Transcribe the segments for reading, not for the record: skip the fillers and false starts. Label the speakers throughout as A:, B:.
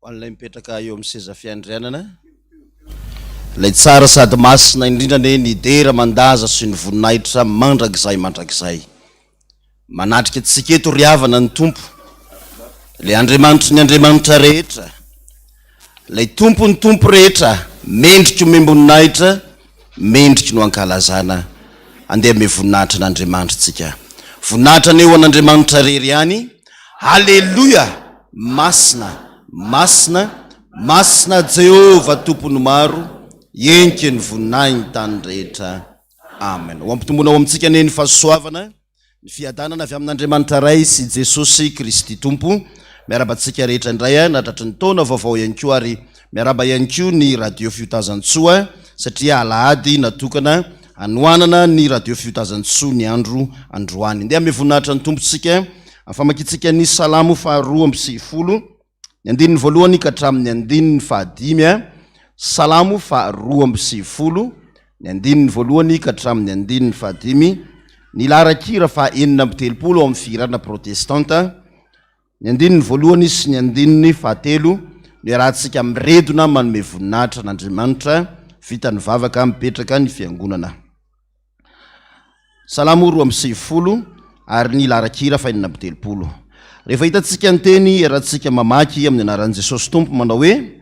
A: Ho an'ilay mipetraka eo amin'ny seza fiandrianana, ilay tsara sady masina indrindra anie ny dera aman-daza sy ny voninahitra mandrakizay mandrakizay. Manatrika antsika eto ry havana ny Tompo, ilay Andriamanitry ny andriamanitra rehetra, ilay Tompon'ny tompo rehetra, mendrika omem-boninahitra, mendriky no ankalazana. Andeha ame voninahitra an'Andriamanitra tsika. Voninahitra anie ho an'Andriamanitra rery ihany. Haleloia! Masina, masina, masina Jehovah Tompon'ny maro, enke ny voninahiny tany rehetra. Amen. Ho ampitomboina ao amintsika anie ny fahasoavana, ny fiadanana avy amin'Andriamanitra Ray sy Jesosy Kristy Tompo. Miarahaba antsika rehetra indray nahatratry ny taona vaovao ihany koa ary miarahaba ihany koa ny Radio Fiotazantsoa satria alahady natokana hanohanana ny Radio Fiotazantsoa ny andro androany. Ndeha hanome voninahitra ny Tompo tsika amin'ny famakiantsika ny Salamo faha 92. Ny andininy voalohany ka hatramin'ny andininy fahadimy a. Salamo faha 92, ny andininy voalohany ka hatramin'ny andininy fahadimy, ny laharan-kira faha 36 ao amin'ny fihirana protestanta, ny andininy voalohany sy ny andininy fahatelo no iarahantsika miredona manome voninahitra an'Andriamanitra, vita ny vavaka mipetraka ny fiangonana. Salamo 92 ary ny laharan-kira faha-36. Rehefa hitantsika ny teny, iarahantsika mamaky amin'ny anaran'i Jesosy Tompo manao hoe,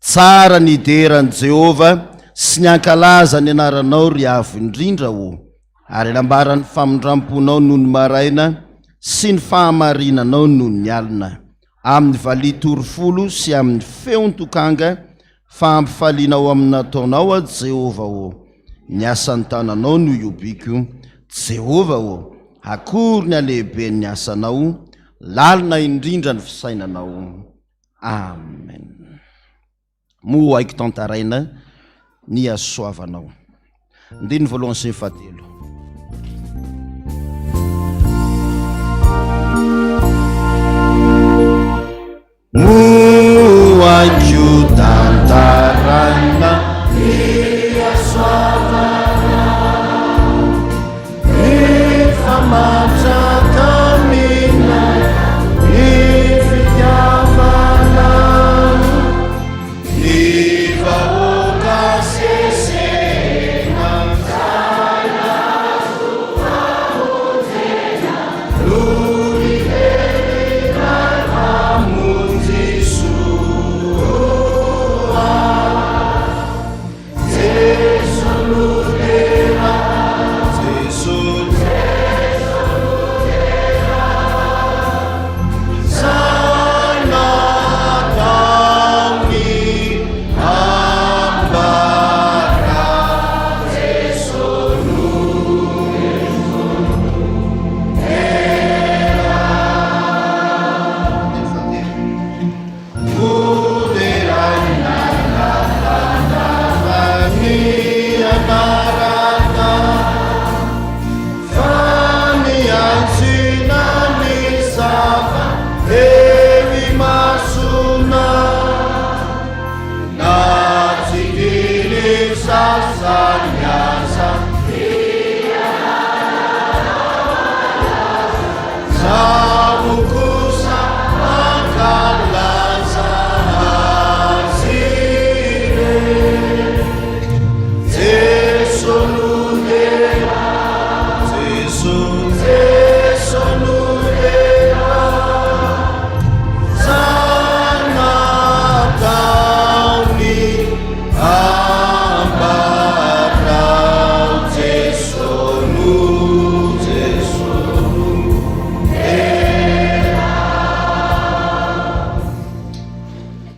A: Tsara ny hidera an'i Jehovah sy ny hankalaza ny anaranao, ry Avo Indrindra ô, ary hanambara ny famindram-ponao nony maraina sy ny fahamarinanao nony alina, amin'ny valiha torifolo sy amin'ny feon-tokanga Fa ampifaliana ao amin'ny nataonao aho, Jehovah ô, ny asan'ny tananao no ihobiako, Jehovah ô, akory ny halehiben'ny asanao, lalina indrindra ny fisainanao. Amen. Moa haiko tantaraina ny hasoavanao. Andininy voalohany sy ny fahatelo. Moa haiko tantaraina ny hasoavanao, efa matrakamina ny fitiavanao. Ny vahoaka sesehena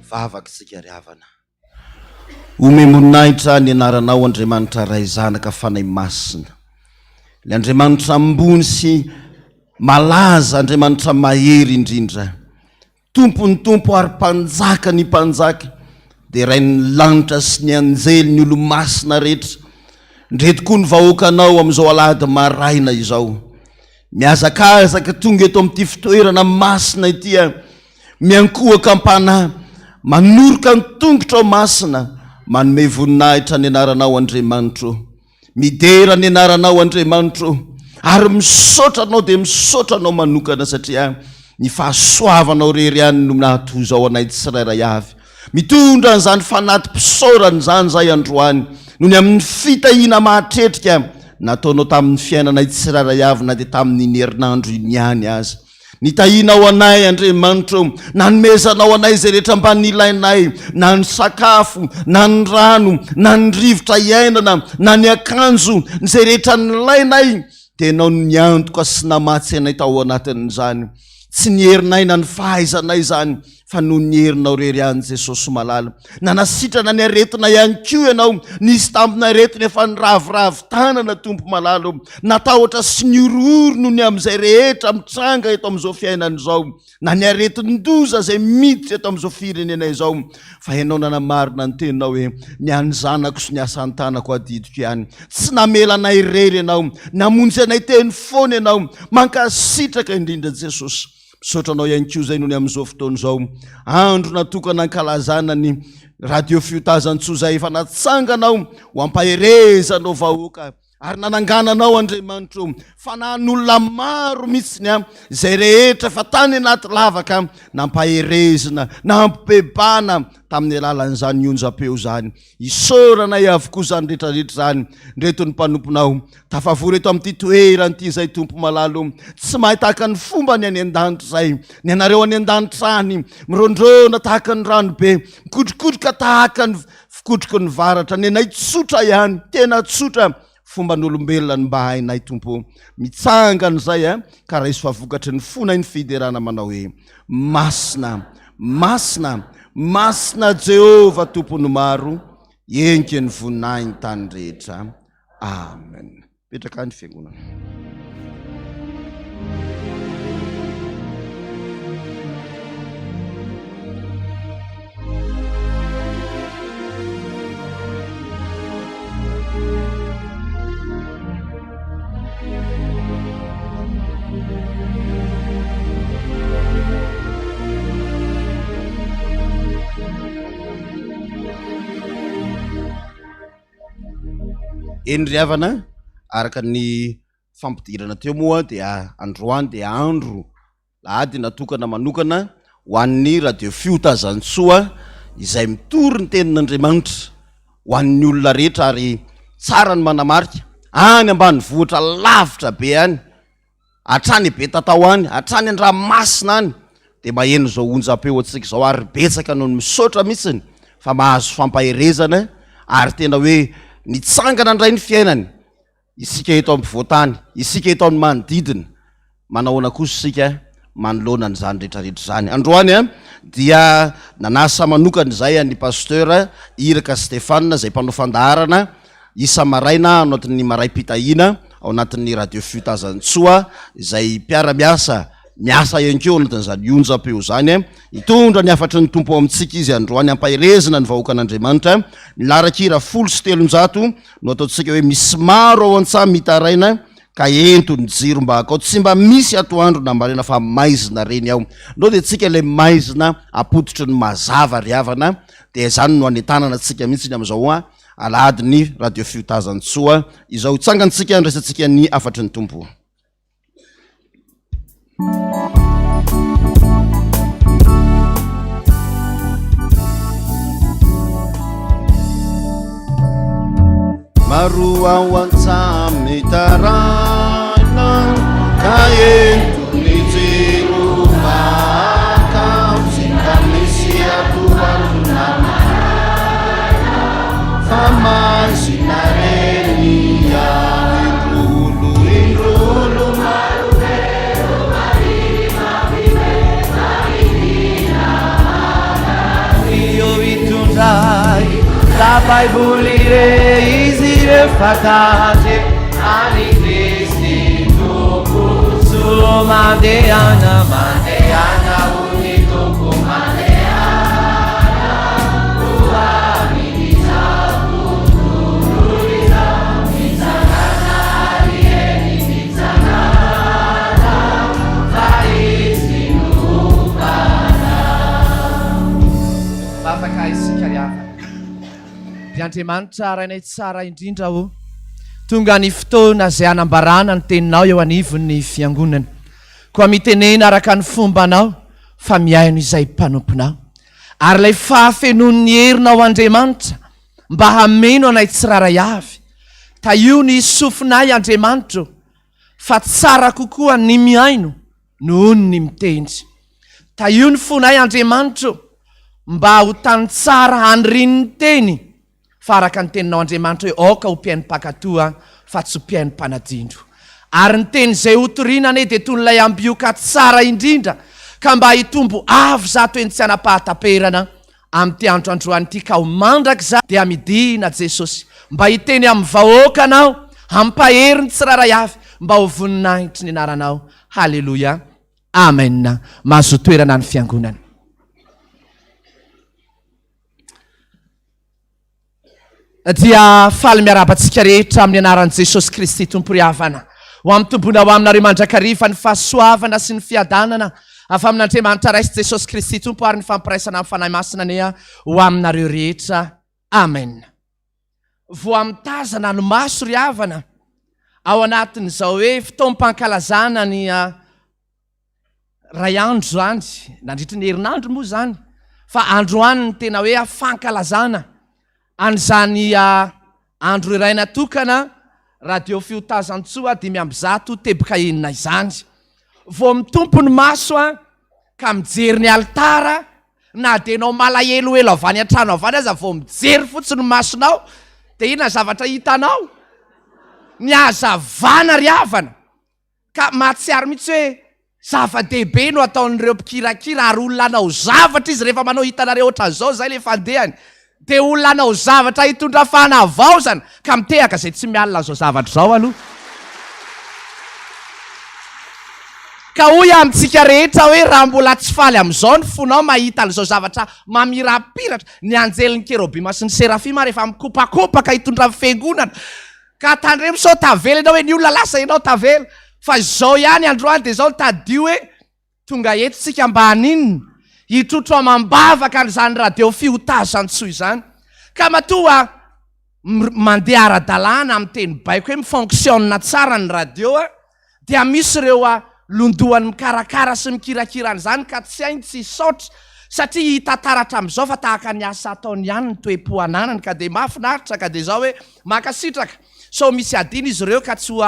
A: Hivavaka isika ry havana. Omem-boninahitra ny anaranao Andriamanitra Ray Zanaka Fanahy Masina. Ilay Andriamanitra ambony sy malaza, Andriamanitra mahery indrindra. Tompon'ny Tompo ary Mpanjaka ny mpanjaka, derain'ny lanitra sy ny anjely, ny olo-masina rehetra. Ndreto koa ny vahoakanao amin'izao alahady maraina izao. Mihazakazaka tonga eto amin'ity fitoerana masina ity aho, miankohoka am-panahy, manoroka ny tongotrao masina, manome voninahitra ny anaranao Andriamanitro. Midera ny anaranao Andriamanitro ary misaotra anao dia misaotra anao manokana satria ny fahasoavanao irery ihany no nahatozao anay tsirairay avy. Mitondra an'izany fanati-pisaorana izany izahay androany noho ny amin'ny fitahiana mahatretrika nataonao tamin'ny fiainanay tsirairay avy na dia tamin'iny herinandro iny ihany aza. Nitahianao anay, Andriamanitra ô, nanomezanao anay izay rehetra mba nilainay, na ny sakafo, na ny rano, na ny rivotra iainana, na ny akanjo, izay rehetra nilainay, dia Ianao no niantoka sy namatsy anay tao anatin'izany. Tsy ny herinay na ny fahaizanay izany, fa noho ny herinao irery ihany Jesosy malala. Nanasitrana ny aretina ihany koa ianao, nisy tambina aretina efa niraviravy tanana Tompo malala o, natahotra sy nihorohoro noho ny amin'izay rehetra mitranga eto amin'izao fiainana izao, na ny aretin-doza izay miditra eto amin'izao firenena izao, fa ianao nanamarina ny teninao hoe ny an'ny zanako sy ny asan-tanako adidiko ihany. Tsy namela anay irery ianao, namonjy anay teny foana ianao, mankasitraka indrindra Jesosy. Misaotra anao ihany koa izay noho ny amin'izao fotoana izao. Andro natokana ankalazana ny Radio Fiotazantsoa izay efa natsanganao ho ampaherezanao vahoaka ary nanangananao Andriamanitro fanahin'olona maro mihitsy ny izay rehetra efa tany anaty lavaka nampaherezina nampibebana tamin'ny alalan'izany onjam-peo izany. Isaoranay avokoa izany rehetra rehetra izany. Ndreto ny mpanomponao tafavory eto amin'ity toerana ity izay Tompo malala o. Tsy mahay tahaka ny fomba ny any an-danitra izay. Ny anareo any an-danitra any, mirondrona tahaka ny rano be, mikotrokotroka tahaka ny fikotroky ny varatra. Ny anay tsotra ihany, tena tsotra. Fomban'olombelona no mba hainay Tompo o. Mitsangana izay a, ka raiso fa vokatry ny fonay ny fiderana manao hoe, Masina, masina, masina Jehovah Tompon'ny maro, enke ny voninahiny tany rehetra. Amen. Petraka any fiangonana. Eny ry havana, araka ny fampidirana teo moa dia androany dia andro Lahady natokana manokana ho an'ny Radio Fiotazantsoa izay mitory ny tenin'Andriamanitra ho an'ny olona rehetra ary tsara ny manamarika any ambanivohitra lavitra be any, hatrany Betatao any, hatrany Andramasina any dia maheno izao onjam-peo antsika izao ary betsaka noho ny misaotra mihitsiny fa mahazo fampaherezana ary tena hoe nitsangana indray ny fiainany. Isika eto ampovoan-tany, isika eto amin'ny manodidina, manahoana kosa isika manoloana an'izany rehetrarehetra izany? Androany dia nanasa manokana izay an'i Pasteur Iraka Stéphane izay mpanao fandaharana isa-maraina ao anatin'ny maraim-pitahiana ao anatin'ny Radio Fiotazantsoa izay mpiara-miasa miasa ihany koa ao anatin'izany onjam-peo izany. Hitondra ny hafatry ny Tompo ao amintsika izy androany, hampaherezina ny vahoakan'Andriamanitra. Ny laharan-kira 310 no ataontsika hoe misy maro ao an-tsaha mitaraina ka ento ny jiro mba hakao. Tsy mba misy atoandro na maraina fa maizina reny ao. Ndao dia tsika ilay maizina apototry ny mazava ry havana, dia izany no anentanana antsika mihitsy ny amin'izao alahadin'ny Radio Fiotazantsoa izao. Hitsangantsika handraisantsika ny hafatry ny Tompo. Maro ao an-tsaha mitaraina ka ento ny jiro makao tsy mba misy atoandro na maraina fa maizina reny ao indrolo indrolo
B: Baiboly re izy ireo fa ta-handre an'i Kristy Tompo soa. Mandehana, mandehana hoy ny Tompo, mandehana ho amin'izao tontolo izao. Mitsangàna ry eny, mitsangàna fa Izy no homba anao.
C: Vavaka isika ry havana. Ry Andriamanitra Rainay tsara indrindra ô, tonga ny fotoana izay hanambarana ny Teninao eo anivon'ny Fiangonana. Koa mitenena araka ny fombanao fa mihaino izay mpanomponao. Ary ilay fahafenoan'ny herinao Andriamanitra mba hameno anay tsirairay avy. Tahio ny sofinay Andriamanitra ô, fa tsara kokoa ny mihaino nohon ny mitendry. Tahio ny fonay Andriamanitra o, mba ho tany tsara hanirian ny teny, fa araka ny teninao Andriamanitra hoe aoka ho mpihaino mpankatoa fa tsy ho mpihaino mpanadindro. Ary ny teny izay ho toriana anie dia toy ilay ambioka tsara indrindra ka mba hitombo avo zato eny tsy hanam-pahataperana amin'ity andro androany ity ka ho mandrakizay dia midina Jesosy mba hiteny amin'ny vahoakanao hampahery ny tsirairay avy mba ho voninahitry ny anaranao Haleloia Amen Mahazoa toerana ny fiangonana. Dia faly miarahaba antsika rehetra amin'ny anaran'i Jesosy Kristy Tompo ry havana. Ho ampitomboina ho aminareo mandrakariva ny fahasoavana sy ny fiadanana avy amin'Andriamanitra Ray sy Jesosy Kristy Tompo ary ny fampiraisana amin'ny Fanahy Masina anie ho aminareo rehetra. Amen. Vao mitazana ny maso ry havana ao anatin'izao hoe fotoam-pankalazana ny Ray andro izany, nandritry ny herinandro moa izany, fa androany ny tena hoe fankalazana an'izany andro iray natokana Radio Fiotazantsoa 105 teboka enina izany. Vao mitompo ny maso ka mijery ny alitara, na dia enao malahelohelo avy any an-trano avy any aza vao mijery fotsiny ny masonao, dia inona ny zavatra hitanao? Ny hazavana ry havana. Ka mahatsiaro mihitsy hoe zava-dehibe no ataon'ireo mpikirakira ary olona hanao zavatra izy rehefa manao hitanareo ohatran'izao izay le fandehany dia olona hanao zavatra hitondra fanavaozana ka mitehaka izay tsy mialona an'izao zavatra izao aloha. Ka hoy aho amintsika rehetra hoe raha mbola tsy faly amin'izao ny fonao mahita an'izao zavatra mamirapiratra, ny anjelin'ny kerobima sy ny serafima rehefa mikopakopaka hitondra ny fiangonana, Ka tandremo sao tavela ianao hoe ny olona lasa ianao tavela. Fa izao ihany androany dia izao tadidio hoe tonga eto tsika mba haninona? Hitrotro amam-bavaka an'izany radio fiotazan-tsoa izany. Ka matoa mandeha ara-dalàna amin'ny teny baiko hoe mi-fonctionne tsara ny radio dia misy ireo londohany mikarakara sy mikirakira an'izany ka tsy hainy tsy hisaotra satria hita taratra amin'izao fa tahaka ny asa ataony ihany ny toe-po ananany ka dia mahafinaritra ka dia izao hoe mankasitraka sao misy adino izy ireo ka tsy ho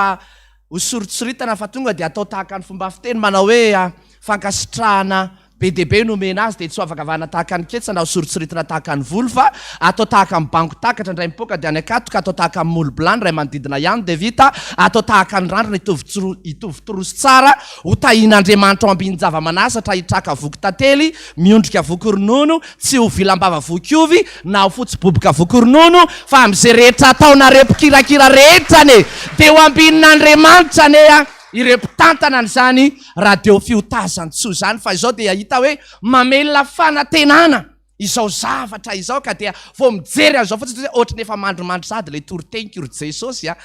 C: ho soritsoritana fa tonga dia atao tahaka ny fomba fiteny manao hoe fankasitrahana Be dia be no omena azy dia tsy ho avakavahana tahaka ny ketsa na ho soritsoritana tahaka ny volo fa atao tahaka ny bango takatra indray mipoaka dia any an-katoka, atao tahaka ny molo bilany iray manodidina ihany dia vita, atao tahaka ny randrana hitovy hitovy torosy tsara, ho tahian'Andriamanitra ao ambinin-java-manasatra hitraka voky tantely, miondrika voky ronono, tsy ho vilam-bava voky ovy, na ho fotsy boboka voky ronono, fa amin'izay rehetra ataonareo mpikirakira rehetra anie dia ho ambinin'Andriamanitra anie a! ireo mpitantana an'izany radio fiotazan-tsoa izany fa izao dia hita hoe mamelona fanantenana izao zavatra izao ka dia vao mijery an'izao fotsiny hoe ohatran'ny efa mandrimandry sady ilay toriteniko ry Jesosy a!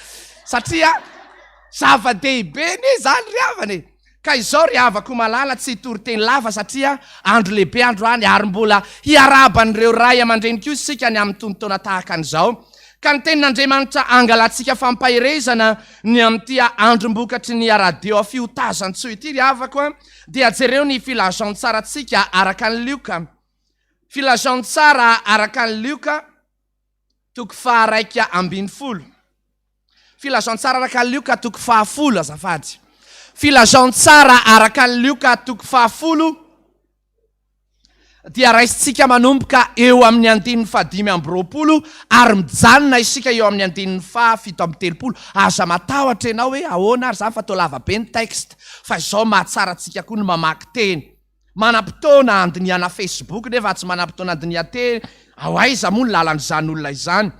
C: Satria zava-dehibe anie izany ry havana e! Ka izao ry havako malala tsy hitoriteny lava satria andro lehibe androany ary mbola hiarahaba an'ireo ray aman-dreny koa isika ny amin'ny tonon-taona tahaka an'izao ka ny tenin'Andriamanitra angalantsika fampaherezana Ny amin'ity androm-bokatry ny radio fiotazan-tsoa ity ry havako a, dia jereo ny filazantsarantsika araka an'i Lioka. Filazantsara araka an'i Lioka, toko faha-11. Filazantsara araka an'i Lioka, toko fahafolo, azafady. Filazantsara araka an'i Lioka, toko fahafolo. dia raisintsika manomboka eo amin'ny andininy faha-25 ary mijanona isika eo amin'ny andininy faha-37. Aza matahotra ianao hoe ahoana ary izany fa toa lava be ny texte, fa izao mahatsara antsika koa ny mamaky teny. Manam-potoana handinihana Facebook nefa tsy manam-potoana handinihan-tena, ao aiza moa ny lalan'izany olona izany?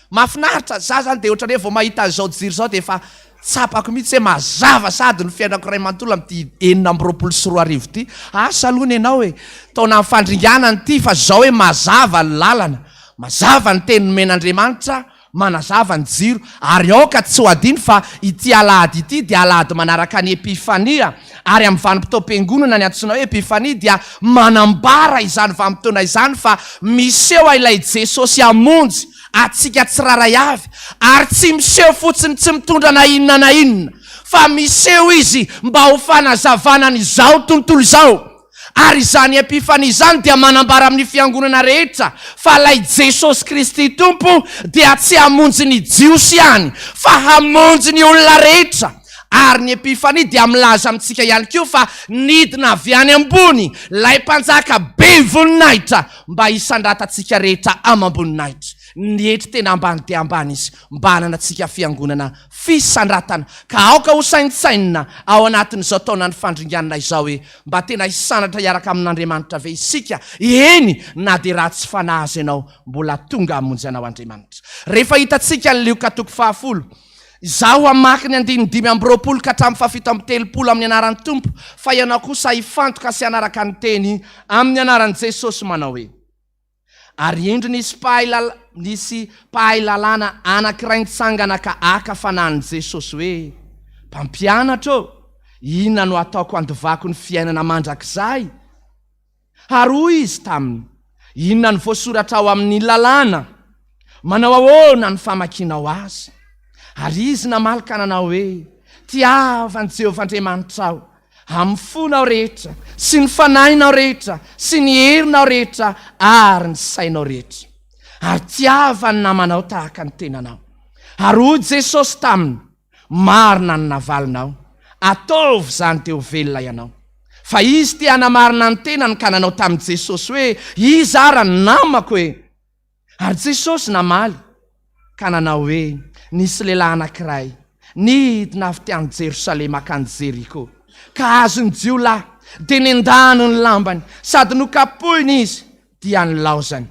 C: Mahafinaritra, za zany dia ohatran'ny hoe vao mahita an'izao jiro izao dia efa tsapako mihitsy hoe mazava sahady ny fiainako iray manontolo amin'ity 2026 ity. Asa aloha ny anao e, taonan'ny fandringanana ity fa zao hoe mazava ny lalana, mazava ny teny nomen'Andriamanitra, Manazava ny jiro, ary aoka tsy ho adino fa ity alahady ity dia alahady manaraka ny Epifania, ary amin'ny vanim-potoam-piangonana ny antsoina hoe Epifania dia manambara izany vanim-potoana izany fa miseho ilay Jesosy hamonjy antsika tsirairay avy, ary tsy miseho fotsiny tsy mitondra na inona na inona, fa miseho Izy mba ho fanazavana an'izao tontolo izao. Ary izany Epifania izany dia manambara amin'ny fiangonana rehetra fa ilay Jesosy Kristy Tompo dia tsy hamonjy ny Jiosy ihany fa hamonjy ny olona rehetra. Ary ny Epifania dia milaza amintsika ihany koa fa nidina avy any ambony ilay Mpanjaka be voninahitra mba hisandratantsika rehetra amam-boninahitra. Nietry tena ambany dia ambany Izy mba hananantsika fiangonana fisandratana. Ka aoka ho saintsainina ao anatin'izao taonan'ny fandringanana izao hoe, Mba tena hisandratra hiaraka amin'Andriamanitra ve isika? Eny, na dia ratsy fanahy aza ianao, mbola tonga hamonjy anao Andriamanitra. Rehefa hitantsika ny Lioka toko fahafolo, Izaho hamaky ny andininy 25 ka hatramin'ny fahafito amby telopolo amin'ny anaran'ny Tompo, fa ianao kosa hifantoka sy hanaraka ny teny amin'ny anaran'i Jesosy manao hoe. Ary indro nisy mpahay lal nisy mpahay lalàna anankiray nitsangana ka haka fanahin'i Jesosy hoe, Mpampianatra ô, inona no hataoko handovako ny fiainana mandrakizay? Ary hoy Izy taminy, Inona no voasoratra ao amin'ny lalàna? Manao ahoana ny famakianao azy? Ary izy namaly ka nanao hoe, Tiava an'i Jehovah Andriamanitrao amin'ny fonao rehetra sy ny fanahinao rehetra sy ny herinao rehetra ary ny sainao rehetra, ary tiava ny namanao tahaka ny tenanao. Ary hoy Jesosy taminy, Marina ny navalinao, ataovy izany dia ho velona ianao. Fa izy te hanamarina ny tenany ka nanao tamin'i Jesosy hoe, Iza ara ny namako e? Ary Jesosy namaly ka nanao hoe, Nisy lehilahy anankiray nidina avy tany Jerosalema hankany Jeriko, ka azon'ny jiolahy, dia nendahany ny lambany, sady nokapohiny izy, dia nilaozany,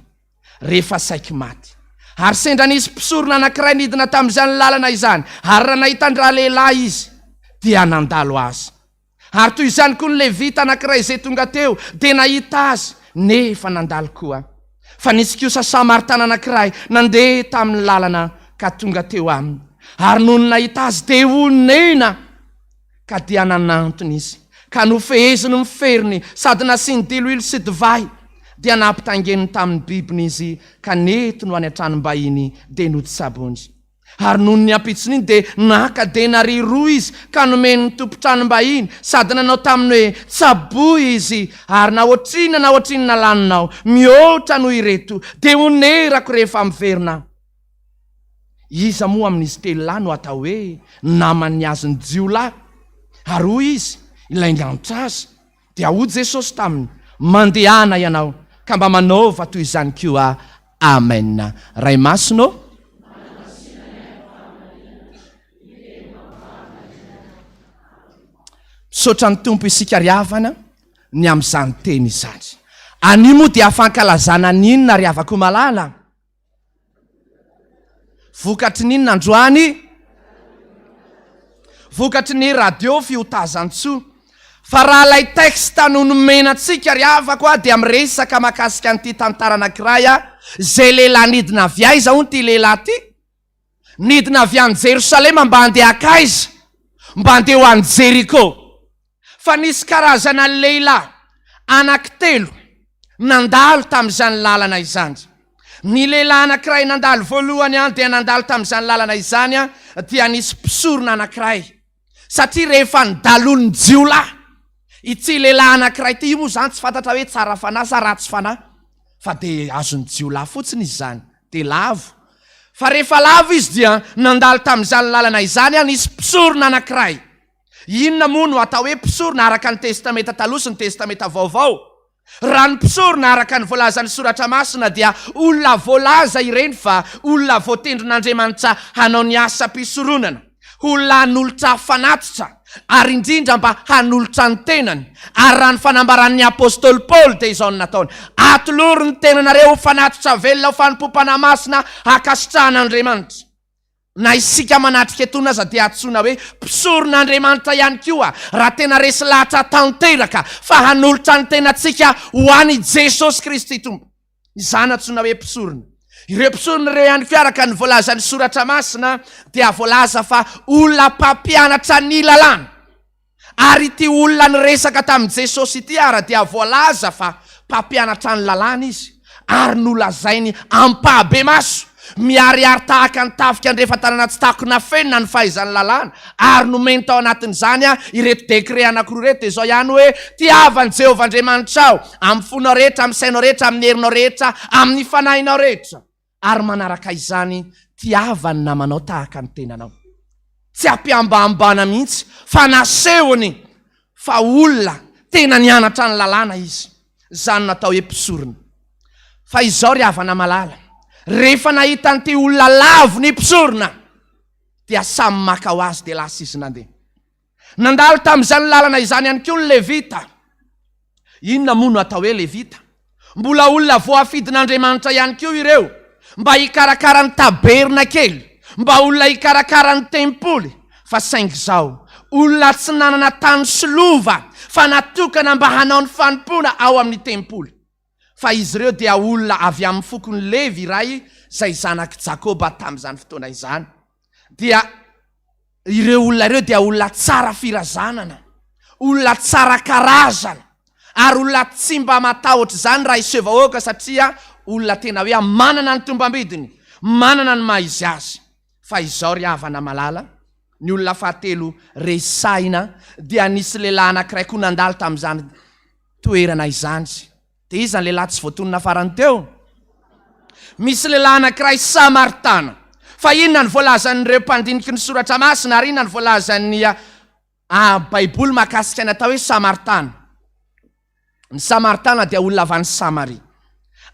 C: rehefa saiky maty. Ary sendra nisy mpisorona anankiray nidina tamin'izany lalana izany, ary raha nahita an-dralehilahy izy, dia nandalo azy. Ary toy izany koa ny Levita anankiray izay tonga teo dia nahita azy, nefa nandalo koa. Fa nisy kosa Samaritana anankiray nandeha tamin'ny lalana ka tonga teo aminy. Ary nony nahita azy dia onena, ka dia nanantona izy, ka nofeheziny ny feriny sady nasiany diloilo sy divay, dia nampitaingeniny tamin'ny bibiny izy ka nentiny ho any an-tranom-bahiny, dia notsabony. Ary nony ny ampitson'iny dia naka denaria roa izy ka nomeny ny tompon-tranom-bahiny, sady nanao taminy hoe, Tsaboy izy, ary na ohatrinona na ohatrinona laninao, mihoatra noho ireto, dia honerako rehefa miverina aho. Iza moa amin'izy telo lahy no atao hoe naman'ny azon'ny jiolahy? Ary hoy izy, Ilay niantra azy. Dia hoy Jesosy taminy, Mandehana ianao, ka mba manaova toy izany koa. Amen. Ray Masina ô. Misaotra ny Tompo isika ry havana ny amin'izany teny izany. Anio moa dia fankalazana ny inona ry havako malala? Vokatry ny inona androany? Vokatry ny radio fiotazan-tsoa. Fa raha ilay texte no nomena antsika ry havako a, dia miresaka mahakasika an'ity tantara anankiray a, izay lehilahy nidina avy aiza hono ity lehilahy ity? Nidina avy any Jerosalema mba handeha hankaiza? Mba handeha ho any Jeriko. Fa nisy karazana lehilahy anankitelo nandalo tamin'izany lalana izany. Ny lehilahy anankiray nandalo voalohany dia nandalo tamin'izany lalana izany dia nisy mpisorona anankiray. Satria rehefa nidalon'ny jiolahy ity lehilahy anankiray ity, io moa izany tsy fantatra hoe tsara fanahy sa ratsy fanahy, fa dia azon'ny jiolahy fotsiny izy izany, dia lavo. Fa rehefa lavo izy dia nandalo tamin'izany lalana izany nisy mpisorona anankiray. Inona moa no atao hoe mpisorona araka ny Testamenta Taloha sy ny Testamenta Vaovao? Raha ny mpisorona araka ny voalazan'ny Soratra Masina dia olona voalaza ireny fa olona voatendrin'Andriamanitra hanao ny asam-pisoronana, olona hanolotra fanatitra. Ary indrindra mba hanolotra ny tenany. Ary raha ny fanambaran'ny apostoly Paoly dia izao no nataony, Atolory ny tenanareo ho fanatitra velona ho fanompoam-panahy masina hankasitrahan'Andriamanitra. Na isika manatrika etoana aza dia antsoina hoe mpisoron'Andriamanitra ihany koa raha tena resy lahatra tanteraka fa hanolotra ny tenantsika ho an'i Jesosy Kristy Tompo. Izany antsoina hoe mpisorona. Ireo mpisorona ireo ihany koa araka ny voalazan'ny Soratra Masina dia voalaza fa olona mpampianatra ny lalàna. Ary ity olona niresaka tamin'i Jesosy ity ara dia voalaza fa mpampianatra ny lalàna izy, ary nolazainy ampahabemaso, miharihary tahaka ny tafika andrefan-tanàna tsy takona fenina ny fahaizany lalàna, ary nomeny tao anatin'izany ireto décret anankiroa ireto, dia izao ihany hoe, Tiava an'i Jehovah Andriamanitrao, amin'ny fonao rehetra, amin'ny sainao rehetra, amin'ny herinao rehetra, amin'ny fanahinao rehetra. Ary manaraka izany, tiava ny namanao tahaka ny tenanao. Tsy ampihambahambana mihitsy fa nasehony fa olona tena nianatra ny lalàna izy. Izany no atao hoe mpisorona. Fa izao ry havana malala, rehefa nahita an'ity olona lavo ny mpisorona, dia samy maka ho azy dia lasa izy nandeha. Nandalo tamin'izany lalana izany ihany koa ny Levita. Inona moa no atao hoe Levita? Mbola olona voafidin'Andriamanitra ihany koa ireo mba hikarakara ny tabernakely, mba olona hikarakara ny tempoly, fa saingy izao, olona tsy nanana tany sy lova fa natokana mba hanao ny fanompoana ao amin'ny tempoly. Fa izy ireo dia olona avy amin'ny fokon'i Levy iray izay zanak'i Jakoba tamin'izany fotoana izany. Dia ireo olona ireo dia olona tsara firazanana, olona tsara karazana, ary olona tsy mba matahotra izany raha hiseho vahoaka satria olona tena hoe manana ny tombambidiny, manana ny maha izy azy. Fa izao ry havana malala, ny olona fahatelo resahina dia nisy lehilahy anankiray koa nandalo tamin'izany toerana izany. Dia iza ny lehilahy tsy voatonona farany teo? Misy lehilahy anankiray Samaritana. Fa inona no voalazan'ireo mpandiniky ny soratra masina ary inona no voalazan'ny ah, Baiboly mahakasika ny atao hoe Samaritana? Ny Samaritana dia olona avy any Samaria.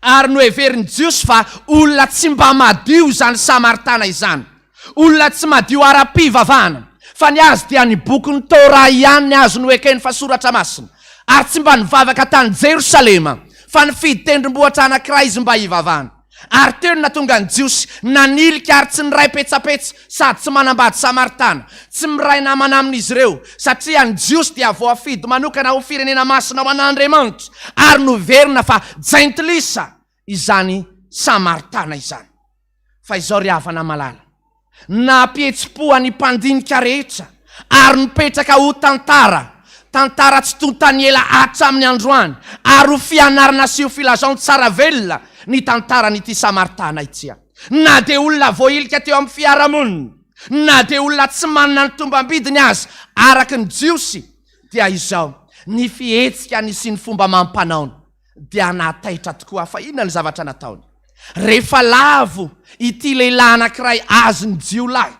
C: Ary noheverin'ny Jiosy fa olona tsy mba madio izany Samaritana izany. Olona tsy madio ara-pivavahana, fa ny azy dia ny bokin'ny Torah ihany ny azo noekeny fa soratra masina, ary tsy mba nivavaka tany Jerosalema, fa nifidy tendrombohitra anankiray izy mba hivavahana. Ary teo no nahatonga ny Jiosy nanilika ary tsy niray petsapetsa sady tsy manambady Samaritana, tsy miray namana amin'izy ireo, satria ny Jiosy dia voafidy manokana ho firenena masina ho an'Andriamanitra, ary noheverina fa jentilisa izany Samaritana izany. Fa izao ry havana malala, nampihetsi-po an'ny mpandinika rehetra ary nipetraka ho tantara, tantara tsy tontan'ny ela hatramin'ny androany, ary ho fianarana sy ho filazantsara velona ny tantaran'ity Samaritana ity. Na dia olona voahilika teo amin'ny fiarahamonina, na dia olona tsy manana ny tombam-bidiny aza araka ny Jiosy, dia izao, ny fihetsika ny sy ny fomba amam-panaony dia nahataitra tokoa. Fa inona ny zavatra nataony? Rehefa lavo ity lehilahy anankiray azon'ny jiolahy,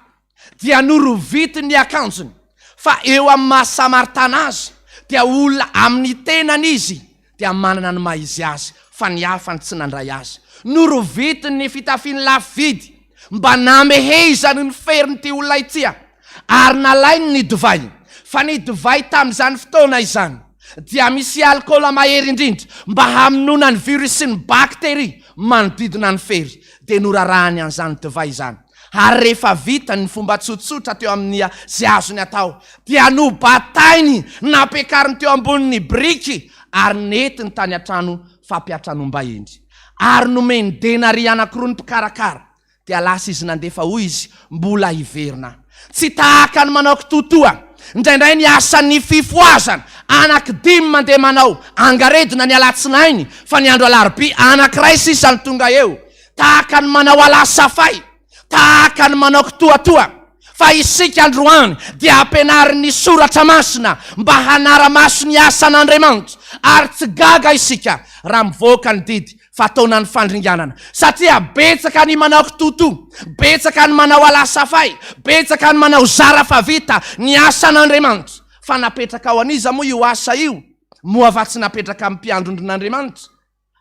C: dia norovitiny ny akanjony, fa eo amin'ny maha Samaritana azy, dia olona amin'ny tenany izy, dia manana ny maha izy azy, fa ny hafa no tsy nandray azy. Norovitiny ny fitafiany lafo vidy, mba namehezany ny ferin'ity olona ity, ary nalainy ny divay, fa ny divay tamin'izany fotoana izany dia misy alikaola mahery indrindra mba hamonoana ny virus sy ny bakteria manodidina ny fery, dia norarahany an'izany divay izany, ary rehefa vitany ny fomba tsotsotra teo amin'ny izay azony atao, dia nobatainy, nampiakariny teo ambonin'ny biriky, ary nentiny tany an-trano fampiantranoam-bahiny, ary nomeny denaria anankiroa ny mpikarakara, Dia lasa izy nandeha fa hoy izy, Mbola hiverina aho. Tsy tahaka ny manao kitoatoa. Indraindray ny asan'ny fifohazana, anaky dimy mandeha manao angaredona ny alatsinainy fa ny andro alarobia anankiray sisa no tonga eo. Tahaka ny manao alasafay. Tahaka ny manao kitoatoa. Fa isika androany dia ampianarin'ny Soratra Masina mba hanara-maso ny asan'Andriamanitra, ary tsy gaga isika raha mivoaka ny didy fa taonan'ny fandringanana, satria betsaka ny manao kitotoa, betsaka ny manao alasafay, betsaka ny manao zara fa vita ny asan'Andriamanitra. Fa napetraka ho an'iza moa io asa io? Moa va tsy napetraka amin'ny mpiandrondron'Andriamanitra?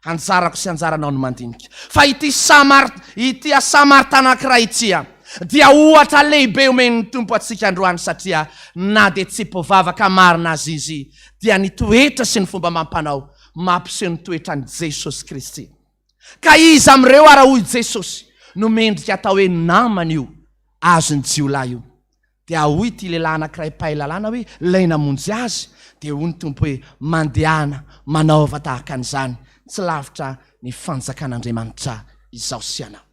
C: Anjarako sy anjaranao ny mandinika. Fa ity Samar, ity Samaritana anankiray ity, dia ohatra lehibe omen'ny Tompo antsika androany satria na dia tsy mpivavaka marina aza izy dia ny toetra sy ny fomba amam-panao mampiseho ny toetran'i Jesosy Kristy. Ka iza amin'ireo ara hoy Jesosy no mendrika atao hoe namana io azon'ny jiolahy io? Dia hoy ity lehilahy anankiray mpahay lalàna hoe, Ilay namonjy azy. Dia hoy ny Tompo hoe, Mandehana, manaova tahaka an'izany, tsy lavitra ny fanjakan'Andriamanitra izaho sy ianao.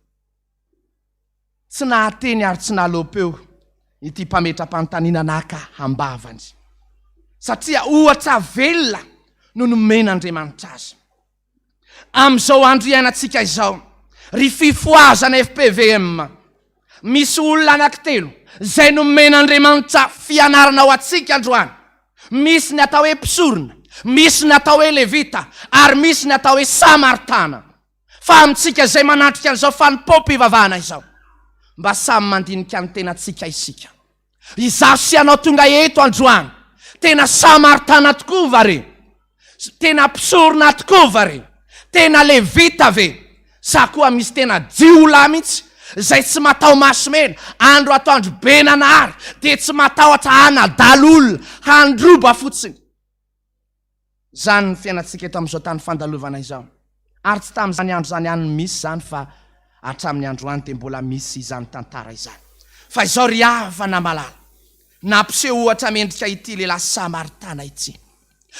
C: Tsy nahateny ary tsy nahaleom-peo ity mpametra-panontaniana naka am-bavany, satria ohatra velona no nomen'Andriamanitra azy. Amin'izao andro iainantsika izao, ry fifohazana fpvm, misy olona anankitelo izay nomen'Andriamanitra fianarana ho antsika androany. Misy ny atao hoe mpisorona, misy ny atao hoe levita, ary misy ny atao hoe samaritana. Fa amintsika izay manatrika an'izao fanompoam-pivavahana izao, mba samy mandinika ny tenantsika isika. Izaho sy ianao tonga eto androany, tena Samaritana tokoa va re? Tena mpisorona tokoa va re? Tena Levita ve? Sa koa misy tena jiolahy mihitsy izay tsy mataho-maso mena, andro atoandro be nanahary dia tsy matahotra hanadala olona, handroba fotsiny? Izany ny fiainantsika eto amin'izao tany fandalovana izao. Ary tsy tamin'izany andro izany ihany no misy izany fa hatramin'ny androany dia mbola misy izany tantara izany. Fa izao ry havana malala, nampiseho ohatra mendrika ity lehilahy Samaritana ity.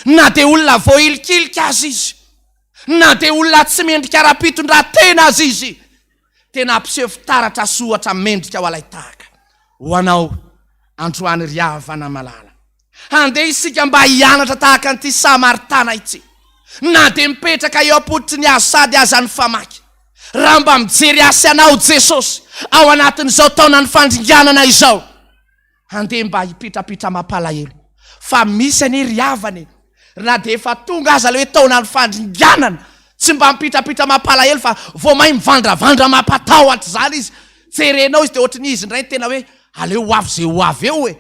C: Na dia olona voahilikilika aza izy, na dia olona tsy mendrika ara-pitondran-tena aza izy, dia nampiseho fitaratra sy ohatra mendrika ho alain-tahaka ho anao androany ry havana malala. Handeha isika mba hianatra tahaka an'ity Samaritana ity, na dia mipetraka eo am-pototry ny hazo sady aza ny famaky. Raha mba mijery ahy sy anao Jesosy ao anatin'izao taonan'ny fandringanana izao, handeha mba hipitrapitra mampalahelo. Fa misy anie ry havana e, na dia efa tonga aza ilay hoe taonan'ny fandringanana, tsy mba mipitrapitra mampalahelo fa vao may mivandravandra mampatahotra izany izy. Jerenao izy dia ohatry ny izy indray no tena hoe aleo ho avy izay ho avy eo e.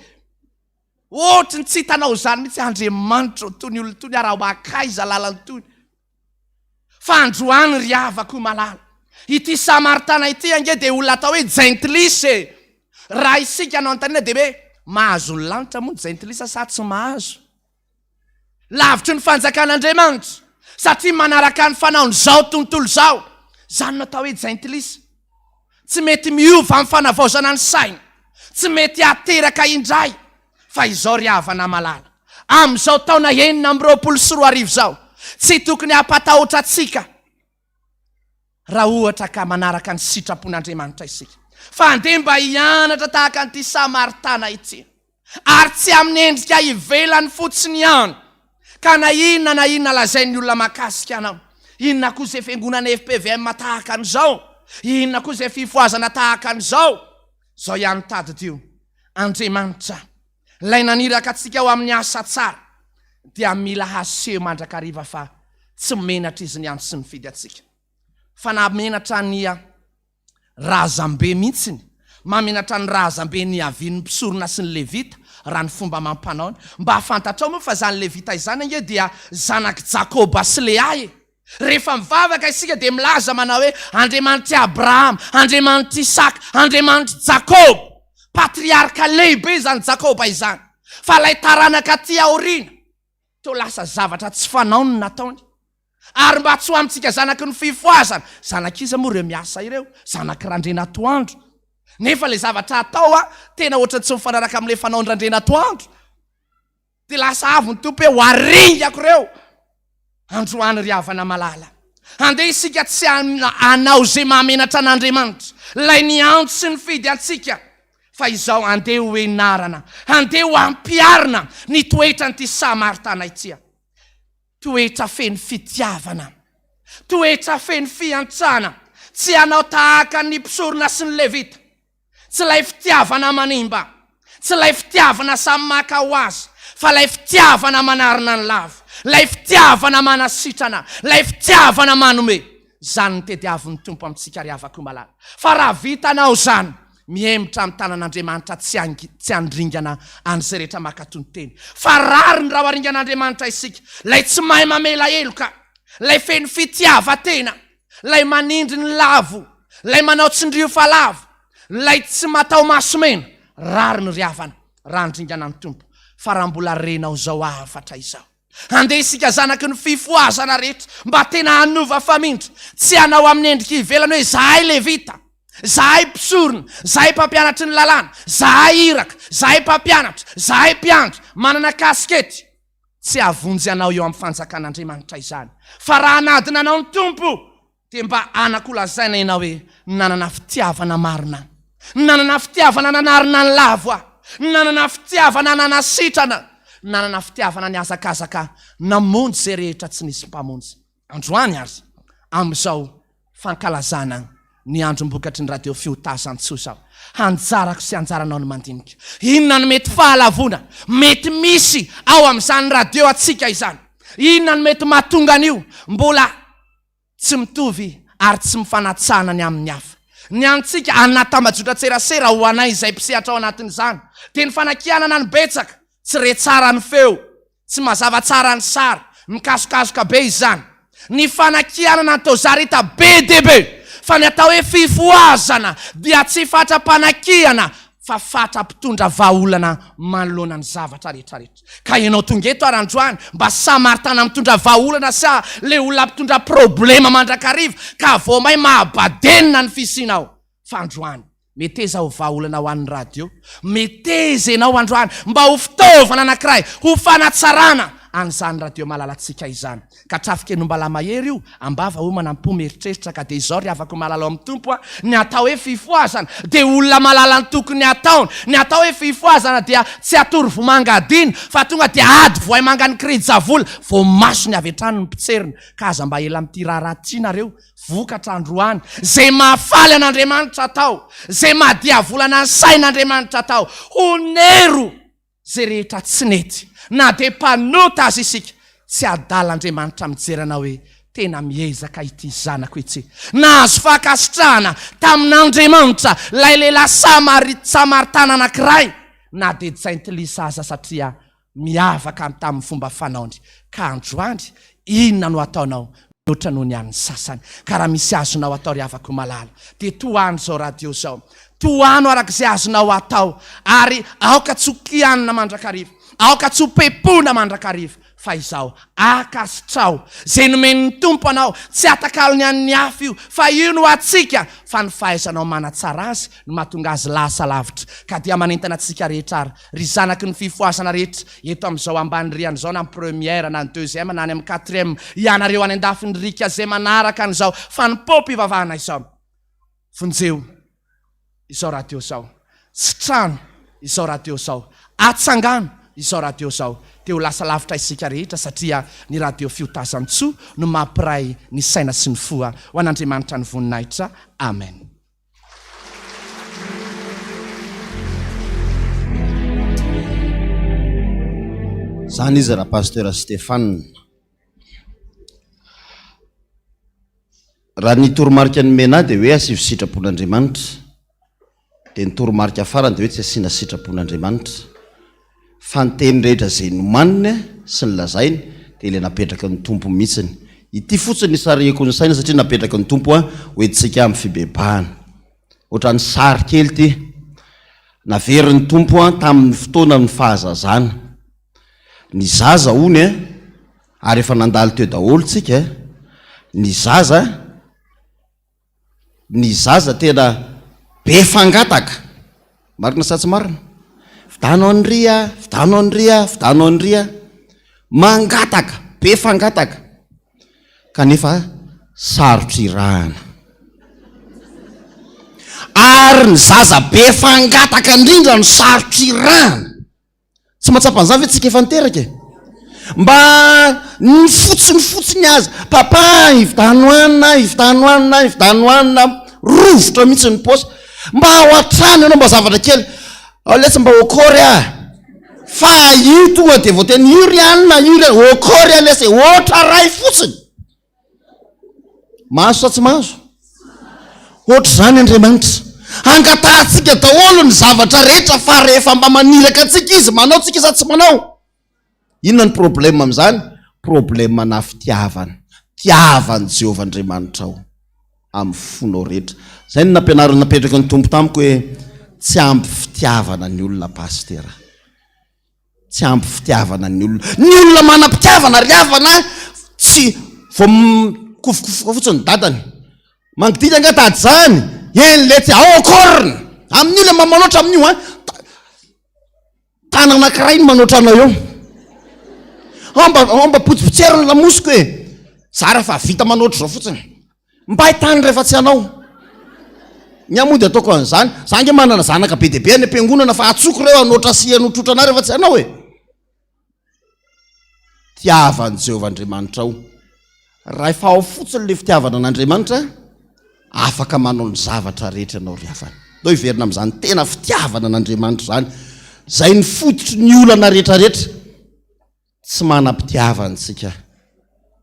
C: Ohatry ny tsy hitanao izany mihitsy Andriamanitra ô, tony olona tony ary mankaiza lalana tony. Fa androany ry havako malala, ity Samaritana ity ange dia olona atao hoe jentilisa e. Raha isika no anontaniana dia hoe mahazo ny lanitra moa ny jentilisa sa tsy mahazo? Lavitry ny fanjakan'Andriamanitra satria manaraka ny fanaon'izao tontolo izao. Izany no atao hoe jentilisa. Tsy mety miova amin'ny fanavaozana ny saina. Tsy mety hateraka indray. Fa izao ry havana malala, amin'izao taona 2026 izao, tsy tokony hampatahotra antsika raha ohatra ka manaraka ny sitrapon'Andriamanitra isika. Fa andeha mba hianatra tahaka an'ity Samaritana ity. Ary tsy amin'ny endrika ivelany fotsiny ihany. Ka na inona na inona lazain'ny olona mahakasika anao, inona koa izay fiangonana fpvm tahaka an'izao, inona koa izay fifohazana tahaka an'izao, izao ihany tadidio, Andriamanitra, Ilay naniraka antsika ho amin'ny asa tsara, dia mila haseho mandrakariva fa tsy menatra Izy niantso sy nifidy antsika, fa na menatra ny razambe mihitsiny, mahamenatra ny razambe niavian'ny mpisorona sy ny Levita, raha ny fomba amam-panaony. Mba fantatrao moa fa izany Levita izany ange dia zanak'i Jakoba sy Lea e! Rehefa mivavaka isika dia milaza manao hoe, Andriamanitr'i Abrahama, Andriamanitr'i Isaka, Andriamanitr'i Jakoba. Patriarka lehibe izany Jakoba izany. Fa ilay taranaka aty aoriana, toa lasa zavatra tsy fanao no nataony. Ary mba tsy ho amintsika zanaky ny fifohazana, zanak'iza moa ireo miasa ireo? Zanak'i Randrianatoandro. Nefa ilay zavatra atao a, tena ohatran'ny tsy mifanaraka amin'ilay fanaon-dRandrianatoandro. Dia lasa avo ny Tompo hoe ho aringako ireo androany ry havana malala. Andeha isika tsy hanao izay mahamenatra an'Andriamanitra, ilay niantso sy nifidy antsika, fa izao andeha ho enarana, andeha ho ampiharina ny toetran'ity Samaritana ity. Toetra feno fitiavana, toetra feno fiantrana, tsy hanao tahaka ny mpisorona sy ny Levita. Tsy ilay fitiavana manimba, tsy ilay fitiavana samy maka ho azy, fa ilay fitiavana manarina ny lavo, ilay fitiavana manasitrana, ilay fitiavana manome. Izany no tediavin'ny Tompo amintsika ry havako malala. Fa raha vitanao izany, mihemotra amin'ny tanan'Andriamanitra tsy tsy handringana an'izay rehetra mankatò ny teny. Fa rariny raha ho aringan'Andriamanitra isika, ilay tsy mahay mamela heloka, ilay feno fitiavan-tena, Ilay manindry ny lavo, ilay manao tsindrio fa lavo. Ilay tsy matao maso mena, rariny ry havana raha handringana ny Tompo, fa raha mbola renao izao hafatra izao. Handeha isika zanaky ny fifohazana rehetra mba tena hanova famindra, tsy hanao amin'ny endrika ivelany hoe zahay Levita, zahay mpisorona, zahay mpampianatry ny lalàna, zahay iraka, zahay mpampianatra, zahay mpiandry, manana kasikety. Tsy hahavonjy anao eo amin'ny fanjakan'Andriamanitra izany. Fa raha hanadina anao ny Tompo, dia mba hanako lazaina ianao hoe nanana fitiavana marina aho, nanana fitiavana nanarina ny lavo aho, nanana fitiavana nanasitrana, nanana fitiavana nihazakazaka namonjy izay rehetra tsy nisy mpamonjy. Androany ary, amin'izao fankalazana ny androm-bokatry ny Radio Fiotazantsoa izao, hanjarako sy anjaranao ny mandinika inona no mety fahalavoana mety misy ao amin'izany radio antsika izany, inona no mety mahatonga an'io mbola Tsy mitovy ary tsy mifanatsahana ny amin'ny hafa. Ny antsika, anaty tambajotran-tserasera, ho anay izay mpisehatra ao anatin'izany, dia ny fanakianana no betsaka, tsy re tsara ny feo, tsy mazava tsara ny sary, mikasokasoka be izany. Ny fanakianana no toa zary hita be dia be, fa ny atao hoe fifohazana dia tsy fatra-panakihana fa fatra-pitondra vahaolana manoloana ny zavatra rehetrarehetra. Ka ianao tonga eto ary androany mba samaritana mitondra vahaolana sa le olona mpitondra problema mandrakariva ka vao may mahabadenina ny fisianao fa androany meteza ho vahaolana ho an'ny radio meteza ianao androany mba ho fitaovana anankiray ho fanatsarana an'izany radio malalantsika izany Ka trafik'enombalahy mahery io, ambava homana am-po mieritreritra ka dia izao ry havako malala ao amin'ny Tompo a, ny atao hoe fifohazana dia olona malala ny tokony hataony, ny atao hoe fifohazana dia tsy atoro vomanga adino fa tonga dia ady voay mangan'ny kirijavola vao masony avy hatrany ny mpitserina ka aza mba ela amin'ity raharaha ity nareo, vokatra androany, izay mahafaly an'Andriamanitra atao, izay mahadiavolana ny sain'Andriamanitra atao, honero! Izay rehetra tsy nety, na dia mpanota aza isika, tsy adala Andriamanitra mijery anao hoe tena miezaka ity zanako ity. Nahazo fankasitrahana tamin'Andriamanitra ilay lehilahy Samari, Samaritana anankiray, na dia jentilisa aza satria miavaka tamin'ny fomba fanaony. Ka androany, inona no ataonao mihoatra noho ny an'ny sasany? Ka raha misy azonao atao ry havako malala, dia tohano izao radio izao. Tohano araka izay azonao atao, ary aoka tsy ho kianina mandrakariva, aoka tsy ho pepona mandrakariva, fa izao, ankasitraho izay nomen'ny Tompo anao, tsy atakalony an'ny hafa io, fa io no antsika, fa ny fahaizanao manatsara azy no mahatonga azy lasa lavitra. Ka dia manentana antsika rehetra ary, ry zanaky ny fifohazana rehetra, eto amin'izao ambany rihana izao, na ny première, na ny deuxième, na any amin'ny quatrième, ianareo any an-dafin'ny riaka izay manaraka an'izao fanompoam-pivavahana izao, vonjeo izao radio izao, sitrano izao radio izao, atsangano izao radio izao, dia ho lasa lavitra isika rehetra satria ny radio fiotazan-tsoa no mampiray ny saina sy ny fo ho an'Andriamanitra ny voninahitra. Amen.
A: Zany izy ra Pasteur Stéphane. Raha ny toromarika nomena ahy dia hoe asivo sitrapon'Andriamanitra. Dia ny toromarika farany dia hoe tsy asiana sitrapon'Andriamanitra. Fa ny teny rehetra izay nomaniny sy nolazainy dia ilay napetraky ny Tompo mihitsiny. Ity fotsiny no isarihako ny saina satria napetraky ny Tompo ho entintsika amin'ny fibebahana. Ohatran'ny sary kely ity. Naverin'ny Tompo tamin'ny fotoanan'ny fahazazana. Ny zaza hono e, ary efa nandalo teo daholo tsika e, ny zaza, ny zaza tena be fangataka, marina sa tsy marina? Vidano an'ry a, vidano an'ry a, vidano an'ry a, mangataka, be fangataka, kanefa sarotra irahana. Ary ny zaza be fangataka indrindra no sarotra irahana. Tsy mahatsapa an'izany ve tsika efa niteraka e? Mba ny fotsiny fotsiny aza, papa ividano hanina, ividano hanina, ividano hanina, rovitra mihitsy ny paosy. Mba ao an-trano ianao mba zavatra kely, ao letsy mba okory ah. Fa io tonga dia voateny io ry hanina, io ry okory ah lesy, ohatra ray fotsiny. Mahazo sa tsy mahazo? Ohatr'izany Andriamanitra. Angatahantsika daholo ny zavatra rehetra fa rehefa mba maniraka antsika Izy, manao tsika sa tsy manao? Inona ny problème amin'izany? Problème-na fitiavana. Tiava an'i Jehovah Andriamanitrao. Amin'ny fonao rehetra. Izay no nampianarina napetraky ny Tompo tamiko hoe tsy ampy fitiavana ny olona Pasitera. Tsy ampy fitiavana ny olona. Ny olona manam-pitiavana ry havana tsy vao mikofokofoka fotsiny ny dadany. Mangididy angaha tady izany? Eny letsy, ao akoriny. Amin'io ilay mamanoatra amin'io an. Tana anankiray no manoatra anao eo. Ao mba, ao mba potsipotsero ny lamosiko e. Zara fa vita manoatra izao fotsiny. Mba ahitany rehefa tsy anao. Ny ahy moa dia ataoko an'izany. Za ange manana zanaka be dia be any am-piangonana fa atsoko ireo hanoatra sy hanotrotra anah rehefa tsy anao e. Tiava an'i Jehovah Andriamanitrao. Rahefa ao fotsiny ilay fitiavana an'Andriamanitra, afaka manao ny zavatra rehetra ianao ry havana. Ndao hiverina amin'izany tena fitiavana an'Andriamanitra izany, izay ny fototry ny olana rehetra rehetra. Tsy manam-pitiavana isika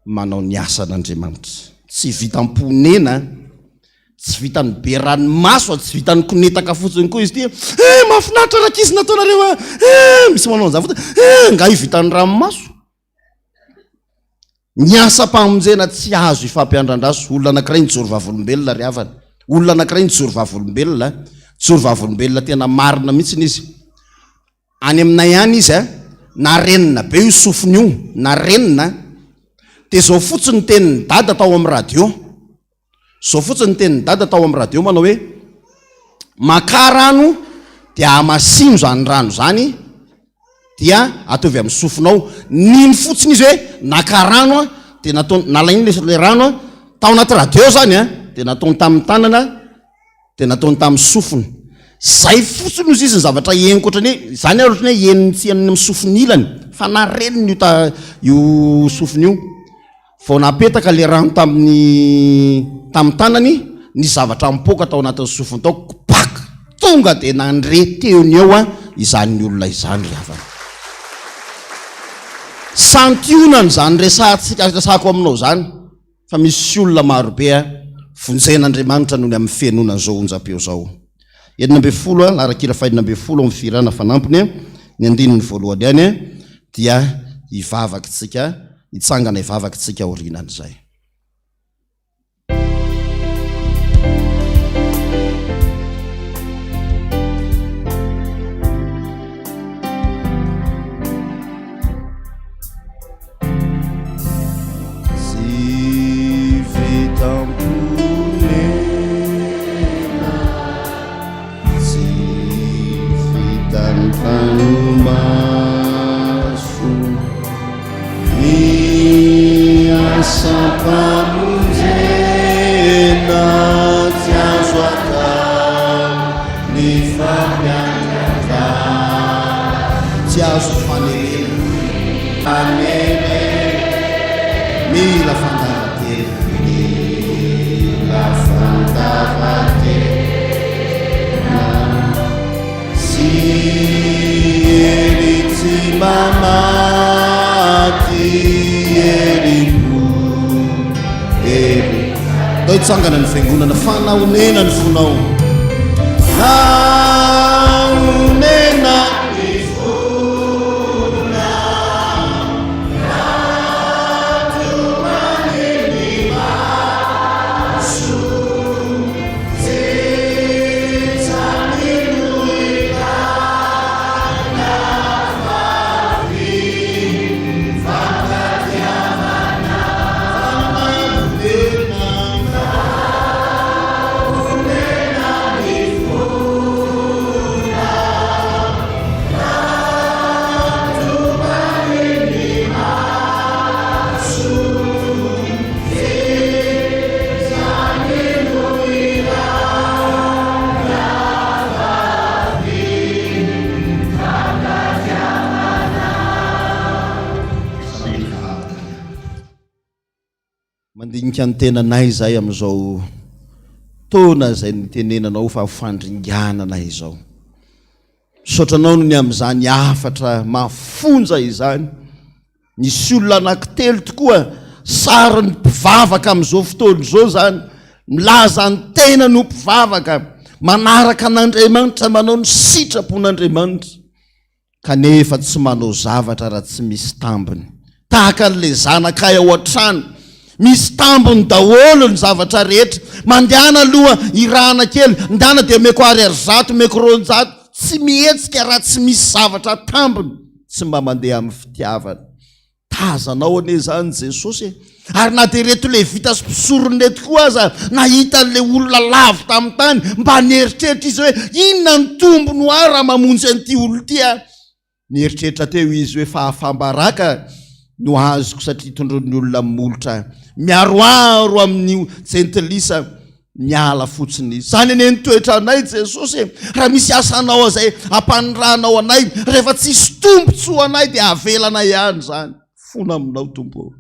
A: manao ny asan'Andriamanitra. Tsy vitam-ponena. Tsy vitan'ny be ranomaso, tsy vitan'ny konetaka fotsiny koa izy ity. Eh, mahafinaritra rankizy nataonareo a! Eh, misy manao an'izany fotsiny. Eh, nga io vitan'ny ranomaso? Ny asam-pamonjena tsy azo ifampiandrandraso. Olona anankiray nijoro vavolombelona ry havana. Olona anankiray nijoro vavolombelona. Nijoro vavolombelona tena marina mihitsy izy. Any aminay any izy a, narenina be io sofiny io, narenina. Dia izao fotsiny ny tenin'i Dada tao amin'ny radio. Zao fotsiny ny tenin'i Dada tao amin'ny radio manao hoe makà rano dia hamasino izany rano izany dia ataovy amin'ny sofinao. Nino fotsiny izy hoe naka rano aho dia nataony, nalainy ilay rano aho, tao anaty radio izany an, dia nataony tamin'ny tanana dia nataony tamin'ny sofiny. Zay fotsiny ozy izy ny zavatra henoko ohatrany hoe, izany ary ohatrany hoe henony tsy henony amin'ny sofiny ilany fa nareniny io ta- io sofiny io. Vao napetaka ilay rano tamin'ny tamin'ny tanany, nisy zavatra nipoaka tao anatin'ny sofiny tao, kopak! Tonga dia nandre teo no eo izany olona izany ry havana. Santionany izany resahantsika, resahako aminao izany, fa misy olona marobe vonjen'Andriamanitra noho ny amin'ny fihenoana an'izao onjam-peo izao. 16, laharan-kira fahenina ambinifolo amin'ny fihirana fanampiny, ny andininy voalohany ihany, dia hivavaka isika, hitsangana hivavaka isika aorianan'izay. Tsy vitam-ponena, tsy vitan'ny ranomaso, ny asam-pamonjena tsy azo atao ny fampiandrandra, tsy azo fanerena. Mila fandavan-tena. Mila fandavan-tena. Sy hery tsy mba maty, herim-po, hery. Ndao hitsangana ny fiangonana fa nahonena ny fonao. Nahonena ny Mandinika ny tenanay izahay amin'izao taona izay nitenenanao fa fandringanana izao. Misaotra anao noho ny amin'izany hafatra mafonja izany. Nisy olona anankitelo tokoa sarin'ny mpivavaka amin'izao fotoana izao izany, milaza ny tenany ho mpivavaka, manaraka an'Andriamanitra, manao ny sitrapon'Andriamanitra. Kanefa tsy manao zavatra raha tsy misy tambiny. Tahaka an'ilay zanakay ao an-trano. Misy tambiny daholo ny zavatra rehetra. Mandehana aloha irahana kely, ndana dia omeko ariary zato, omeko 200. Tsy mihetsika raha tsy misy zavatra tambiny. Tsy mba mandeha amin'ny fitiavana. Tazanao anie izany Jesosy e! Ary na dia ireto Levita sy mpisorona ireto koa aza nahita an'ilay olona lavo tamin'ny tany, mba nieritreritra izy hoe, Inona ny tombony ho ahy raha mamonjy an'ity olona ity aho? Nieritreritra teo izy hoe fahafaham-baraka no azoko satria tondroin'ny olona molotra miharoharo amin'ny jentilisa. Miala fotsiny izy. Izany anie ny toetranay Jesosy e! Raha misy asanao izay ampanirahanao anay, rehefa tsisy tombontsoa anay dia avelanay ihany izany. Fona aminao Tompo ô.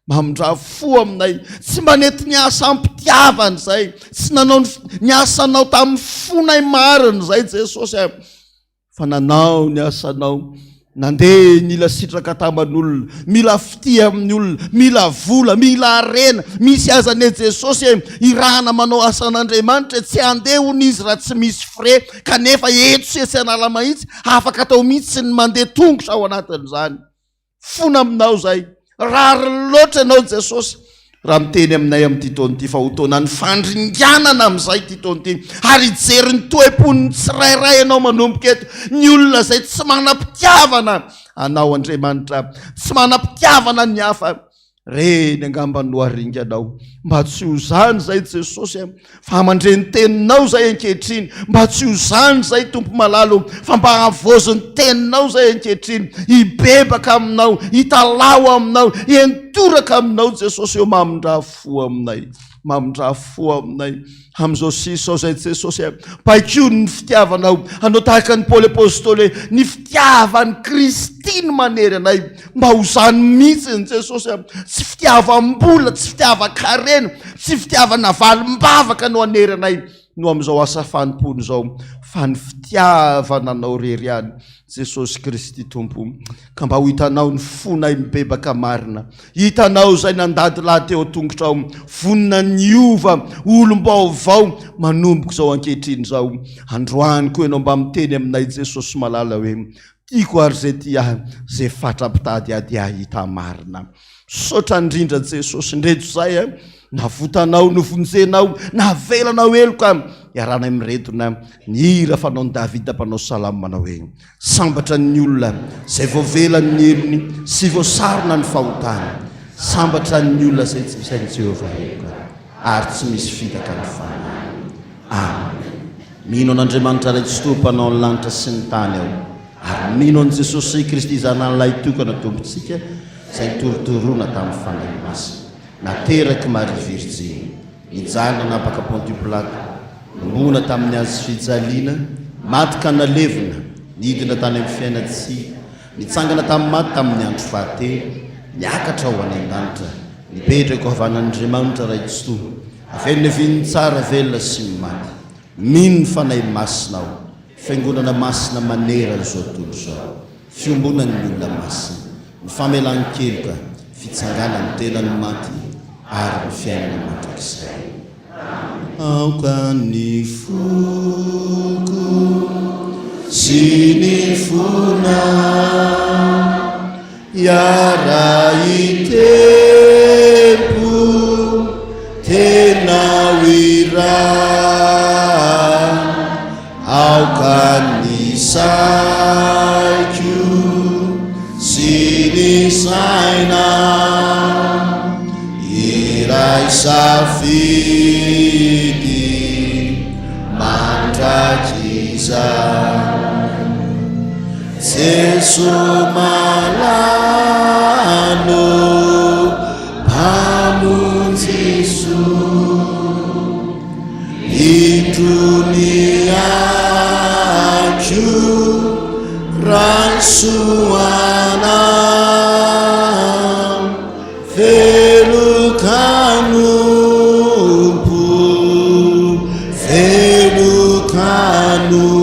A: Mamindrà fo aminay. Tsy mba nety niasa am-pitiavana izay. Tsy nanao ny asanao tamin'ny fonay marina izay Jesosy a. Fa nanao ny asanao, nandeha nila sitraka taman'olona, mila fitia amin'ny olona, mila vola, mila harena, misy aza anie Jesosy e, irahana manao asan'Andriamanitra e, tsy handeha hono izy raha tsy misy frais, kanefa eto sy etsy Analamahitsy, afaka atao mihitsy ny mandeha tongotra ao anatin'izany. Fona aminao izay. Rariny loatra ianao Jesosy raha miteny aminay amin'ity taona ity fa ho taonan'ny fandringanana amin'izay ity taona ity ary hijery ny toe-pon'ny tsirairay ianao manomboka eto, ny olona izay tsy manam-pitiavana anao Andriamanitra, tsy manam-pitiavana ny hafa, reny angamba no haringanao. Mba tsy ho izany izay Jesosy a. Fa mandre ny teninao izay ankehitriny, mba tsy ho izany izay Tompo malala o, fa mba havozo ny teninao izay ankehitriny, hibebaka aminao, hitalaho aminao, hiantoraka aminao Jesosy o, mamindrà fo aminay, mamindrà fo aminay amin'izao sisa izao izay Jesosy a, baikoy ny fitiavanao, hanao tahaka an'i Paoly Apostoly hoe, ny fitiavan'i Kristy no manery anay, Mba ho izany mihitsy ny Jesosy a! Tsy fitiavam-bola, tsy fitiavan-karena, tsy fitiavana valim-bavaka no hanery anay no amin'izao asa fanompoana izao, fa ny fitiavana Anao irery ihany, Jesosy Kristy Tompo. Ka mba ho hitanao ny fonay mibebaka marina, hitanao izay nandadilady teo an-tongotrao, vonona ny hiova ho olom-baovao manomboka izao ankehitriny izao. Androany koa Ianao mba miteny aminay Jesosy malala hoe, Tiako ary zay tia ahy zay fatra mpitady ady hahita marina. Misaotra indrindra Jesosy ndreto zay a navotanao novonjenao navelanao heloka iarahanay miredona ny hira fanaon'i Davida mpanao salamo manao hoe sambatra ny olona zay voavela ny helony sy voasarona ny fahotany sambatra ny olona zay tsy misain'i Jehovah heloka ary tsy misy fitaka ny fanahiny. Amen. Mino an'Andriamanitra Ray Tsitoha Mpanao ny lanitra sy ny tany aho, ary mino an'i Jesosy Kristy Zanany Lahitokana Tompontsika, izay notorotoroina tamin'ny Fanahy Masina, naterak'i Maria Virjiny, nijaly nanapaka Pontio Pilato, nomoana tamin'ny hazo fijaliana, maty ka nalevina, nidina tany amin'ny fiainan-tsy, nitsangana tamin'ny maty tamin'ny andro fahatelo, niakatra ho any an-danitra, nipetraka eo havanan'Andriamanitra Ray Tsitoha, avy any niavian'ny tsara velona sy ny maty. Mino ny Fanahy Masina aho, Fiangonana masina manerana izao tontolo izao, fiombonan'ny olona masina, ny famelan-keloka, fitsanganan'ny tenan'ny maty ary ny fiainana mandrakizay. Aoka ny foko sy ny fonao Hiara-hitempo tena ho iray, aoka ny saiko sy ny sainao hiray safidy mandrakizay. Jeso malalo Mpamonjy soa Indro ny aiko Raiso anao Velon-kanompo Velon-kanompo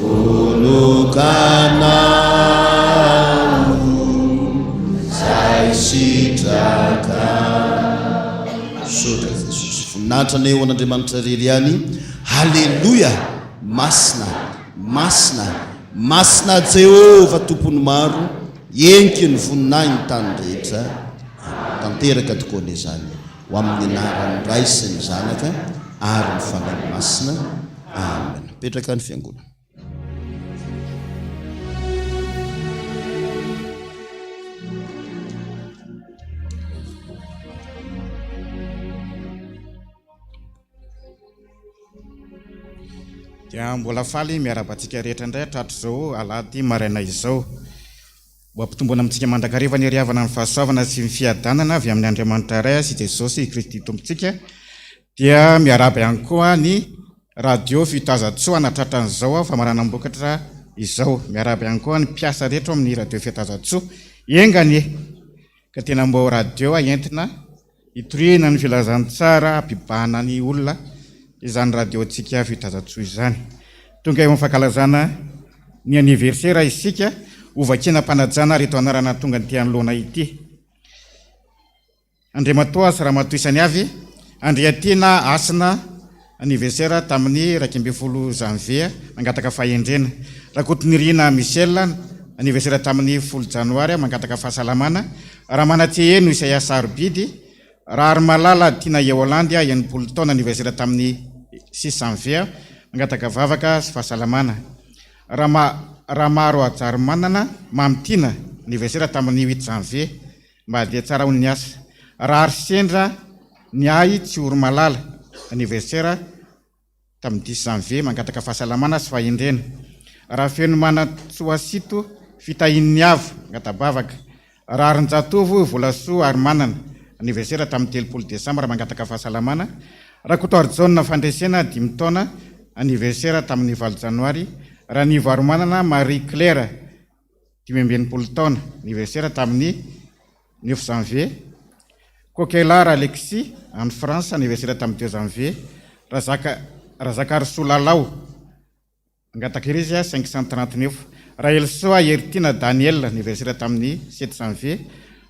A: Vonokanao zay sitraka. Misaotra Jesosy. Voninahitra anie ho an'Andriamanitra irery ihany. Haleloia! Masina, masina, masina Jehovah Tompon'ny maro, heniky ny voninahiny tany rehetra. Tanteraka tokoa anie izany. Ho amin'ny anaran'ny Ray sy ny Zanaka ary ny Fanahy Masina. Amen. Mipetraka ny fiangonana.
D: Dia mbola faly miarahaba antsika rehetra indray hatratr'izao alahady maraina izao. Ho ampitomboina amintsika mandrakariva ny heriavana ny fahasoavana sy ny fiadanana avy amin' Andriamanitra Ray sy Jesosy Kristy Tompontsika. Dia miarahaba ihany koa ny Radio Fitazatsoa nahatratra an'izao famaranam-bokatra izao. Miarahaba ihany koa ny mpiasa rehetra ao amin'ny Radio Fitazatsoa. Enga anie ka tena mba ho radio entina Hitoriana ny filazantsara hampibahana ny olona izany radio-ntsika Fitazatsoa izany. Tonga eo amin'ny fankalazana ny anniversaire isika, ho vakiana am-panajana ireto anarana tonga aty anoloana ity. Andriamatoa sy Ramatoa isany avy, Andriatiana Hasina, anniversaire tamin'ny 11 janvier, mangataka fahendrena. Rakotonirina Michel, anniversaire tamin'ny folo janoary, mangataka fahasalamana. Ramanantseheno Isaia Sarobidy, Raharimalala Tiana Eholandy, 60 taona, anniversaire tamin'ny six janvier, mangataka vavaka sy fahasalamana. Rama Ramarohajarimanana Mamitiana, anniversaire tamin'ny huit janvier. Mba dia tsara hono ny asa. Raha ary sendra ny ahy tsy ory malala, anniversaire tamin'ny dix janvier, mangataka fahasalamana sy fahendrena. Raha Fenomanantsoasito Fitahian'ny Avo, mangata-bavaka. Raha Arinjatovo Volasoa Arimanana, anniversaire tamin'ny 30 desambra, mangataka fahasalamana. Rakotoarijaona Fandresena, dimy taona, anniversaire tamin'ny valo janoary. Ranivoarimanana Marie Claire, 65 taona, anniversaire tamin'ny neuf janvier, Coquelard Alexis, any France, anniversaire tamin'ny deux janvier, Razaka Razakarisoa Lalao, nangataka iry izy, 539, Rahelisoa Heritiana Daniel, anniversaire tamin'ny sept janvier,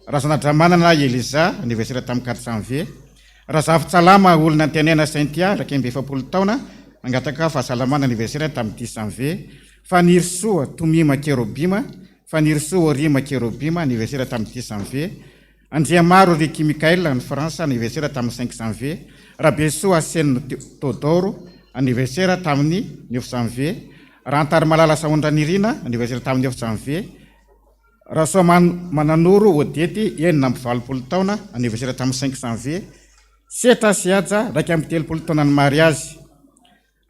D: Razanadramanana Elisa, anniversaire tamin'ny quatre janvier, Razafintsalama Olonantenaina Cynthia, 41 taona, nangataka fahasalamana, anniversaire tamin'ny dix janvier, Fanirisoa Tomima Kerobima, Fanirisoa Orima Kerobima, anniversaire tamin'ny dix janvier, Andriamaro Ricky Michael, any France, anniversaire tamin'ny cinq janvier, Rabesoa Arsène Todoro, anniversaire tamin'ny neuf janvier, Rahantarimalala Sahondranirina, anniversaire tamin'ny neuf janvier, Rasoamananoro Odety, 86 taona, anniversaire tamin'ny cinq janvier, Setra sy Haja, 31 taonan'ny mariazy.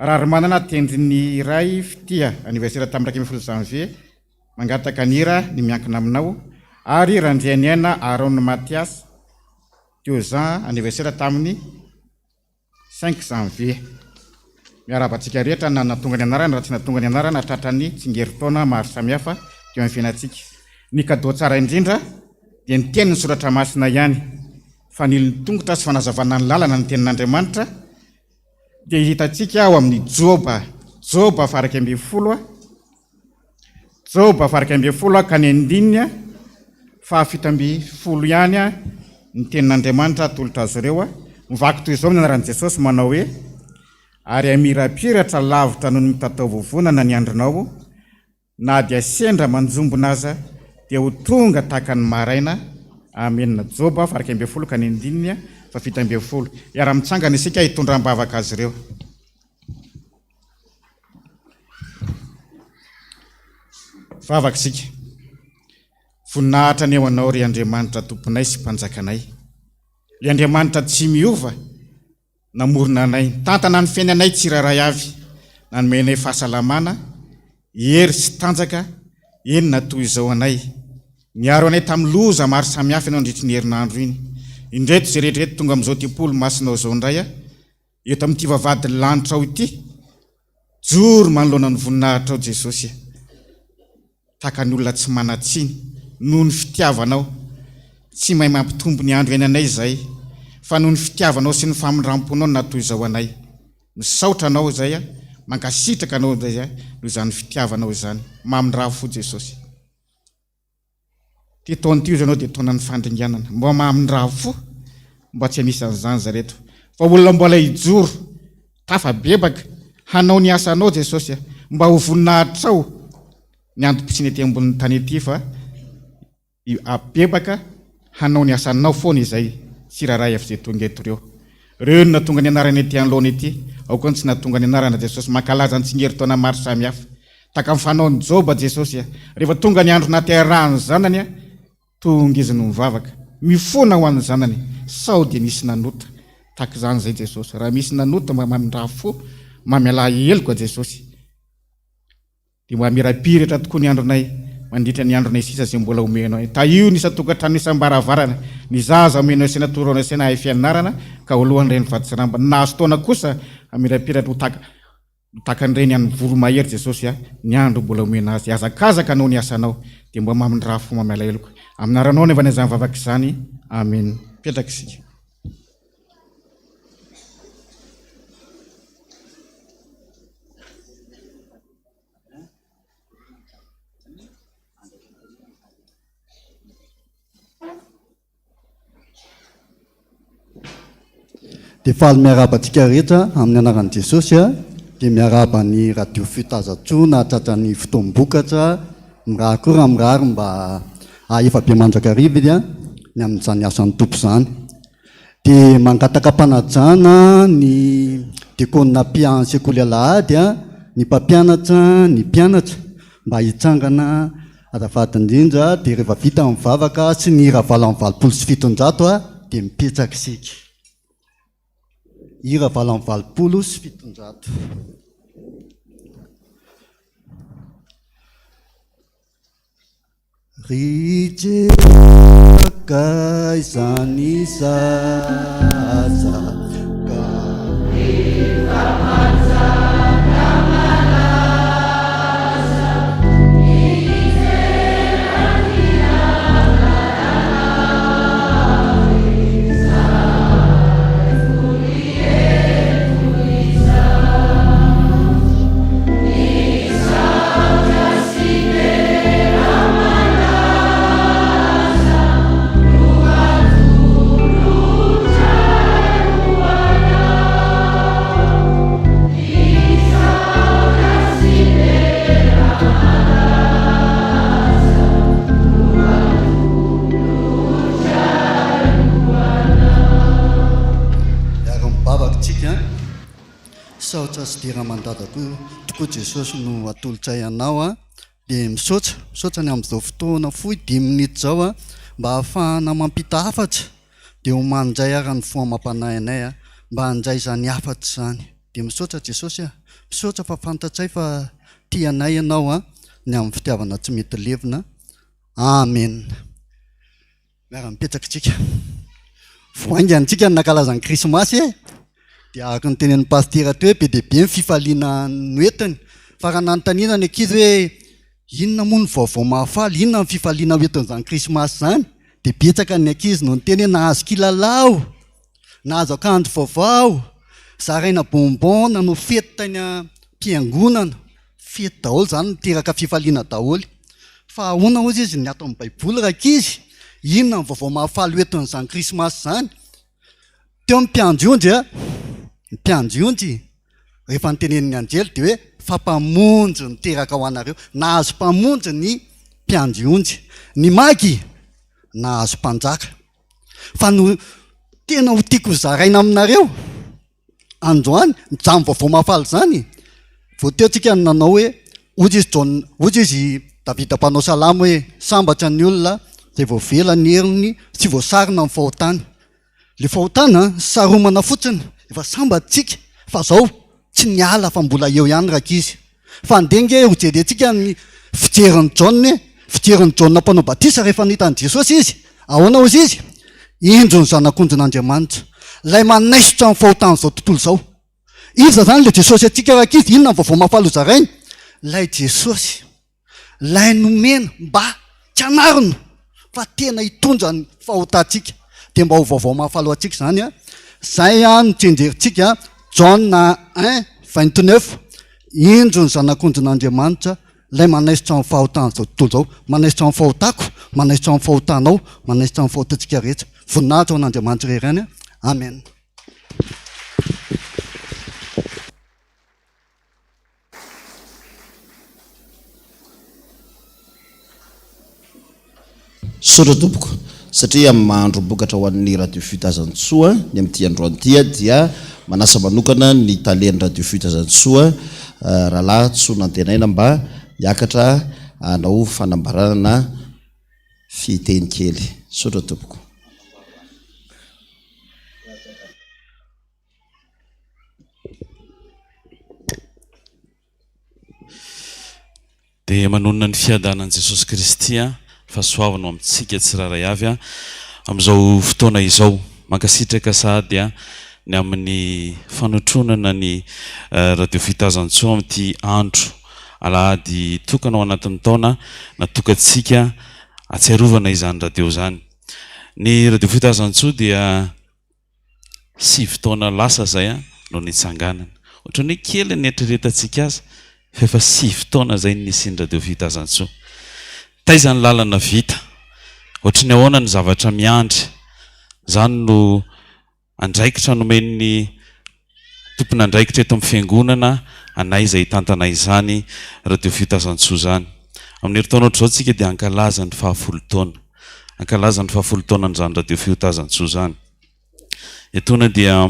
D: Raharimanana Tendrin'ny Ray Fitia, anniversaire tamin'ny 11 janvier, mangataka ny hira Ny miankina aminao, ary Randrianiaina Aaron Mathias, deux ans, anniversaire tamin'ny cinq janvier. Miarahaba antsika rehetra na nahatonga ny anarana na tsy nahatonga ny anarana tratran'ny tsingerin-taona maro samihafa teo amin'ny fiainantsika. Ny cadeau tsara indrindra dia ny tenin'ny soratra masina ihany. Fanilon'ny tongotra sy fanazavana ny lalana ny tenin'Andriamanitra. dia hitantsika ao amin'ny Joba, Joba faha 11, Joba faha 11 ka ny andininy faha 17 ihany ny tenin'Andriamanitra atolotra azy ireo. Mivaky toy izao amin'ny anaran'i Jesosy manao hoe, Ary hamirapiratra lavitra noho ny mitataovovonana ny andronao, Na dia sendra manjombona aza dia ho tonga tahaka ny maraina. Amena. Joba faha 11 ka ny andininy faha 17. Hiara-mitsangana isika hitondra am-bavaka azy ireo. Vavaka isika. Voninahitra anie ho Anao ry Andriamanitra Tomponay sy Mpanjakanay. Ilay Andriamanitra tsy miova. Namorona anay, nitantana ny fiainanay tsirairay avy, nanome anay fahasalamana, hery sy tanjaka, eny na toy izao anay. Niaro anay tamin'ny loza maro samihafa Ianao nandritry ny herinandro iny. Indreto izay rehetra ireto tonga amin'izao tempoly masinao izao indray, eto amin'ity vavahadin'ny lanitrao ity, Joro manoloana ny voninahitrao Jesosy a! Tahaka ny olona tsy manan-tsiny noho ny fitiavanao, tsy mahay mampitombo ny andro iainanay izahay, fa noho ny fitiavanao sy ny famindram-ponao no nahatoy izao anay. Misaotra Anao izay a, mankasitraka Anao izay a, noho izany fitiavanao izany. Mamindrà fo Jesosy. Ity taona ity hozy ianao dia taonan'ny fandringanana. Mba mamindrà fo mba tsy anisan'izany zareto. Fa olona mbola hijoro, tafabebaka, hanao ny asanao Jesosy a. Mba ho voninahitrao ny antom-pisiana ety ambonin'ny tany ety fa habebaka hanao ny asanao foana izay. tsirairay avy izay tonga eto ireo. Ireo no nahatonga ny anarana ety anoloana ety, ao koa ny tsy nahatonga ny anarana Jesosy mankalaza ny tsingerin-taona maro samihafa. Tahaka ny fanaon'i Joba Jesosy, rehefa tonga ny andro nahaterahan'ny zanany, tonga izy no mivavaka, mifona ho an'ny zanany, sao dia nisy nanota. Tahaka izany izay Jesosy, raha misy nanota mba mamindrà fo, mamelà heloka Jesosy. Dia mba hamirapiratra tokoa ny andronay mandritra ny andronay sisa izay mbola omenao anay. Tahio ny isan-tokantrano isam-baravarana, ny zaza omenao saina toroanao saina hahay fianarana ka ho lohan'ireny vaditsiramba. Ny nahazo taona kosa hamirapiratra ho tahaka ho tahaka an'ireny an'ny voromahery Jesosy a, ny andro mbola omena azy. Hihazakazaka hanao ny asanao dia mba mamindrà fo mamela heloka. Amin'ny anaranao anaovana izany vavaka izany. Amena. Mipetraka isika.
E: Dia faly miarahaba antsika rehetra amin'ny anaran'i Jesosy a, dia miarahaba ny Radio Fitazatsoa nahatratra ny fotoam-bokatra, mirary koa raha mirary mba hahefa be mandrakariva izy a, ny amin'izany asan'ny Tompo izany. Dia mangataka am-panajana ny diakona mpiahy ny sekoly alahady, ny mpampianatra, ny mpianatra mba hitsangana azafady indrindra dia rehefa vita ny vavaka sy ny hira 788 dia mipetraka isika. Hira 788. Ry Jesoa izany zaza ka.
B: Efa manjaka malaza Mijery ny anarana Izay fony eto izao Misaotra sy dera malaza no atolotray ho anao. Misaotra sy dera malaza no atolotray ho anao.
E: Miara-mivavaka tsika. Saotra sy dera aman-dada koa tokoa Jesosy no atolotray anao a! Dia misaotra, misaotra ny amin'izao fotoana fohy dimy minitra izao a, mba ahafahana mampita hafatra, dia ho mandray ara ny fo amam-panahy anay a, mba handray izany hafatra izany. Dia misaotra Jesosy a! Misaotra fa fantatray fa tia anay Ianao a, ny amin'ny fitiavana tsy mety levona. Amena. Miara-mipetraka isika. Vao haingana isika no nankalaza ny krismasy e! Dia araka ny tenenin'ny pasitera teo hoe be dia be ny fifaliana noentiny. Fa raha nanontaniana ny ankizy hoe inona moa ny vaovao mahafaly, inona ny fifaliana hoentin'izany krismasy izany? Dia betsaka ny ankizy no niteny hoe nahazo kilalao, nahazo akanjo vaovao, zaraina bonbon, nanao fety tany am-piangonana. Fety daholo izany, miteraka fifaliana daholo. Fa ahoana hozy izy ny ato amin'ny Baiboly rankizy? Inona ny vaovao mahafaly hoentin'izany Krismasy izany? Teo ny mpiandry ondry a, ny mpiandry ondry rehefa notenenin'ny anjely dia hoe fa mpamonjy niteraka ho anareo. Nahazo mpamonjy ny mpiandry ondry. Ny magy nahazo mpanjaka. Fa no tena ho tiako hozaraina aminareo androany izany vaovao mahafaly izany, vao teo tsika no nanao hoe hoy izy Jaona, hoy izy Davida mpanao salamo hoe sambatra ny olona izay voavela ny heriny sy voasarona ny fahotany. Le fahotana saromana fotsiny, efa sambatra tsika fa zao tsy niala fa mbola eo ihany rankizy. Fa andeha nge ho jerentsika ny fijerin'i Jaona e, fijerin'i Jaona mpanao batisa rehefa nahita an'i Jesosy izy. Ahoana hozy izy? Indro ny Zanak'ondrin'Andriamanitra, ilay manaisotra ny fahotan'izao tontolo izao. Iza izany ilay Jesosy antsika rankizy? Inona ny vaovao mahafaly hozaraina? Ilay Jesosy. Ilay nomena mba tsy hanarona fa tena hitondra ny fahotantsika. Dia mba ho vaovao mahafaly ho antsika izany. Izay no tsenjerintsika, Jaona un, 29, Indro ny Zanak'ondrin'Andriamanitra, ilay manaisotra ny fahotan'izao tontolo izao. Manaisotra ny fahotako, manaisotra ny fahotanao, manaisotra ny fahotantsika rehetra. Voninahitra ho an'Andriamanitra irery ihany. Amen.
A: Misaotra tompoko. Satria amin'ny maha androm-bokatra ho an'ny Radio Fitazantsoa ny amin'ity androany ity dia manasa manokana ny talen'ny Radio Fitazantsoa Rahalahy Tsonantenaina mba hiakatra hanao fanambarana na fiteny kely. Misaotra tompoko.
F: Dia manonona ny fiadanan'i Jesosy Kristy fahasoavana ho amintsika tsirairay avy amin'izao fotoana izao. Mankasitraka sahady ny amin'ny fanotronana ny Radio Fitazantsoa amin'ity andro alahady tokana ao anatin'ny taona natokantsika hatsiarovana izany radio izany. Ny Radio Fitazantsoa dia Sivy taona lasa izay no nitsanganana. Ohatran'ny hoe kely ny eritreretantsika azy fa efa sivy taona izay ny nisian'ny Radio Fitazantsoa. Taiza ny lalana vita? Ohatry ny ahoana ny zavatra miandry? Izany no andraikitra nomen'ny tompon'andraikitra eto amin'ny fiangonana anay izay hitantana izany Radio Fitazantsoa izany. Amin'ny herintaona ohatr'izao tsika dia hankalaza ny fahafolo taona. Hankalaza ny fahafolo taonan'izany Radio Fitazantsoa izany. Etoana dia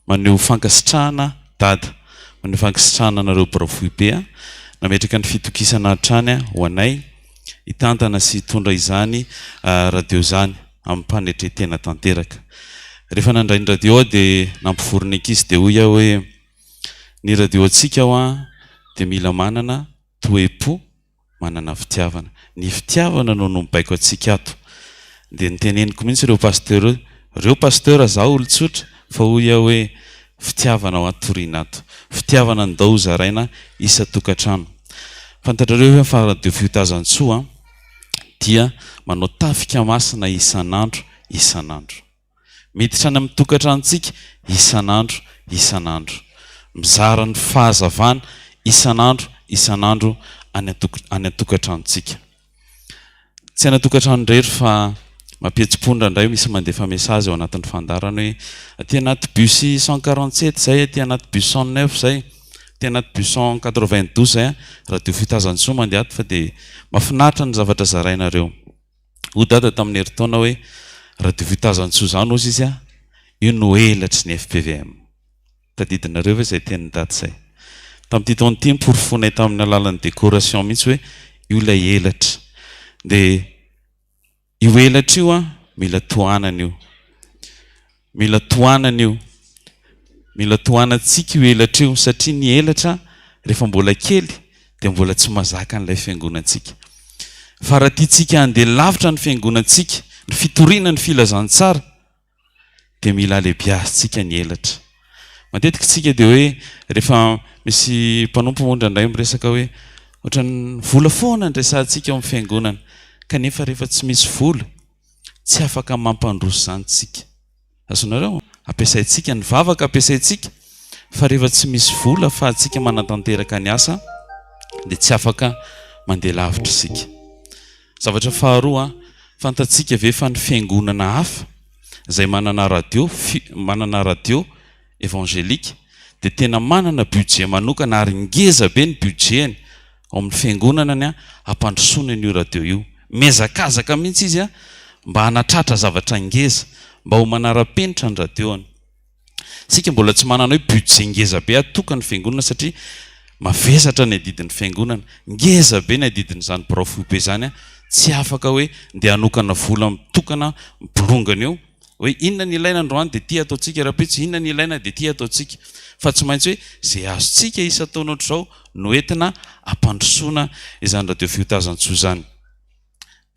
F: maneho fankasitrahana Dada, maneho fankasitrahana anareo birao foibe nametraka ny fitokisana hatrany ho anay hitantana sy hitondra izany radio izany amim-panetren-tena tanteraka. Rehefa nandray ny radio aho dia nampivory ny ankizy dia hoy aho hoe ny radio antsika hoa dia mila manana toe-po manana fitiavana. Ny fitiavana no no mibaiko antsika ato. Dia noteneniko mihitsy ireo pasteur ireo, ireo pasteur zaho olon-tsotra fa hoy aho hoe fitiavana hoa toriana ato. Fitiavana ndao ho zaraina isan-tokantrano. Fantatrareo ve fa radio fiotazantsoa dia manao tafika masina isan'andro isan'andro. Miditra any amin'ny tokantranontsika isan'andro isan'andro. Mizara ny fahazavana isan'andro isan'andro any any an-tokantranontsika. Tsy any an-tokantrano irery fa mampihetsi-po indraindray misy mandefa message ao anatin'ny fandaharana hoe aty anaty bus 147 izay, aty anaty bus 109 izay, aty anaty bus 192 izay, radio fitazantsoa mandeha ato fa dia mahafinaritra ny zavatra zarainareo. Hoy Dada tamin'ny herintaona hoe, Radio Fitazantsoa izany hozy izy a, io no elatry ny fpvm. Tadidinareo ve izay tenin'i Dada izay? Tamin'ity taona ity noporofoinay tamin'ny alalan'ny décoration mihitsy hoe io ilay elatra. Dia io elatra io an, mila tohanana io. Mila tohanana io. Mila tohanantsika io elatra io satria ny elatra rehefa mbola kely dia mbola tsy mazaka an'ilay fiangonantsika. Fa raha tiantsika handeha lavitra ny fiangonantsika, ny fitoriana ny filazantsara dia mila alebiazintsika ny elatra. Matetika isika dia hoe rehefa misy mpanompo moa indraindray miresaka hoe ohatran'ny vola foana no resahantsika ao amin'ny fiangonana kanefa rehefa tsy misy vola Tsy afaka mampandroso izany tsika. Azonareo? Ampiasaintsika ny vavaka ampiasaintsika fa rehefa tsy misy vola afahantsika manatanteraka ny asa dia tsy afaka mandeha lavitra isika. Zavatra faharoa, fantatsika ve fa ny fiangonana hafa izay manana radio, manana radio évangélique dia tena manana budget manokana ary ngeza be ny budget-ny ao amin'ny fiangonana ny hampandrosoana an'io radio io. Mihazakazaka mihitsy izy mba hanatratra zavatra ngeza, mba ho manara-penitra ny radio-ny. Isika mbola tsy manana hoe budget ngeza be atokan'ny fiangonana satria mavesatra ny adidin'ny fiangonana. Ngeza be ny adidin'izany birao foibe izany, tsy afaka hoe ndeha hanokana vola mitokana mibolongana eo. Hoe inona ny ilaina androany dia ity ataontsika, rahampitso inona ny ilaina dia ity ataontsika. Fa tsy maintsy hoe izay azontsika isan-taona ohatr'izao no entina hampandrosoana izany radio fiotazan-tsoa izany.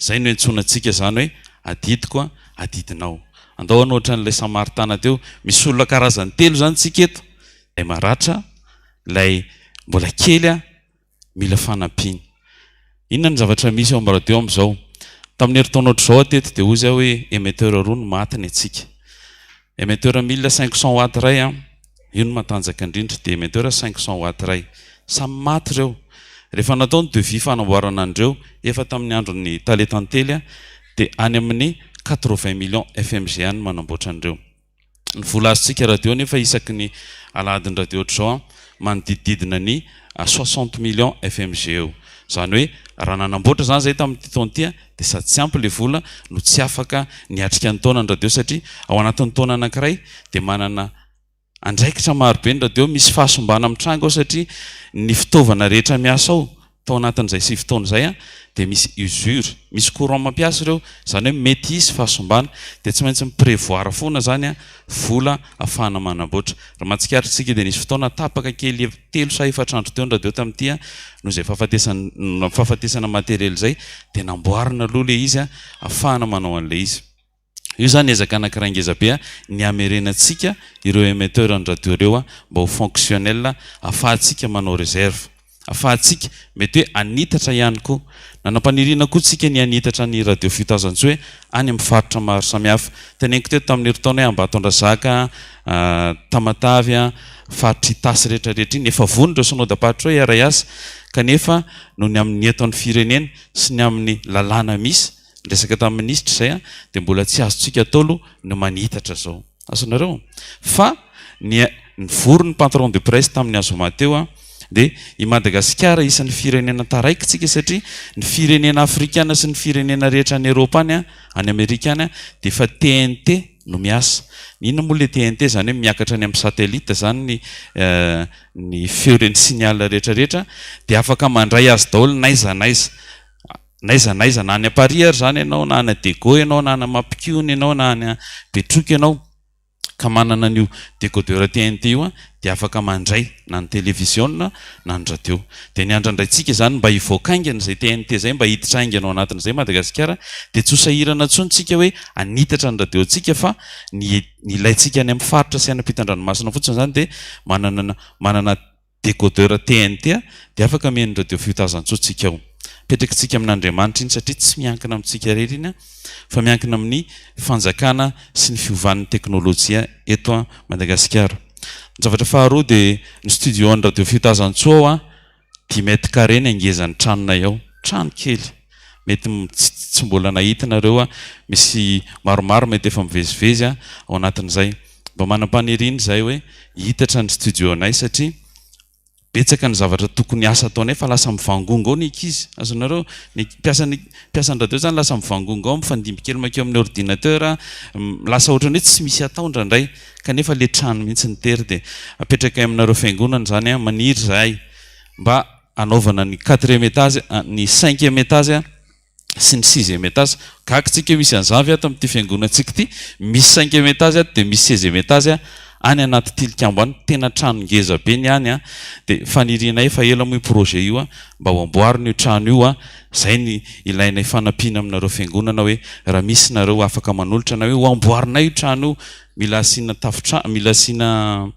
F: Izay no iantsoana antsika izany hoe adidiko, adidinao. Andao hanao ohatran'ilay Samaritana teo. Misy olona karazany telo izany isika eto. Ilay maratra, ilay mbola kely, mila fanampiana. Inona ny zavatra misy ao amin'ny radio amin'izao? Tamin'ny herintaona ohatr'izao aho teto dia hozy aho hoe émetteur roa no maty ny antsika. Émetteur 1500 watt iray an, io no matanjaka indrindra, dia émetteur 500 watt iray. Samy maty ireo. Rehefa natao ny devis fanamboarana an'ireo, efa tamin'ny andron'ny Tale Tantely, dia any amin'ny 80 millions FMG any manamboatra an'ireo. Ny vola azontsika radio anefa isaky ny alahadin'ny radio ohatr'izao an, manodidididina ny soixante millions FMG eo. Izany hoe raha nanamboatra izany izahay tamin'ity taona ity dia sady tsy ampy ilay vola no tsy afaka niatrika ny taona ny radio satria ao anatin'ny taona anankiray dia manana andraikitra maro be ny radio, misy fahasimbana mitranga ao satria ny fitaovana rehetra miasa ao tao anatin'izay 9 taona izay dia misy usure, misy courant mampiasa ireo, izany hoe mety hisy fahasimbana, dia tsy maintsy mi-prevoir foana izany vola ahafahana manamboatra. Raha mahatsikaritra isika dia nisy fotoana tapaka kely telo sa efatra andro teo ny radio tamin'ity noho izay fahafatesana fahafatesana matériel izay dia namboarina aloha ilay izy ahafahana manao an'ilay izy. Io izany ezaka anankiray ngeza be ny hamerenantsika ireo émetteur ny radio ireo mba ho fonctionnel ahafahantsika manao réserve, ahafahantsika mety hoe hanitatra ihany koa. Nanam-paniriana koa tsika ny hanitatra ny radio Fiotazantsoa hoe any amin'ny faritra maro samihafa. Teneniko teto tamin'ny herintaona hoe Ambatondrazaka, Tamatave, faritr'i Itasy rehetra rehetra iny. Efa vonona ireo synodam-paritra ireo hiara-hiasa kanefa noho ny amin'ny eto amin'ny firenena sy ny amin'ny lalàna misy Niresaka tamin'ny minisitra izay aho dia mbola tsy azontsika atao aloha ny manitatra izao. Azonareo? Fa ny nivory ny patron de presse tamin'ny azoma teo aho dia i Madagasikara isan'ny firenena taraiky tsika satria ny firenena afrikana sy ny firenena rehetra any Eropa any, any Amerika any dia efa TNT no miasa. Inona moa ilay TNT? Izany hoe miakatra any amin'ny satellite izany ny ny feo ireny signal rehetra rehetra dia afaka mandray azy daholo n'aiza n'aiza. N'aiza n'aiza, na any Paris ary izany ianao, na any Diego ianao, na any Mampikony ianao, na any Betroka ianao, ka manana an'io décodeur TNT io dia afaka mandray na ny televiziona na ny radio. Dia ny andrandraintsika izany mba hivoaka haingana izay TNT izay, mba hiditra haingana ao anatin'izay Madagasikara, dia tsy ho sahirana intsony tsika hoe hanitatra ny radio-ntsika fa ny ny ilaintsika any amin'ny faritra sy any ampitan-dranomasina fotsiny izany dia manana manana Décodeur TNT dia afaka mihaino radio fiotazantsoa tsika ao. Apetrakitsika amin'Andriamanitra iny satria tsy miankina amintsika irery iny fa miankina amin'ny fanjakana sy ny fiovan'ny teknolojia eto Madagasikara. Ny zavatra faharoa dia ny studio an'ny radio fiotazantsoa ao dix mètres carrés ny angezan'ny tranonay ao. Trano kely. Mety tsy mbola nahita nareo misy maromaro mety efa mivezivezy ao anatin'izay. Mba manam-paniriana izahay hoe hihitatra ny studio-nay satria betsaka ny zavatra tokony asa ataonay fa lasa mivangongo ao ny ankizy. Azonareo? Ny mpiasan'ny mpiasan'ny radio izany lasa mivangongo ao, mifandimby kely mankeo amin'ny ordinateur, lasa ohatran'ny hoe tsy misy atao indraindray kanefa ilay trano mihitsy no tery dia apetrakay aminareo fiangonana izany an, maniry izahay mba hanaovana ny quatrième étage, ny cinquième étage sy ny sixième étage. Gaga tsika hoe misy an'izany ve ato amin'ity fiangonantsika ity? Misy cinquième étage ato dia misy seizième étage any anaty tilikambo any. Tena trano ngeza be ny any an! Dia fanirianay efa ela moa io projet io an, mba ho amboarina io trano io an! Izay ny ilainay fanampiana aminareo fiangonana hoe raha misy nareo afaka manolotra na hoe ho amboarinay io trano io, mila asiana tafo-trano, mila asiana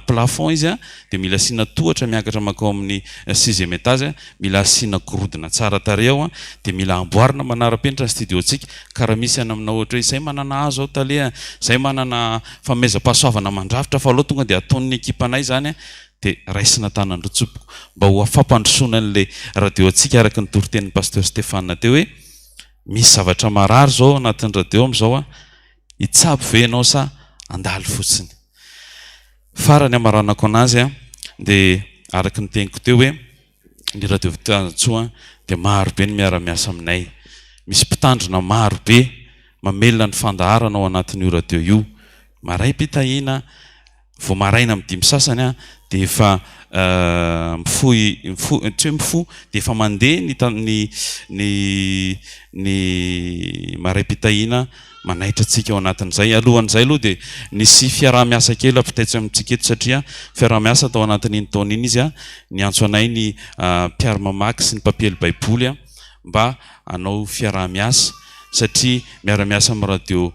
F: plafond izy dia mila asiana tohatra miakatra mankao amin'ny sixième étage, mila asiana gorodona tsara tarehy ao dia mila amboarina manara-penitra ny studio-ntsika ka raha misy any aminao ohatra hoe izay manana hazo ao tale a, izay manana fanomezam-pahasoavana mandrafitra fa aleo tonga dia ataon'ny ekipanay izany dia raisina tanan-droa tompoko mba ho fampandrosoana an'ilay radio-ntsika araka ny toritenin'ny Pasteur Stéphane teo hoe misy zavatra marary izao ao anatin'ny radio amin'izao a, hitsabo ve ianao sa handalo fotsiny? Farany hamaranako anazy dia araka ny teniko teo hoe ny radio Fitiavan-tsoa dia maro be ny miara-miasa aminay. Misy mpitandrina maro be mamelona ny fandaharana ao anatin'io radio io. Maraim-pitahiana, vao maraina amin'ny dimy sasany dia efa mifoha, mifoha, tsy hoe mifoha, dia efa mandeha ny ny ny ny maraim-pitahiana manaitra antsika ao anatin'izay. Alohan'izay aloha dia nisy fiaraha-miasa kely ampitaitsy amintsika eto satria fiaraha-miasa tao anatin'iny taona iny izy, niantso anay ny mpiara-mamaky sy ny mpampiely baiboly mba hanao fiaraha-miasa satria miara-miasa amin'ny radio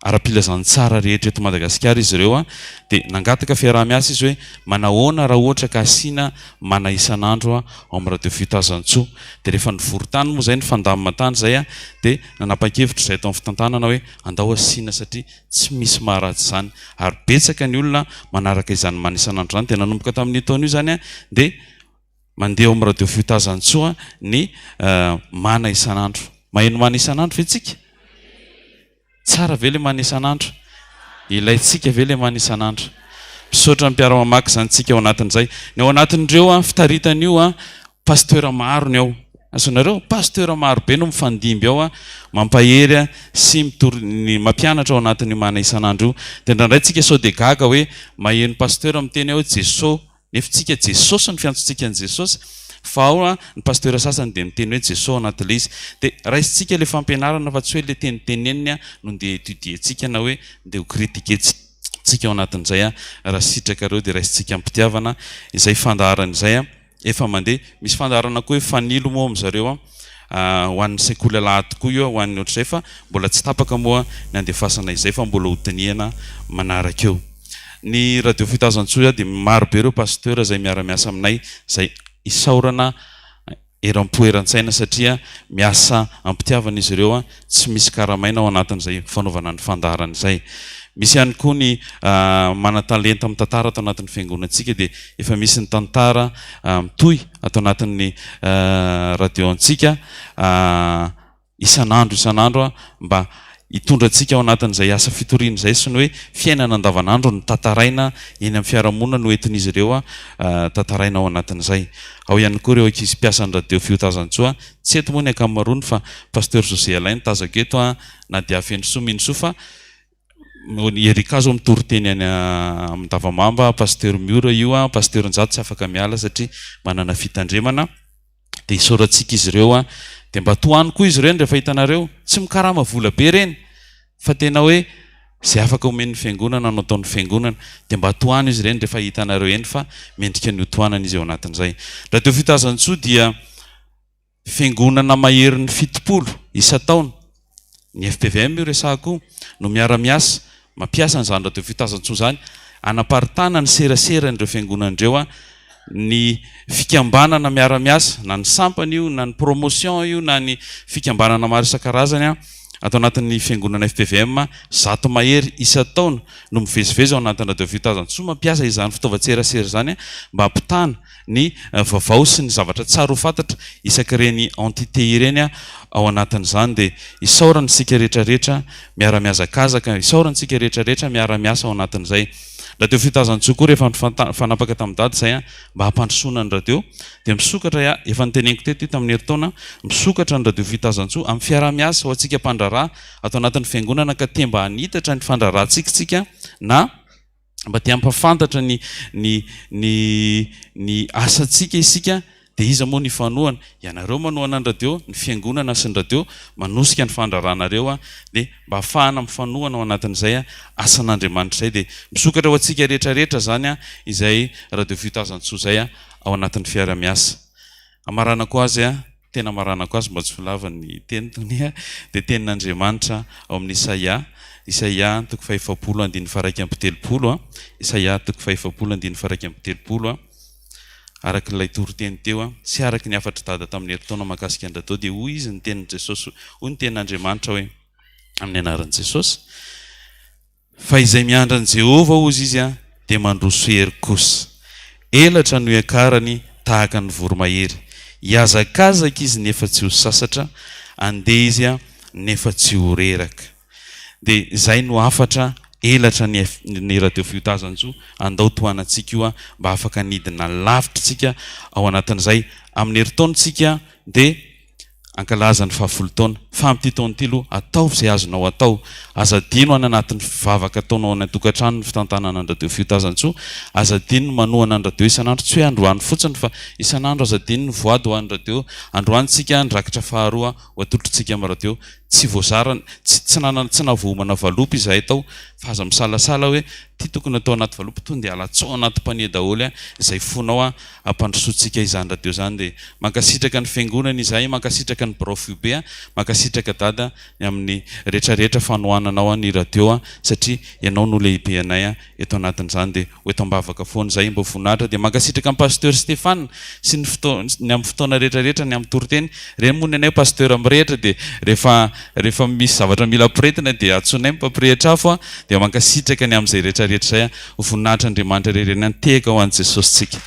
F: ara-pilazantsara rehetra eto Madagasikara izy ireo dia nangataka fiaraha-miasa izy hoe manahoana raha ohatra ka asiana mana isan'andro ao amin'ny radio Fitazantsoa. Dia rehefa nivory tany moa izay, nifandamina tany izay dia nanapa-kevitra izahay tao amin'ny fitantanana hoe andao asiana satria tsy misy maharatsy izany ary betsaka ny olona manaraka izany mana isan'andro izany. Dia nanomboka tamin'io taona io izany dia mandeha ao amin'ny radio Fitazantsoa ny mana isan'andro. Maheno mana isan'andro ve tsika? Tsara ve le mana isan'andro? Ilaintsika ve le mana isan'andro? Misaotra ny mpiara-mamaky izany tsika ao anatin'izay. Ny ao anatin'ireo an, fitaritana io an, pasteur maro ny ao. Azonareo? Pasteur maro be no mifandimby ao an, mampahery an, sy mitory ny mampianatra ao anatin'io mana isan'andro io. Dia indraindray tsika sao dia gaga hoe maheno pasteur miteny hoe Jeso Nefa tsika Jesosy no fiantsontsika an'i Jesosy fa ao ny pasteur sasany dia miteny hoe Jeso ao anatin'ilay izy. Dia raisintsika ilay fampianarana fa tsy hoe ilay teny teneniny no ndeha étudier-tsika na hoe ndeha ho critiquer-tsika ao anatin'izay. Raha sitrakareo dia raisintsika am-pitiavana izay fandaharana izay efa mandeha. Misy fandaharana koa hoe fanilo moa amin-dry zareo ho an'ny sekoly alahady koa io ho an'ny ohatr'izay fa mbola tsy tapaka moa ny handefasana izay fa mbola hodinihana manaraka eo. Ny Radio Fitazantsoa dia maro be ireo pasteur izay miara-miasa aminay izay isaorana eram-po eran-tsaina satria miasa am-pitiavana izy ireo, tsy misy karamaina ao anatin'izay fanaovana ny fandaharana izay. Misy ihany koa ny manan-talenta mitantara ato anatin'ny fiangonantsika dia efa misy ny tantara mitohy ato anatin'ny radio antsika. isan'andro isan'andro mba hitondra antsika ao anatin'izay asa fitoriana izay sy ny hoe fiainana andavanandro no tantaraina eny amin'ny fiarahamonina no entin'izy ireo tantaraina ao anatin'izay. Ao ihany koa ireo ankizy mpiasan'ny radio Fiotazantsoa, tsy eto moa ny ankamaroany fa Pasteur José Alain no tazako eto na dia Fenosoa Minosoa fa i Ericka zao mitory teny any Andavamamba, Pasteur Miora io, Pasteur Njato tsy afaka miala satria manana fitandremana. dia isaorantsika izy ireo an, dia mba tohano koa izy ireny rehefa hitanareo, tsy mikarama vola be ireny fa tena hoe izay afaka omen'ny fiangonana no ataon'ny fiangonana, dia mba tohano izy ireny rehefa hitanareo eny fa mendrika ny hotohanana izy ao anatin'izay. Radio Fitazantsoa dia fiangonana maherin'ny 70 isan-taona. Ny fpvm io resahako io no miara-miasa mampiasa an'izany radio fitazantsoa izany hanaparitahana ny seraseran'ireo fiangonana ireo ny fikambanana miara-miasa na ny sampana io na ny promotion io na ny fikambanana maro isan-karazany ato anatin'ny fiangonana fpvm 100 mahery isan-taona no mivezivezy ao anatin'ny radio fitazantsoa mampiasa izany fitaovan-tserasera izany mba hampitana ny vaovao sy ny zavatra tsara ho fantatra isak'ireny entité ireny ao anatin'izany dia isaorana isika rehetra rehetra miara-mihazakazaka, isaorana isika rehetra rehetra miara-miasa ao anatin'izay. Radio Fitazantsoa koa rehefa nifanapaka tamin'i Dada izay mba hampandrosoana ny radio dia misokatra, efa noteneniko teto io tamin'ny herintaona, misokatra ny Radio Fitazantsoa amin'ny fiaraha-miasa ho antsika mpandraharaha ato anatin'ny fiangonana ka te mba hanitatra ny fandraharahantsika isika na mba te hampafantatra ny ny ny ny asantsika isika dia iza moa ny hifanohana? Ianareo manohana ny radio, ny fiangonana sy ny radio manosika ny fandraranareo a, dia mba ahafahana mifanohana ao anatin'izay a, asan'Andriamanitra izay dia misokatra ho antsika rehetra rehetra izany a, izay radio fiotazantsoa izay a, ao anatin'ny fiara-miasa. Hamaranako azy a. Tena amaranako azy mba tsy ho lava ny teny Tonia dia tenin'Andriamanitra ao amin'ny Isaia, Isaia toko fahefapolo andininy faha-31 a, Isaia toko fahefapolo andininy faha-31 a, araka ilay toriteny teo a, sy araka ny hafatr'i Dada tamin'ny herintaona mahakasika an-dRadao dia hoy izy ny tenin'i Jesosy, hoy ny tenin'Andriamanitra hoe amin'ny anaran'i Jesosy, Fa izay miandry an'i Jehovah, hozy izy, dia mandroso hery kosa. Elatra no hiakarany tahaka ny voromahery. Hihazakazaka izy nefa tsy ho sasatra, handeha izy nefa tsy ho reraka. Dia izay no hafatra, elatra ny ny radio fiotazan-jo, andao tohanantsika io mba afaka nidina lavitra isika ao anatin'izay. Amin'ny herintaona isika dia. Hankalaza ny fahafolo taona. Fa amin'ity taona ity aloha, ataovy izay azonao atao. Aza adino any anatin'ny vavaka ataonao any an-tokantrano ny fitantanana ny Radio Fiotazantsoa. Aza adino ny manohana ny radio isan'andro, tsy hoe androany fotsiny fa isan'andro aza adino ny voady ho an'ny radio. Androany tsika ny rakitra faharoa ho atolotritsika amin'ny radio. Tsy voazara, tsy tsy nanana, tsy nahavoaomana valopy izahay tao fa aza misalasala hoe ity tokony atao anaty valopy, tonga dia alatsaho anaty panier daholo izay fonao hampandrosoantsika izany radio izany dia mankasitraka ny fiangonana izahay, mankasitraka ny birao foibe, mankasitraka dada ny amin'ny rehetra rehetra fanohananao ny radio satria ianao no lehibe anay eto anatin'izany dia ho eto ambavaka foana izahay mba ho voninahitra dia mankasitraka an'i Pasteur Stéphane sy ny fotoa ny amin'ny fotoana rehetra rehetra ny amin'ny toriteny ireny moa ny anay Pasteur mirehitra dia rehefa rehefa misy zavatra mila ampirehetina dia antsoinay ny mpampirehitra afo dia mankasitraka ny amin'izay rehetra rehetra izay Ho voninahitr' Andriamanitra irery ihany Antehaka ho an'i Jesosy tsika.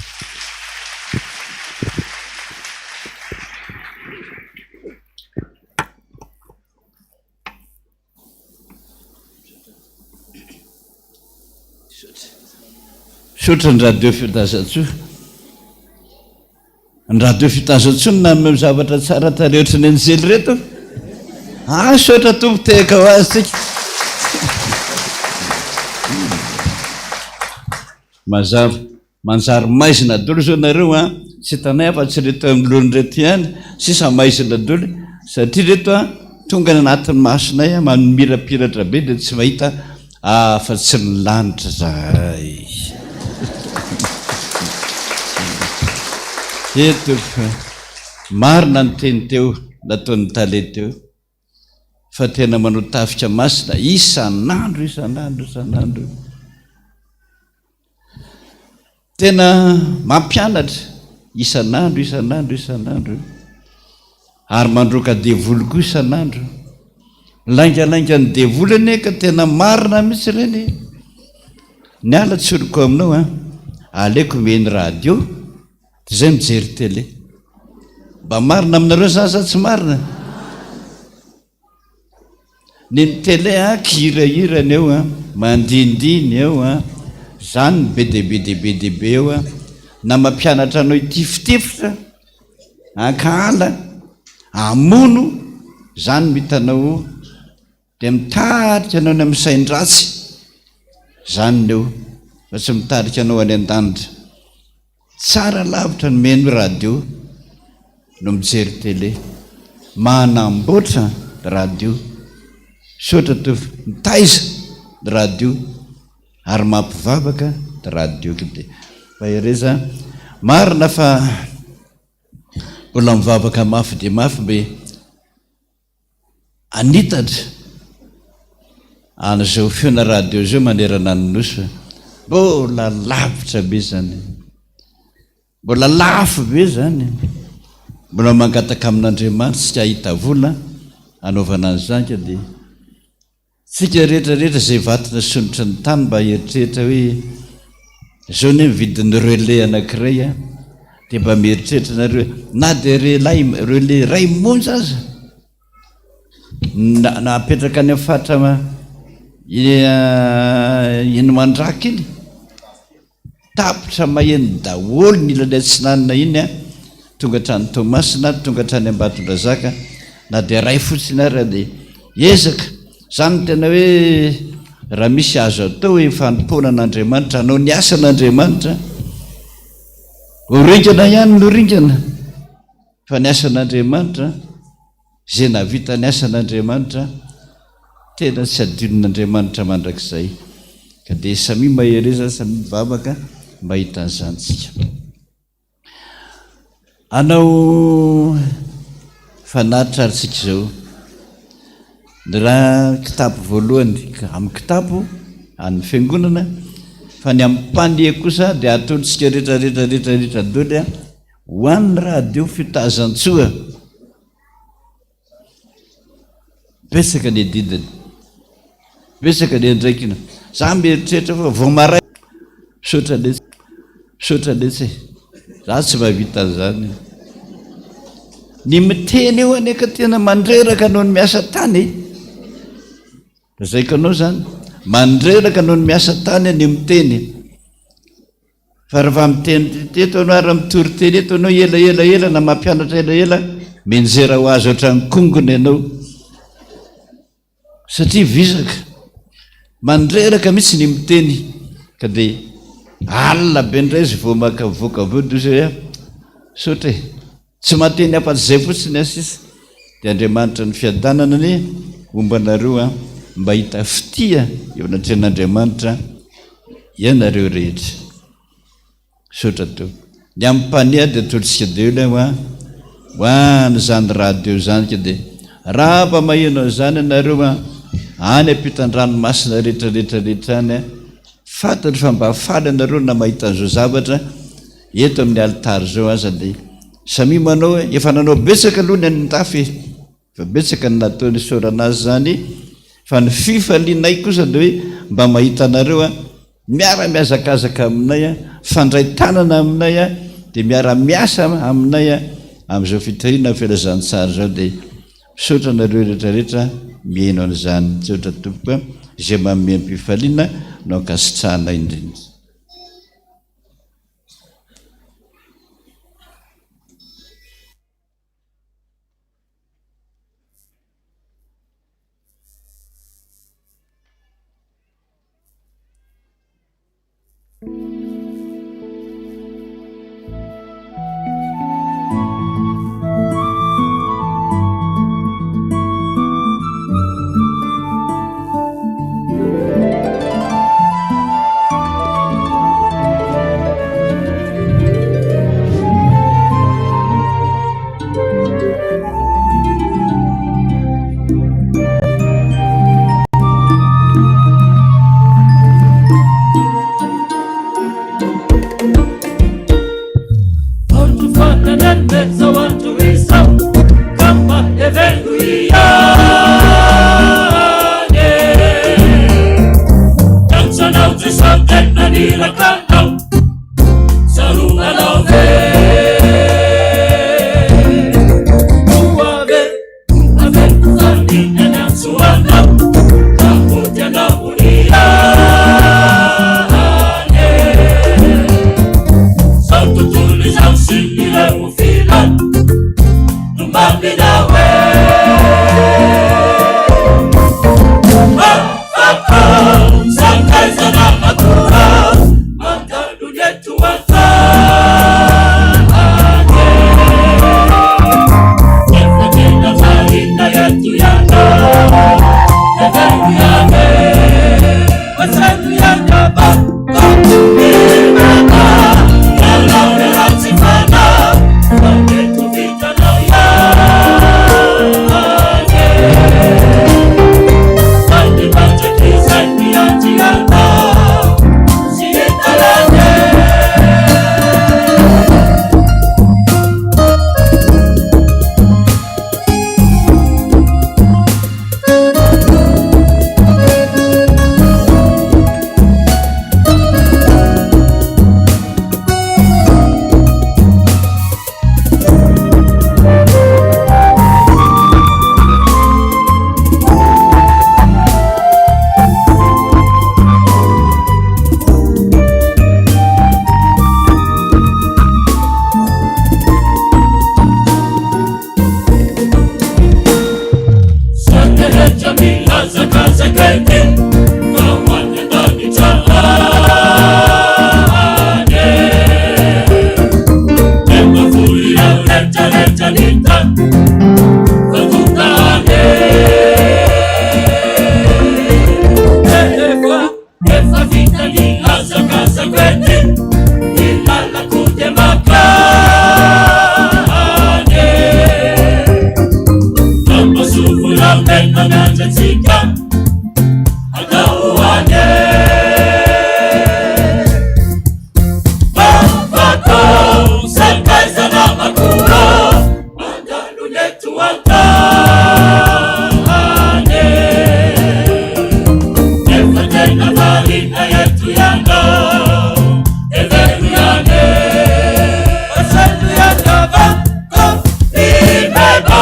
G: Misaotra ny radio Fitazatsoa. Ny radio Fitazatsoa no nanome zavatra tsara tarehy ohatran'ny anjely ireto. Ah, misaotra Tompo tehaka ho azy tsika. Mazava. Manjary maizina dolo zao nareo an, tsy hitanay afa tsy reto anoloana reto ihany sisa maizina dolo satria reto an tonga any anatin'ny masonay an mamirapiratra be dia tsy mahita afa tsy ny lanitra zahay. He tompoko, marina ny teny teo nataon'ny tale teo fa tena manao tafika masina isan'andro isan'andro isan'andro. Tena mampianatra isan'andro isan'andro isan'andro ary mandroaka devoly koa isan'andro. Laingalaingan'ny devoly anie ka tena marina mihitsy ireny e. Ny ala tsoriko aminao an, aleoko mihaino radio toy izay mijery télé. Mba marina aminareo za sa tsy marina? Ny ny télé an, kihirahira ny eo an, mandihindihy ny eo an, zany ny be dia be dia be dia be eo an, na mampianatra anao hitifitifitra, hankahala, hamono, zany no hitanao dia mitarika anao any amin'ny sain-dratsy, zany ny eo fa tsy mitarika anao any an-danitra. Tsara lavitra ny mihaino radio no mijery télé. Manamboatra radio. Misaotra Tovo. Mitaiza ny radio ary mampivavaka ny radio dia mahereza. Marina fa mbola mivavaka mafy dia mafy mbe Hanitatra an'izao feona radio izao manerana ny Nosy fa mbola lavitra be izany. Mbola lafo be izany. Mbola mangataka amin'Andriamanitra isika hahita vola hanaovana an'izany ka dia Tsika rehetra rehetra izay vatana sonotry ny tany mba hieritreritra hoe zao anie ny vidin'ny relais anankiray a, dia mba mieritreritra nareo hoe na dia relais relais iray monja aza na na apetraka any amin'ny faritra iny Mandraka iny, Tapitra maheno daholo ny ilany atsinanana iny an, tonga hatrany Toamasina, tonga hatrany Ambatondrazaka, na dia iray fotsiny ara dia ezaka, izany no tena hoe raha misy azo atao hoe fanompoana an'Andriamanitra, hanao ny asan'Andriamanitra, ho ringana ihany no ringana fa ny asan'Andriamanitra, Izay nahavita ny asan'Andriamanitra, tena tsy hadinon'Andriamanitra mandrakizay. Ka dia samia mahereza, samia mivavaka mba hahita an'izany tsika. Hanao fanatitra ary tsika izao. Ny raha kitapo voalohany amin'ny kitapo an'ny fiangonana, fa ny amin'ny panier kosa dia atolotsika rehetra rehetra rehetra rehetra daholo ho an'ny radio fitazantsoa. Betsaka ny adidiny, betsaka ny andraikiny. Za mieritreritra fa vao maraina, misaotra letsy, misaotra letsy e. Za tsy mahavita an'izany. Ny miteny eo anie ka tena mandreraka noho ny miasa tany e. Lazaiko anao zany, mandreraka noho ny miasa tany ny miteny. Fa rehefa miteny teto ianao ary mitory teny eto ianao ela ela ela na mampianatra ela ela, mianjera ho azy ohatran'ny kongona ianao. Satria vizaka. Mandreraka mihitsy ny miteny. Ka dia alina be indray izy vao maka mivoaka avy eo dia hoy izy hoe misaotra e. Tsy mahateny afa-tsy izay fotsiny aho sisa. Dia Andriamanitra ny fiadanana anie homba anareo an, mba hahita fitia eo anatrehan'Andriamanitra ianareo rehetra. Misaotra Tompo. Ny amin'ny panier dia atolotsika daholo io an, ho an'izany radio izany ka dia raha mba maheno an'izany ianareo an, any ampitan-dranomasina rehetra rehetra rehetra any an, fantatro fa mba faly ianareo na mahita an'izao zavatra Eto amin'ny alitara izao aza dia samia manao hoe efa nanao betsaka aloha ny any an-dafy e! Efa betsaka ny nataony isaorana azy izany fa ny fifalianay kosa dia hoe mba mahita anareo an, miara-mihazakazaka aminay an, mifandray tanana aminay an, dia miara-miasa aminay an, amin'izao fitahiana filazantsara izao dia misaotra anareo rehetra rehetra mihaino an'izany. Misaotra tompoko an, izay manome am-pifaliana no ankasitrahana indrindra.
B: Jesosy tena naniraka anao Tsaroanao ve Moa ve Moa ve fa inona niantso anao Ka hody anao ny any e Zao tontolo izao sy ireo filany No mamina hoe Sakaiza namako Mandalo ny eto an-tany Efa tena variana eto ianao Hevero ihany Asaino ihany Ialao ny ratsy fanahy Fa mety ho vitanao ihany Fa ny mandrakizay miandry anao Tsy hita lany Zay rehetra mihazakazaka ety ka ho any an-danitra any e. Efa fohy ireo rehetra rehetra ny tany fa tonga any e. Efa efa vita ny hazakazako ety, ny lalako dia mankany e. Mampasoa volamena miandry antsika andao ho any e. Vavaka sakaiza namako mandalo ny eto an-tany e. Efa tena variana eto ianao, hevero ihany e. Asaino ihany avako Ibeba,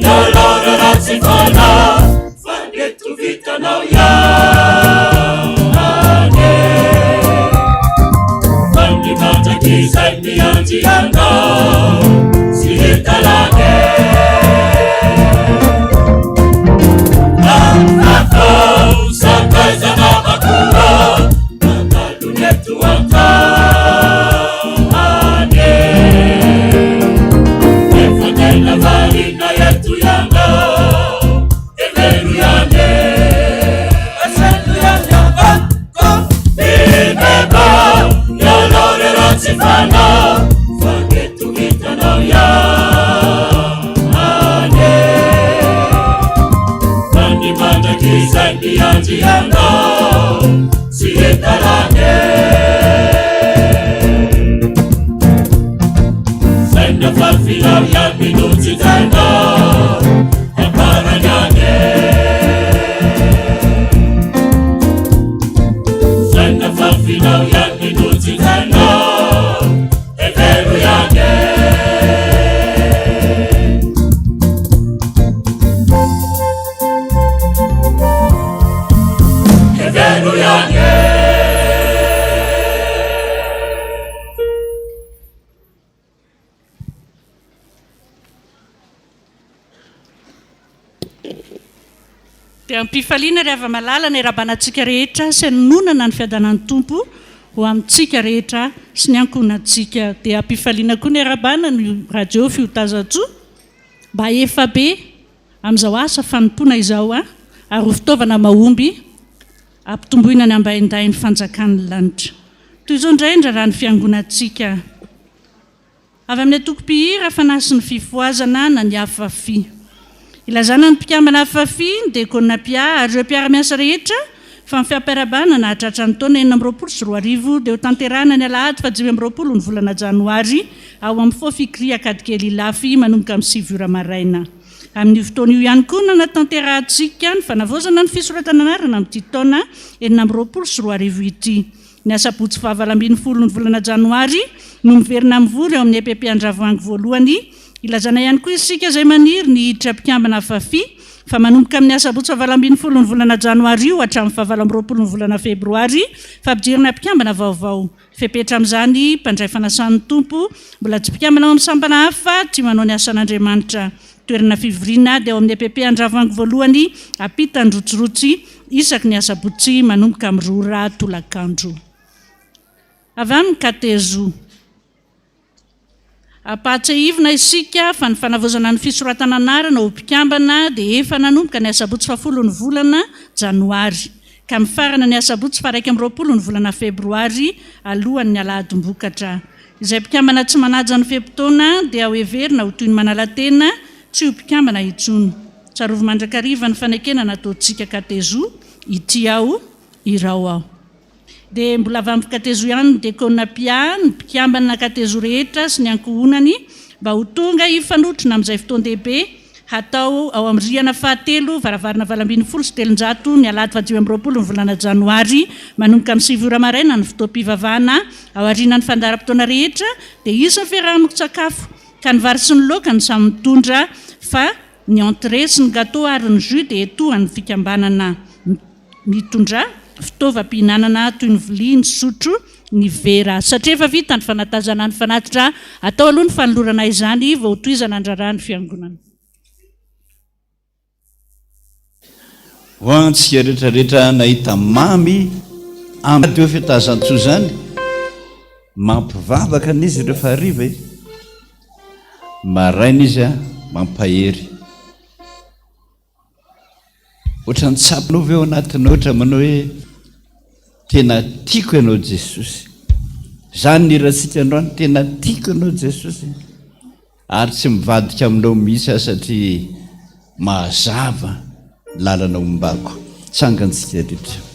B: ialao ny ratsy fanahy, fa ny eto vitanao ihany e. Fa ny mandrakizay miandry anao, tsy hita lany e. Vavaka sakaiza namako mandalo ny eto an-tany e. Efa tena variana eto ianao, hevero ihany e. Asaino ihany avako Ibeba, ialao ny ratsy fanahy, fa ny eto hitanao ihany e. Fa ny mandrakizay miandry anao, tsy hita lany e. Zay nafafinao ihany no jinjainao, amparany any e. Zay nafafinao ihany no jinjainao, hevero ihany e. Hevero ihany e.
H: Dia am-pifaliana ry hava-malala ny iarahabana antsika rehetra sy hanononana ny fiadanan'ny Tompo ho amintsika rehetra sy ny ankohonantsika. Dia am-pifaliana koa ny iarahabana ny Radio Fiotazantsoa mba efa be amin'izao asa fanompoana izao ary ho fitaovana mahomby hampitomboina ny ambaindain'ny fanjakan'ny lanitra. Toy izao indray ny raharahan'ny fiangonantsika. Avy amin'ny antoko mpihira Fanahy sy ny Fifohazana na ny Afafi. Ilazana ny mpikambana Afafi, ny Diakona Pia ary ireo mpiara-miasa rehetra fa ny fiampiarahabana nahatratra ny taona 2026 dia hotanterahina ny alahady faha-25 ny volana janoary ao amin'ny Fofikri Ankadikely Ilafy manomboka amin'ny sivy ora maraina. Amin'io fotoana io ihany koa no hanatanterahantsika ny fanavaozana ny fisoratana anarana amin'ity taona 2026 ity. Ny asabotsy faha 18 ny volana janoary no miverina mivory ao amin'ny EPP Andravoahangy voalohany. Ilazana ihany koa isika izay maniry ny hiditra mpikambana Afafi fa manomboka amin'ny asabotsy faha 18 ny volana janoary io hatramin'ny faha 28 ny volana febroary fampidirana mpikambana vaovao. Fepetra amin'izany, mpandray fanasan'ny Tompo, mbola tsy mpikambana ao amin'ny sampana hafa, tia manao ny asan'Andriamanitra. Toerana fivoriana dia ao amin'ny EPP Andravoahangy voalohany, ampitan-drotsirotsy, isaky ny asabotsy manomboka amin'ny roa ora tolakandro. Avy amin'ny Katezo. Ampahatsiahivina isika fa ny fanavaozana ny fisoratana anarana ho mpikambana dia efa nanomboka ny asabotsy fahafolo ny volana janoary ka mifarana ny asabotsy faha 21 ny volana febroary alohan'ny alahadim-bokatra. Izay mpikambana tsy manaja ny fe-potoana dia ho heverina ho toy ny manala tena tsy ho mpikambana intsony. Tsarovy mandrakariva ny fanekena nataontsika Katezo, ity aho, irao aho. Dia mbola avy amin'ny Katezo ihany ny Diakona Pia, ny mpikambana Katezo rehetra sy ny ankohonany mba ho tonga hifanotrona amin'izay fotoan-dehibe hatao ao amin'ny rihana fahatelo, varavarana 318, ny alahady faha-25 ny volana janoary, manomboka amin'ny sivy ora maraina ny fotoam-pivavahana. Aorianan'ny fandaharam-potoana rehetra dia hisy ny fiaraha-misakafo ka ny vary sy ny laoka no samy mitondra fa ny entrée sy ny gâteau ary ny jus dia etoan'ny fikambanana mitondra fitaovam-pihinanana toy ny vilia, ny sotro, ny vera. Satria efa vita ny fanatazana ny fanatitra, atao aloha ny fanolorana izany vao hotohizana ny raharahan'ny fiangonana.
G: Ho antsika rehetra rehetra nahita mamy amin'ny teo fitazan-tsoa izany, mampivavaka an'izy rehefa hariva e, maraina izy mampahery. Ohatran'ny tsapanao ve ao anatinao ohatra manao hoe tena tiako ianao Jesosy. Izany ny hirantsika androany, tena tiako ianao Jesosy. Ary tsy mivadika aminao mihitsy aho satria mazava ny lalana ombako. Tsangantsika rehetra.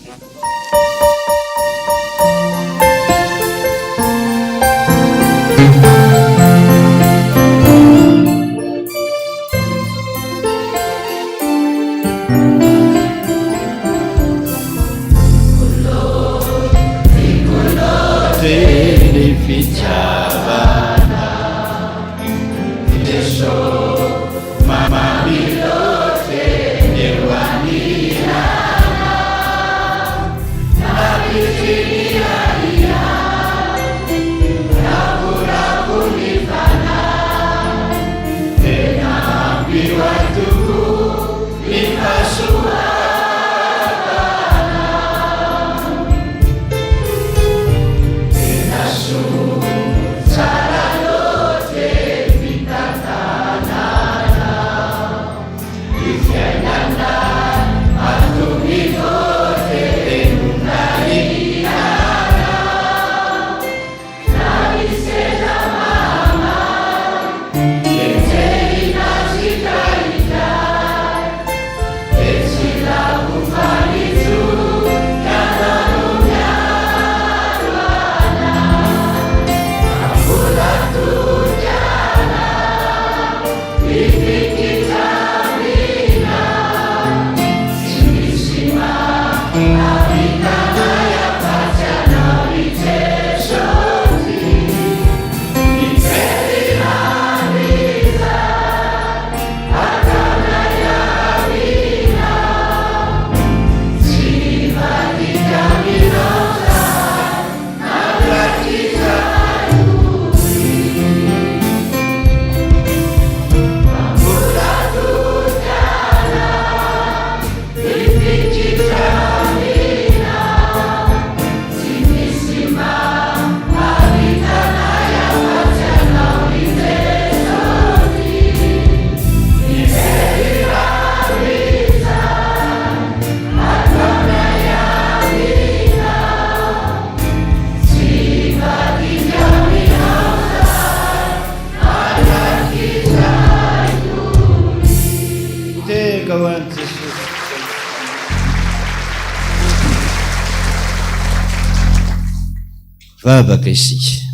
G: Vavaka isika.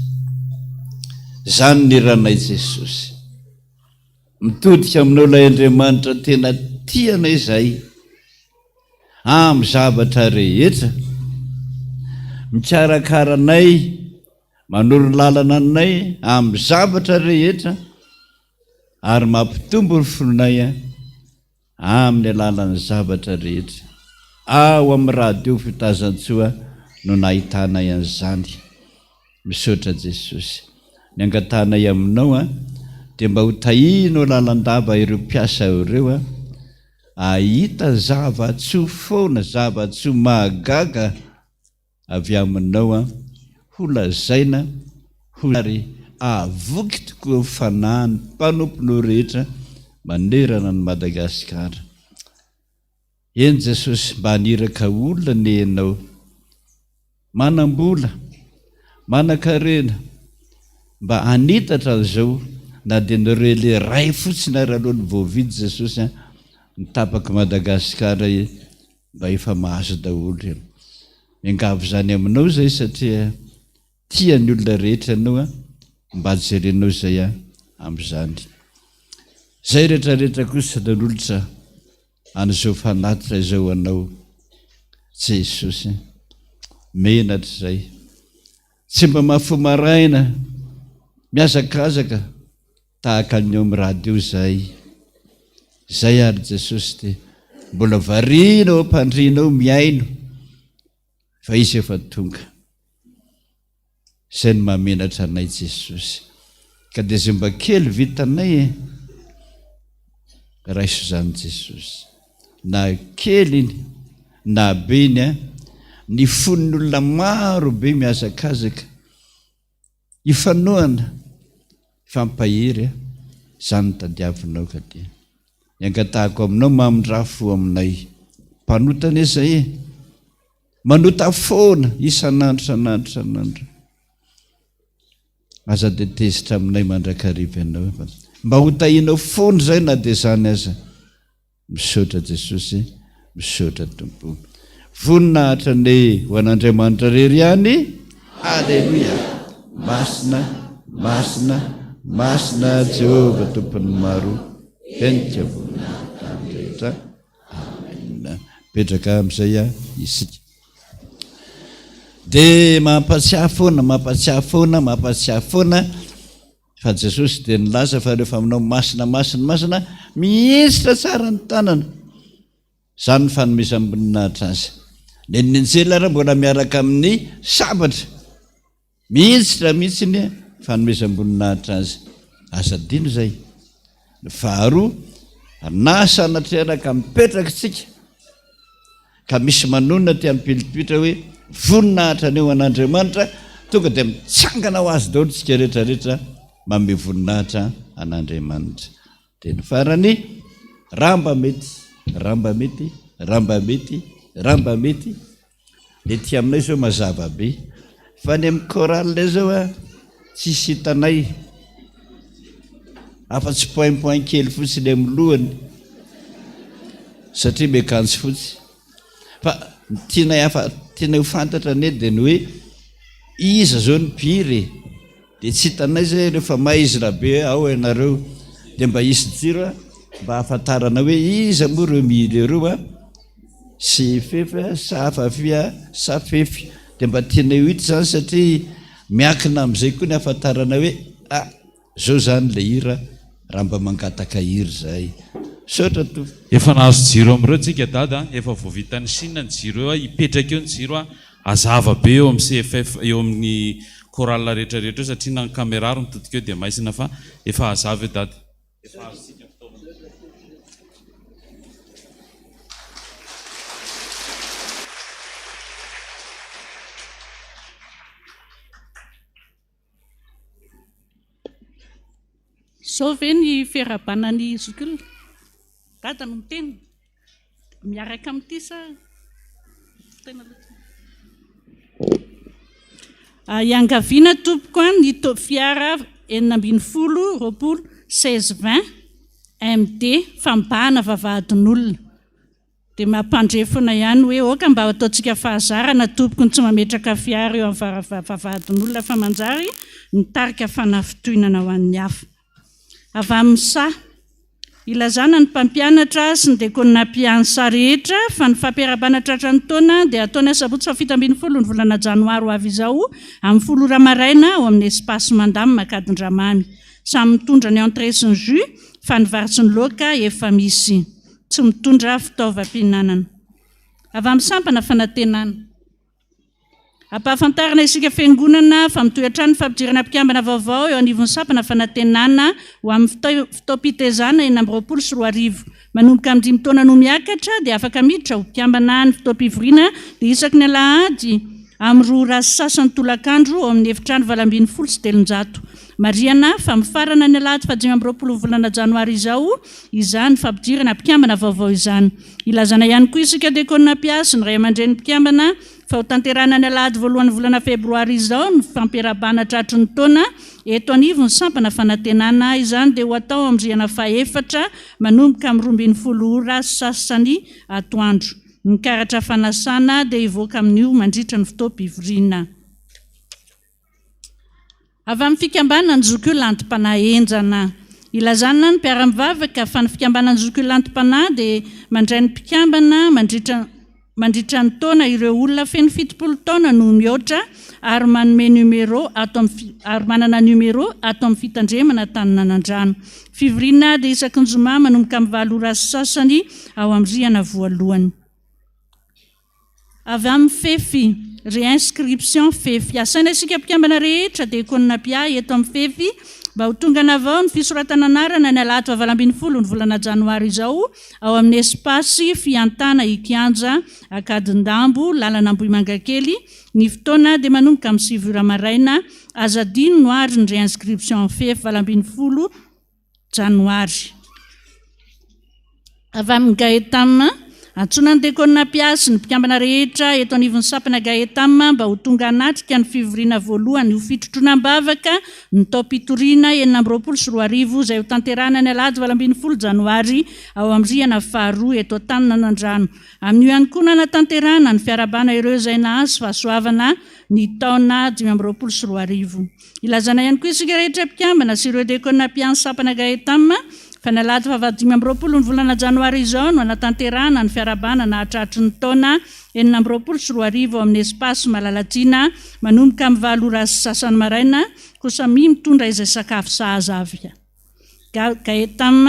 G: Izany ny ranay Jesosy. Mitodika aminao ilay Andriamanitra tena tia anay izahay amin'ny zavatra rehetra. Mikarakara anay, manoro lalana anay amin'ny zavatra rehetra ary mampitombo ny finoanay Amin'ny alalan'ny zavatra rehetra. Ao amin'ny radio fitazantsoa no nahitanay an'izany. Misaotra Jesosy. Ny angatahanay aminao an, dia mba ho tahianao lalandava ireo mpiasa ireo an, ahita zava-tsoa foana, zava-tsoa mahagaga. avy aminao an, ho lazaina ho ary ahavoky tokoa ny fanahin'ny mpanomponao rehetra manerana an'i Madagasikara. Eny Jesosy mba haniraka olona anie Ianao, manam-bola, manan-karena, mba hanitatra an'izao na dia ny relais iray fotsiny ary aloha no voavidy Jesosy an, ny tapak'i Madagasikara e. Mba efa mahazo daholo e. Miangavy izany aminao izay satria tia ny olona rehetra ianao a, mba jerenao izay a amin'izany. Izay rehetra rehetra kosa nanolotra an'izao fanatitra izao ho anao Jesosy. Menatra izay. Tsy mba mahafoha maraina, mihazakazaka. Tahaka ny eo amin'ny radio izay. Izay ary Jesosy dia mbola variana ao am-pandriana ao mihaino fa Izy efa tonga. Izay no mahamenatra anay Jesosy. Ka dia izay mba kely vitanay e, raiso izany Jesosy. Na kely iny na be iny a, ny fon'ny olona maro be mihazakazaka. Hifanohana, hifampahery a, izany no tadiavinao ka dia ny angatahako aminao mamindrà fo aminay mpanota anie izay e, manota foana isan'andro isan'andro isan'andro, aza dia tezitra aminay mandrakariva ianao fa mba ho tahianao foana izay na dia izany aza. Misaotra Jesosy, misaotra Tompo. Voninahitra anie ho an'Andriamanitra rery ihany. Aleloia! Masina, masina, masina Jehovah Tompon'ny maro, henika voninahitra tany rehetra. Amen. Mipetraka amin'izay isika. Dia mampatsiahy foana, mampatsiahy foana, mampatsiahy foana. Fa Jesosy dia nilaza fa rehefa aminao masina masina masina, mihetsika tsara ny tanana. Izany ny fanomezam-boninahitra azy. Nen'ny anjely ary mbola miaraka amin'ny sabatra. Mihetsika mihitsy ny fanomezam-boninahitra azy. Aza adino izay. Ny faharoa, na sanatria ka mipetraka isika, ka misy manonona aty amin'ny pilipitra hoe voninahitra anie ho an'Andriamanitra, tonga dia mitsangana ho azy daholo tsika rehetra rehetra manome voninahitra an'Andriamanitra. Dia ny farany, raha mba mety, raha mba mety, raha mba mety, raha mba mety, Ny ety aminay zao mazava be fa ny amin'ny chorale zao a tsisy hitanay afa-tsy point point kely fotsiny amin'ny lohany satria miakanjo fotsy fa ny tianay hafa tianay ho fantatra anie dia ny hoe iza zao ny mpihira e dia tsy hitanay zay rehefa maizina be ao ianareo dia mba hisy jiro a mba hahafantarana hoe iza moa ireo mihira ireo a Sy fefy a, sa fafy a, sa fefy. Dia mba tianay ho hita izany satria miankina amin'izay koa ny ahafantarana hoe ah, zao izany ilay hira raha mba mangataka hira izahay. Misaotra tompoko.
F: Efa nahazo jiro amin'ireo tsika dada a, efa voavitan'ny Chine ny jiro eo a, hipetraka eo ny jiro a, hazava be eo amin'ny CFF eo amin'ny chorale rehetra rehetra eo satria na ny camera ary mitodika eo dia maizina fa efa hazava eo dada. Efa azontsika fitaovana.
H: Zao ve ny fiarahabana ny zokiolona? Dada no miteny. Miaraka amin'ity sa tena loatra? Iangaviana tompoko an ny fiara 16 20 16 20 MD fa mibahana vavahadin'olona. Dia mampandre foana ihany hoe aoka mba ataontsika fahazarana tompoko ny tsy mametraka fiara eo amin'ny vavahadin'olona fa manjary mitarika fanafintohinana ho an'ny hafa. Avy amin'ny saha. Ilazana ny mpampianatra sy ny diakona mpiansa rehetra fa ny fampiarahabana tratra ny taona dia hatao ny asabotsy faha 17 ny volana janoary ho avy izao amin'ny folo ora maraina ao amin'ny Espace Mandam Ankadindramamy. Samy mitondra ny entrée sy ny jus fa ny vary sy ny laoka efa misy. Tsy mitondra fitaovam-pihinanana. Avy amin'ny sampana fanantenana. Ampahafantarina isika Fiangonana fa mitohy hatrany ny fampidirana mpikambana vaovao eo anivon'ny sampana Fanantenana ho amin'ny fotoam-pitezana 2026. Manomboka amin'ny dimy taona no miakatra dia afaka miditra ho mpikambana. Ny fotoam-pivoriana dia isaky ny alahady amin'ny roa ora sy sasany tolakandro ao amin'ny efitrano 318. Marihana fa mifarana ny alahady faha 25 volana janoary izao izany fampidirana mpikambana vaovao izany. Ilazana ihany koa isika diakona mpiasy, ny ray aman-dreny mpikambana, fa ho tanterahina ny alahady voalohan'ny volana febroary izao ny fampiarahabana tratry ny taona eto anivon'ny sampana fanantenana. Izany dia ho atao amin'ny rihana fahefatra manomboka amin'ny 12 ora sy sasany atoandro. Ny karatra fanasana dia hivoaka amin'io mandritra ny fotoam-pivoriana. Avy amin'ny fikambanan'ny zokiolona anti-panahy henjana. Ilazana ny mpiara-mivavaka fa ny fikambanan'ny zokiolona anti-panahy dia mandray ny mpikambana mandritra mandritra ny taona ireo olona feno 70 taona noho mihoatra ary manome numéro ato amin'ny ary manana numéro ato amin'ny fitandremana Taninanandrano. Fivoriana dia isaky ny zoma manomboka amin'ny valo ora sy sasany ao amin'ny rihana voalohany. Avy amin'ny Fefy, Réinscription Fefy. Asaina isika mpikambana rehetra, diakona mpiahy eto amin'ny Fefy, mba ho tonga hanavao ny fisoratana anarana ny alahady faha 18 ny volana janoary izao ao amin'ny Espace Fiantana Ikianja, Ankadindambo, lalana Ambohimangakely. Ny fotoana dia manomboka amin'ny sivy ora maraina. Aza adino ary ny réinscription Fefy 18. Janoary. Avy amin'ny Gaetam, antsoina ny diakona mpiasy, ny mpikambana rehetra eto anivon'ny sampana Gaetam mba ho tonga hanatrika ny fivoriana voalohany ho fitrotroana am-bavaka ny taom-pitoriana 2026 izay hotanterahina ny alahady 18 janoary ao amin'ny rihana faharoa eto Antaninanandrano. Amin'io ihany koa no hanatanterahana ny fiarahabana ireo izay nahazo fahasoavana ny taona 2025. Ilazana ihany koa isika rehetra mpikambana sy ireo diakona mpian'ny sampana Gaetam fa ny alahady faha 25 ny volana janoary izao no hanatanterahana ny fiarahabana nahatratry ny taona 2026 ao amin'ny Espace Malalatsiana manomboka amin'ny valo ora sy sasany maraina koa samia mitondra izay sakafo sahaza avy. Gaetam.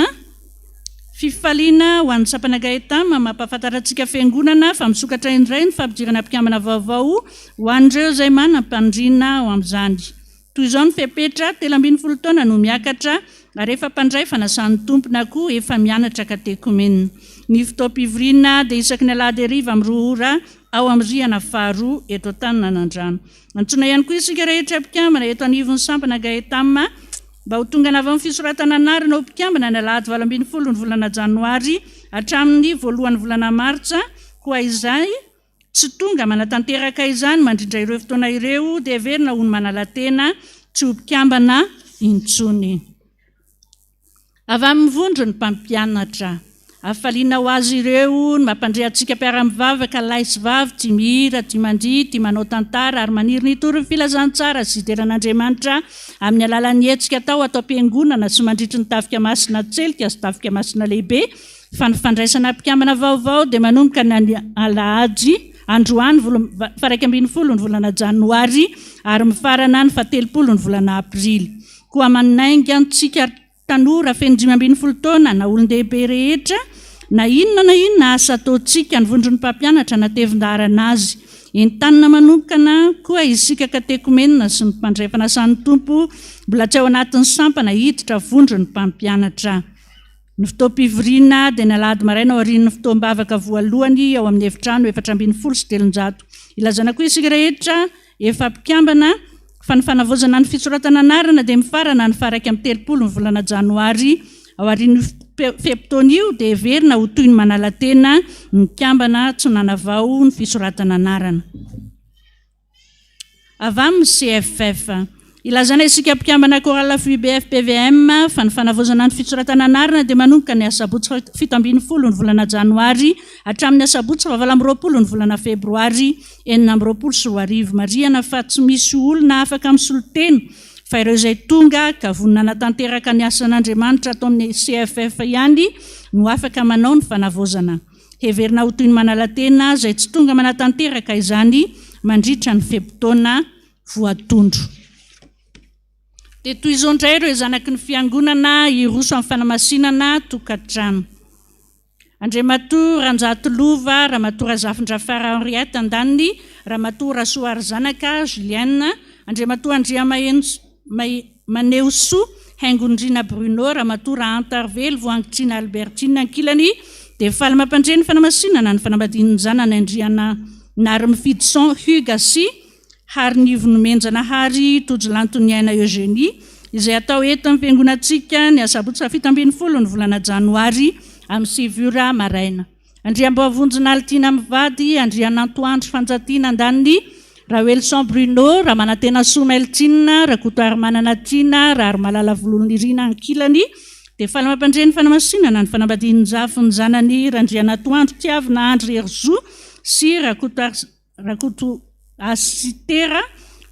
H: Fifaliana ho an'ny sampana Gaetam mampahafantatra antsika fiangonana fa misokatra indray ny fampidirana mpikambana vaovao ho an'ireo izay manam-paniriana ho amin'izany. Toy izao ny fepetra, 13 taona no miakatra ary efa mpandray fanasan'ny Tompo na koa efa mianatra katekomena. Ny fotoam-pivoriana dia isaky ny alahady hariva amin'ny roa ora ao amin'ny rihana faharoa eto Antaninanandrano. Antsoina ihany koa isika rehetra mpikambana eto anivon'ny sampana Gaetam Mba ho tonga hanavao ny fisoratana anarana ho mpikambana ny alahady 18 ny volana janoary hatramin'ny voalohan'ny volana martsa, koa izay tsy tonga manatanteraka izany mandrindra ireo fotoana ireo dia heverina ho ny manala tena tsy ho mpikambana intsony. Avy amin'ny vondron'ny mpampianatra. Hafaliana ho azy ireo ny mampandre antsika mpiara-mivavaka, lahy sy vavy, tia mihira, tia mandihy, tia manao tantara ary maniry ny hitory ny filazantsara sy hidera an'Andriamanitra amin'ny alalan'ny hetsika atao ato am-piangonana sy mandritry ny Tafika Masina Tselika sy Tafika Masina Lehibe fa ny fandraisana mpikambana vaovao dia manomboka ny alahady androany faha 11 ny volana janoary ary mifarana ny faha 30 ny volana aprily. Koa manainga antsika Tanora feno 15 taona na olon-dehibe rehetra, na inona na inona asa ataontsika, ny vondron'ny mpampianatra natevin-daharana azy. Entanina manokana koa isika katekomenina sy ny mpandray fanasan'ny Tompo mbola tsy ao anatin'ny sampana hiditra vondron'ny mpampianatra. Ny fotoam-pivoriana dia ny alahady maraina aorian'ny fotoam-bavaka voalohany ao amin'ny efitrano 314. Ilazana koa isika rehetra Efa mpikambana, fa ny fanavaozana ny fisoratana anarana dia mifarana ny faha 31 ny volana janoary. Aorian'io fe-potoana io dia heverina ho toy ny manala tena ny mpikambana tsy nanavao ny fisoratana anarana. Avy amin'ny CFF. Ilazana isika mpikambana Chorale FUBF PVM fa ny fanavaozana ny fisoratana anarana dia manomboka ny asabotsy faha 17 ny volana janoary hatramin'ny asabotsy faha 28 ny volana febroary 2026. Marihana fa tsy misy olona afaka misolo tena fa ireo izay tonga ka vonona hanatanteraka ny asan'Andriamanitra ato amin'ny CFF ihany no afaka manao ny fanavaozana. Heverina ho toy ny manala tena izay tsy tonga manatanteraka izany mandritra ny fe-potoana voatondro. Dia toy izao indray ireo zanaky ny Fiangonana hiroso amin'ny fanamasinana tokantrano. Andriamatoa Ranjato Lova, Ramatoa Razafindrafara Henriette andaniny, Ramatoa Rasoarizanaka Julienne, Andriamatoa Andriamaheno Manehosoa Haingonirina Bruno, Ramatoa Rahantarivelo Voahangitrina Albertine ankilany, dia faly mampandre ny fanamasinana ny fanambadian'ny zanany Andrianarimifidyson Hugues sy Harinivo Nomenjanahary Tojolantoniaina Eugénie, izay hatao eto amin'ny fiangonantsika ny asabotsy faha 17 ny volana janoary amin'ny 9 ora maraina. Andriamboavonjy Nalitiana mivady, Andrianantoandro Fanjatiana andaniny, Raoelison Bruno, Ramanantenasoa Meltine, Rakotoarimanana Tiana, Raharimalala Vololonirina ankilany, dia faly mampandre ny fanamasinana ny fanambadian'ny zafin'ny zanany Randrianatoandro Tiavina Andry Herizo sy Rakoto Asitera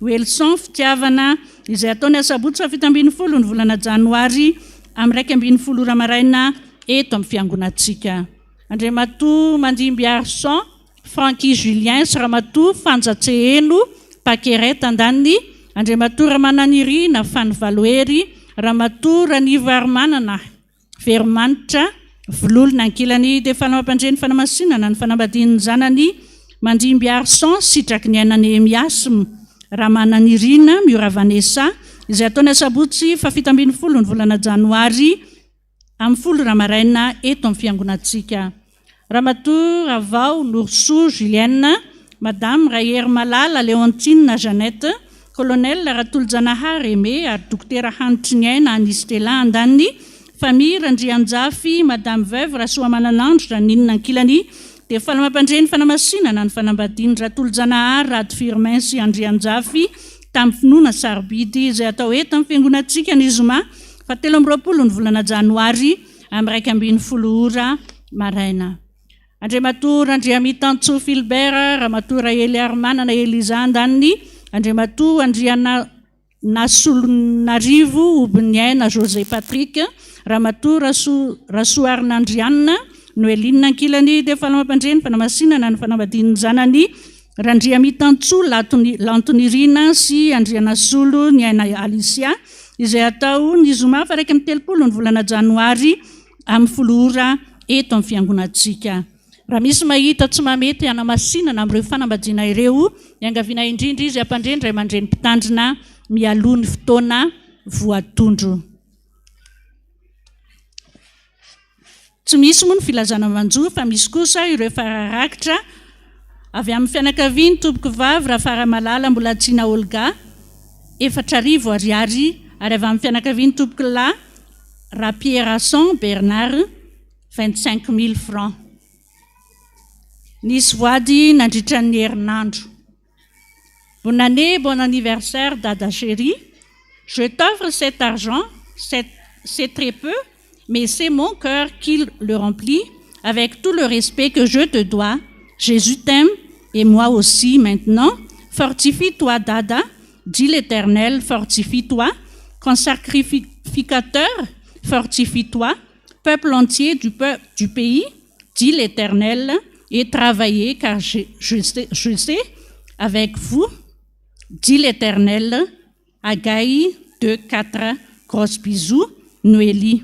H: Welson Fitiavana izay hatao ny asabotsy faha 17 ny volana janoary amin'ny 11 ora maraina eto amin'ny fiangonantsika. Andriamatoa Mandimby Arson Francky Julien sy Ramatoa Fanja Tseheno Paquerette andaniny, Andriamatoa Ramananirina Fanivalohery, Ramatoa Ranivoarimanana Veromanitra Vololona ankilany dia faly mampandre ny fanamasinana ny fanambadian'ny zanany Mandimby Arson sitraky ny aina Nehemias Ramananirina Miora Vanessa izay hatao ny asabotsy faha 17 ny volana janoary amin'ny 10 ora maraina eto amin'ny fiangonantsika. Ramatoa Ravao Norosoa Julienne, Madame Raherimalala Léontine Jeannette, Colonel Ratolojanahary Aimé ary Dokotera Hanitriniaina Annie Stella andaniny, Famille Randrianjafy, Madame Veuve Rasoamananandro Jeanine ankilany, dia faly mampandre ny fanamasinana ny fanambadian'i Ratolojanahary Rado Firmin sy Andrianjafy tamin'ny finoana sarobidy izay atao eto amin'ny fiangonantsika ny zoma faha 23 ny volana janoary amin'ny 11 ora maraina. Andriamatoa Randriamitansoa Philbert, Ramatoa Raheliarimanana Eliza andaniny, Andriamatoa Andrianasolonarivo Hobiniaina José Patrick, Ramatoa Rasoa Rasoarinandrianina Noeline ankilany dia faly mampandre ny fanamasinana ny fanambadian'ny zanany Randriamitansoa Lantonirina sy Andrianasolo Niaina Alicia izay hatao ny zoma faha 31 ny volana janoary amin'ny 10 ora eto amin'ny fiangonantsika. Raha misy mahita tsy mahamety hanamasinana amin'ireo fanambadiana ireo, iangaviana indrindra izy hampandre ny ray aman-dreny mpitandrina mialoha ny fotoana voatondro. Tsy misy moa ny filazana manjo fa misy kosa ireo efa rarakitra avy amin'ny fianakaviany Tompokovavy Rafaramalala Mbolatiana Olga, 4000 ariary, ary avy amin'ny fianakaviany Tompokolahy Rapierason Bernard, 25 000 francs. Nisy voady nandritra ny herinandro. Bonne année, bon anniversaire Dada chérie. Je t'offre cet argent, c'est très peu, mais c'est mon cœur qui le remplit avec tout le respect que je te dois. Jésus t'aime et moi aussi maintenant. Fortifie-toi Dada, dit l'Éternel, fortifie-toi. Quand sacrificateur, fortifie-toi. Peuple entier du, du pays, dit l'Éternel, et travaillez, car je, je, sais, je sais avec vous, dit l'Éternel, Haggai 2, 4, gros bisous, Noélie.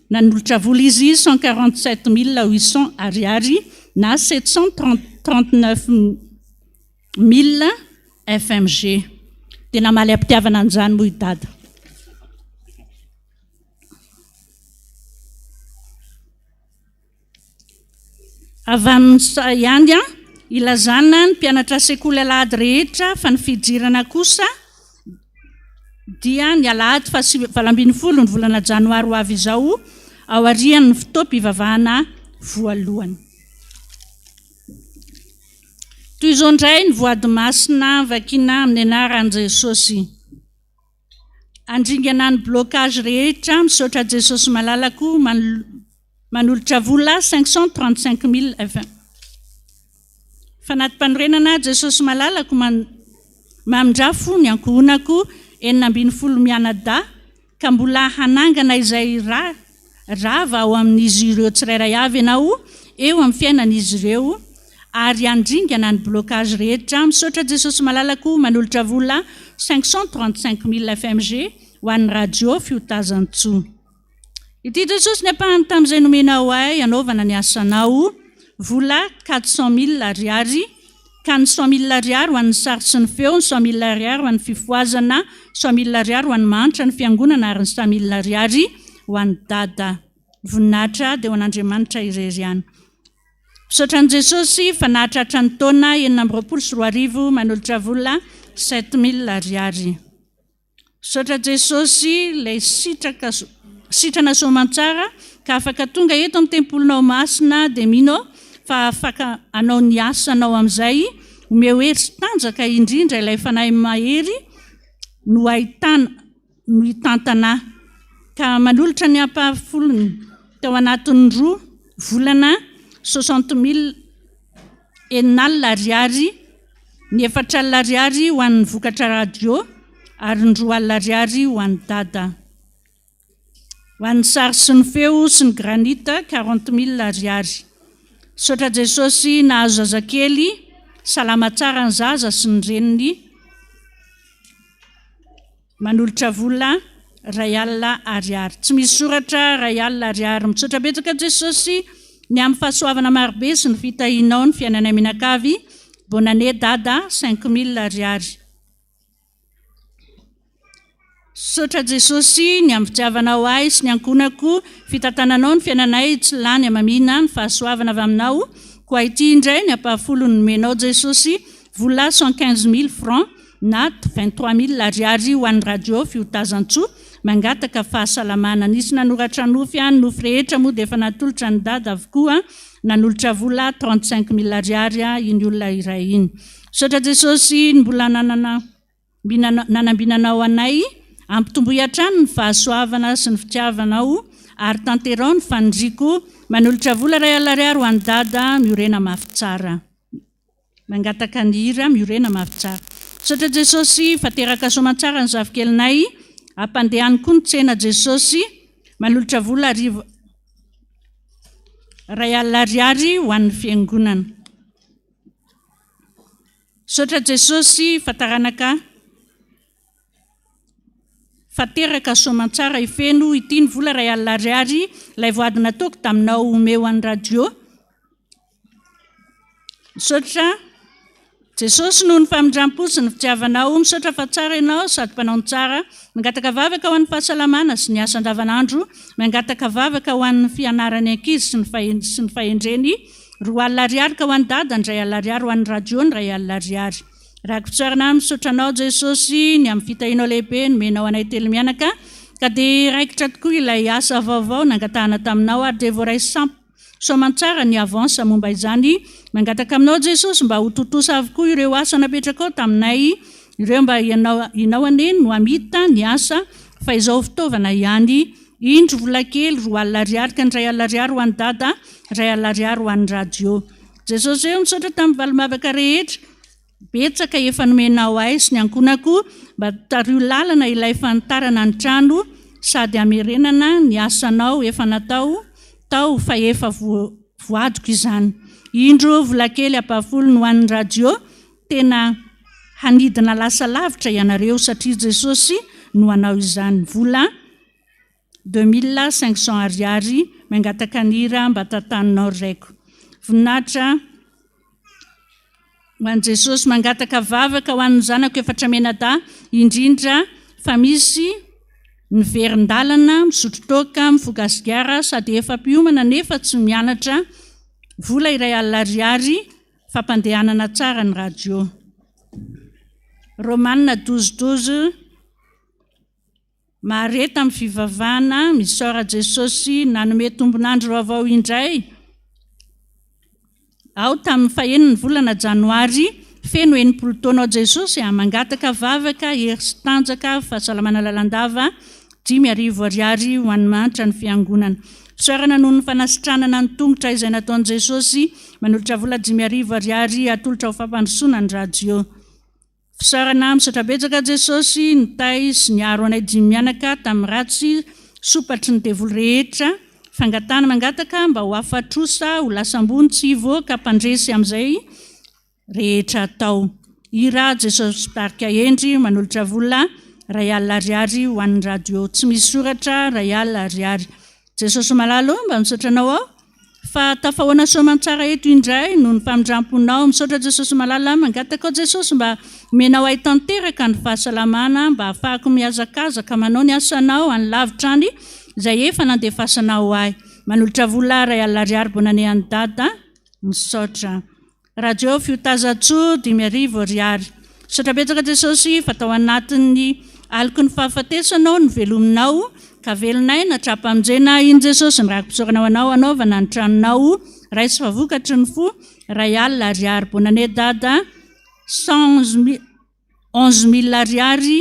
H: Nanolotra vola izy 147 800 ariary na 739 000 FMG. Dia namaly am-pitiavana an'izany moa i Dada. Avy amin'ny ihany a, ilazana ny mpianatra sekoly alahady rehetra fa ny fidirana kosa dia ny alahady faha 18 ny volana janoary ho avy izao aorian'ny fotoam-pivavahana voalohany. Toy izao indray ny voady masina vakina amin'ny anaran'i Jesosy. Andringana ny blocage rehetra, misaotra Jesosy malalako manolotra vola 535 000 FM. Fanatim-panorenana Jesosy malalako mamindrafo ny ankohonako. 16 mianadahy ka mbola hanangana izay ra rava ao amin'izy ireo tsirairay avy ianao eo amin'ny fiainan'izy ireo ary handringana ny blocage rehetra misaotra Jesosy malalako manolotra vola 535 mille fmg ho an'ny radio fiotazantsoa. Ity Jesosy ny ampahany tamin'izay nomenao ahy hanaovana ny asanao, vola 400 mille ariary, ka ny 100 mille ariary ho an'ny sary sy ny feo, ny 100 mille ariary ho an'ny fifohazana, 100 mille ariary ho an'ny mahantra ny fiangonana ary ny 100 mille ariary ho an'i Dada. Voninahitra dia ho an'Andriamanitra irery ihany. Misaotra an'i Jesosy fa nahatratra ny taona 2026 manolotra vola 7 mille ariary. Misaotra Jesosy ilay sitraka sitrana soamantsara ka afaka tonga eto amin'ny tempolinao masina dia mino aho fa afaka hanao ny asanao amin'izay omeo hery sy tanjaka indrindra ilay fanahy mahery no ahitana no hitantana ahy ka manolotra ny ampahafolony tao anatin'ny roa volana soixante mille 60 ariary, ny 40 ariary ho an'ny vokatra radio ary ny 20 ariary ho an'i Dada. Ho an'ny sary sy ny feo sy ny granite, quarante mille ariary. Misaotra Jesosy nahazo zazakely, salama tsara ny zaza sy ny reniny. Manolotra vola 1000 ariary. Tsy misy soratra 1000 ariary. Misaotra betsaka Jesosy ny amin'ny fahasoavana marobe sy ny fitahianao ny fiainanay mianakavy. Bonne année Dada, 5000 ariary. Misaotra Jesosy ny amin'ny fitiavanao ahy sy ny ankohonako, fitantananao ny fiainanay tsy lany hamamiana ny fahasoavana avy aminao. Koa ity indray ny ampahafolony nomenao Jesosy, vola 115 mille francs. na 23 mille ariary ho an'ny radio Fiotazantsoa, mangataka fahasalamana. Nisy nanoratra nofy any, nofy rehetra moa dia efa natolotra an'i Dada avokoa, nanolotra vola 35 mille ariary iny olona iray iny. Misaotra Jesosy ny mbola nanana nanambinanao anay, ampitomboy hatrany ny fahasoavana sy ny fitiavanao ary tanterao ny faniriako, manolotra vola 1000 ariary ho an'i Dada, miorena mafy tsara. Mangataka ny hira miorena mafy tsara. Misaotra Jesosy fa teraka soamantsara ny zafikelinay, ampandehano koa ny tsena Jesosy, manolotra vola arivo 1000 ariary ho an'ny fiangonana. Misaotra Jesosy fa taranaka fa teraka soamantsara i Feno, ity ny vola 1000 ariary ilay voady nataoko taminao omeo an'ny radio. Misaotra Jesosy noho ny famindram-po sy ny fitiavanao. Misaotra fa tsara ianao sady mpanao ny tsara. Mangataka vavaka ho an'ny fahasalamana sy ny asa andavanandro. Mangataka vavaka ho an'ny fianaran'ny ankizy sy ny sy ny fahendreny. 20 ariary ka ho an'i Dada, ny 1000 ariary ho an'ny radio, ny 1000 ariary. Raki-pisaorana misaotra anao Jesosy ny amin'ny fitahianao lehibe nomenao anay telo mianaka ka dia raikitra tokoa ilay asa vaovao nangatahana taminao ary dia voaray samp Soamantsara ny avance momba izany. Mangataka aminao Jesosy mba ho tontosa avokoa ireo asa napetrakao taminay ireo mba ianao ianao anie no hamita ny asa fa izao fitaovana ihany. Indro vola kely 20 ariary ka ny 1000 ariary ho an'i Dada, 1000 ariary ho an'ny radio. Jesosy ô misaotra tamin'ny valim-bavaka rehetra. Betsaka efa nomenao ahy sy ny ankohonako mba tariho lalana ilay fanitarana ny trano sady hamerenana ny asanao efa natao tao fa efa voadiko izany. Indro volakely ampahafolony ho an'ny radio, tena hanidina lasa lavitra ianareo satria Jesosy no hanao izany. Vola 2500 ariary mangataka ny hira mba tantaninao ry raiko. Voninahitra ho an'i Jesosy mangataka vavaka ho an'ny zanako efatra mianadahy indrindra fa misy ny verin-dalana, misotro toaka, mifoka sigara sady efa mpiomana nefa tsy mianatra, vola 1000 ariary fampandehanana tsara ny radio. Romana 12 12 Mahareta amin'ny fivavahana, misaora Jesosy nanome tombon'andro vaovao indray aho tamin'ny fahenin'ny volana janoary, feno 60 taona ao Jesosy a, mangataka vavaka, hery sy tanjaka, fahasalamana lalandava, 5000 ariary ho an'ny mahantra ny fiangonana. Fisaorana noho ny fanasitranana ny tongotra izay nataon'i Jesosy, manolotra vola 5000 ariary atolotra ho fampandrosoana ny radio. Fisaorana, misaotra betsaka Jesosy nitahy sy niaro anay dimy mianaka tamin'ny ratsy sopatry ny devoly rehetra, fangatahana mangataka mba ho afa-trosa ho lasa ambony tsy hivoaka mpandresy amin'izay rehetra atao. Hira, Jesosy Mpitarika Hendry manolotra vola ray alina ariary ho an'ny radio tsy misy soratra ray alina ariary. Jesosy malala ô mba misaotra anao aho fa tafahoana soamantsara eto indray noho ny famindramponao misaotra Jesosy malala mangataka ao Jesosy mba omenao ahy tanteraka ny fahasalamana mba ahafahako mihazakazaka manao ny asanao any lavitra any izay efa nandefasanao ahy manolotra vola ray alina ariary bonane an'i dada misaotra Radio Fiotazantsoa 5000 ariary. Misaotra betsaka Jesosy fa tao anatin'ny aloky ny fahafatesana aho novelominao ka velon'aina hatrampamonjena iny Jesosy ny raki-pisaorana ho anao hanaovana ny tranonao raiso fa vokatry ny fo ray alina ariary bonane dada 100 11000 ariary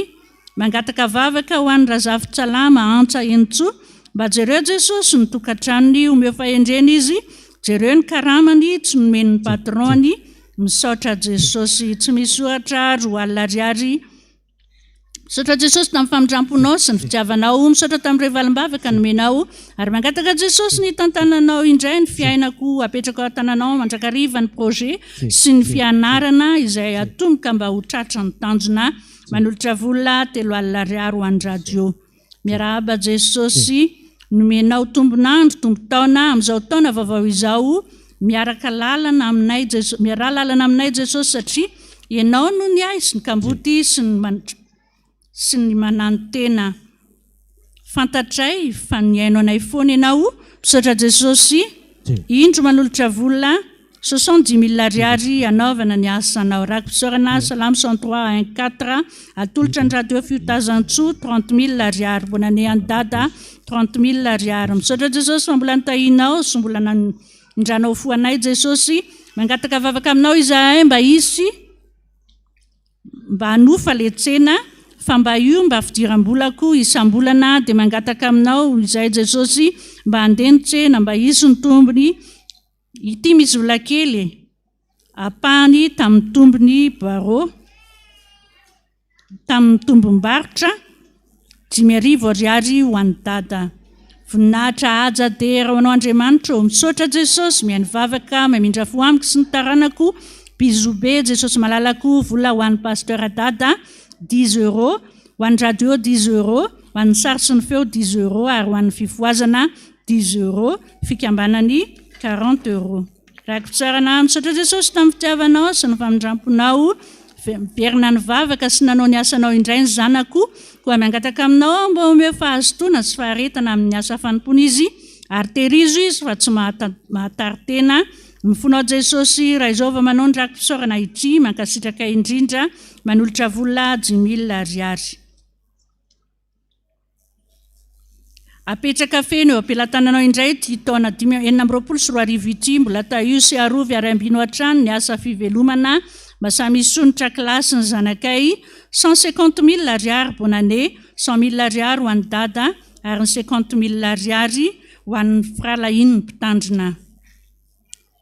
H: Mangataka vavaka ho an'i Razafintsalama Antsa Henintsoa mba jereo Jesosy ny tokantranony omeo fahendrena izy jereo ny karamany tsy nomen'ny patron-ny misaotra Jesosy tsy misy ohatra 20 ariary Misaotra Jesosy tamin'ny famindramponao sy ny fitiavanao Misaotra tamin'ireo valim-bavaka nomenao Ary mangataka Jesosy ny hitantananao indray ny fiainako Apetrako ao an-tananao mandrakariva ny projet sy ny fianarana izay atomboka mba ho tratra ny tanjona Manolotra vola 30 ariary ho an'ny radio Miarahaba Jesosy Nomenao tombon'andro, tombon-taona amin'izao taona vaovao izao Miaraka lalana aminay Jesosy, miaraha lalana aminay Jesosy satria Ianao no niahy sy ny kamboty sy ny sy ny mananotena. Fantatray fa nihaino anay foana Ianao. Misaotra Jesosy. Indro manolotra vola 70 mille ariary hanaovana ny asanao. Raki-pisaorana Salamo 103 un 4 atolotra ny Radio Fiotazantsoa 30 mille ariary. Bonne année an'i Dada 30 mille ariary. Misaotra Jesosy fa mbola nitahianao sy mbola nandranao fo anay Jesosy. Mangataka vavaka aminao izahay mba hisy mba hanofa le tsena fa mba io mba fidiram-bolako isam-bolana dia mangataka aminao izahay Jesosy mba handeha ny tsena mba hisy ny tombony Ity misy vola kely e! Ampahany tamin'ny tombony barreau, tamin'ny tombom-barotra, 5000 ariary ho an'i Dada. Voninahitra haja dera ho anao Andriamanitra ô! Misaotra Jesosy, mihaino vavaka, mamindra fo amiko sy ny taranako, bisous be Jesosy malalako, vola ho an'i Pasteur Dada, dix euros, ho an'ny radio dix euros, ho an'ny sary sy ny feo dix euros ary ho an'ny fifohazana dix euros, fikambanany quarante euros. Raki-pitsarana Misaotra Jesosy tamin'ny fitiavanao sy ny famindramponao Miverina nivavaka sy nanao ny asanao indray ny zanako Koa miangataka aminao aho mba omeo fahazotoana sy faharetana amin'ny asa fanompoana izy ary tehirizo izy fa tsy mahatari-tena ny fonao Jesosy Raha izao vao manao ny raki-pisaorana ity Mankasitraka indrindra Manolotra vola 5000 ariary. Apetraka feno eo am-pelatananao indray ity taona dimy 2026 ity. Mbola tahio sy arovy ary ambino hatrany ny asa fivelomana mba samy hisonitra kilasy ny zanakay. 150 mille ariary bonne année, 100 mille ariary ho an'i Dada ary ny 50 mille ariary ho an'ny firahalahian'ny mpitandrina.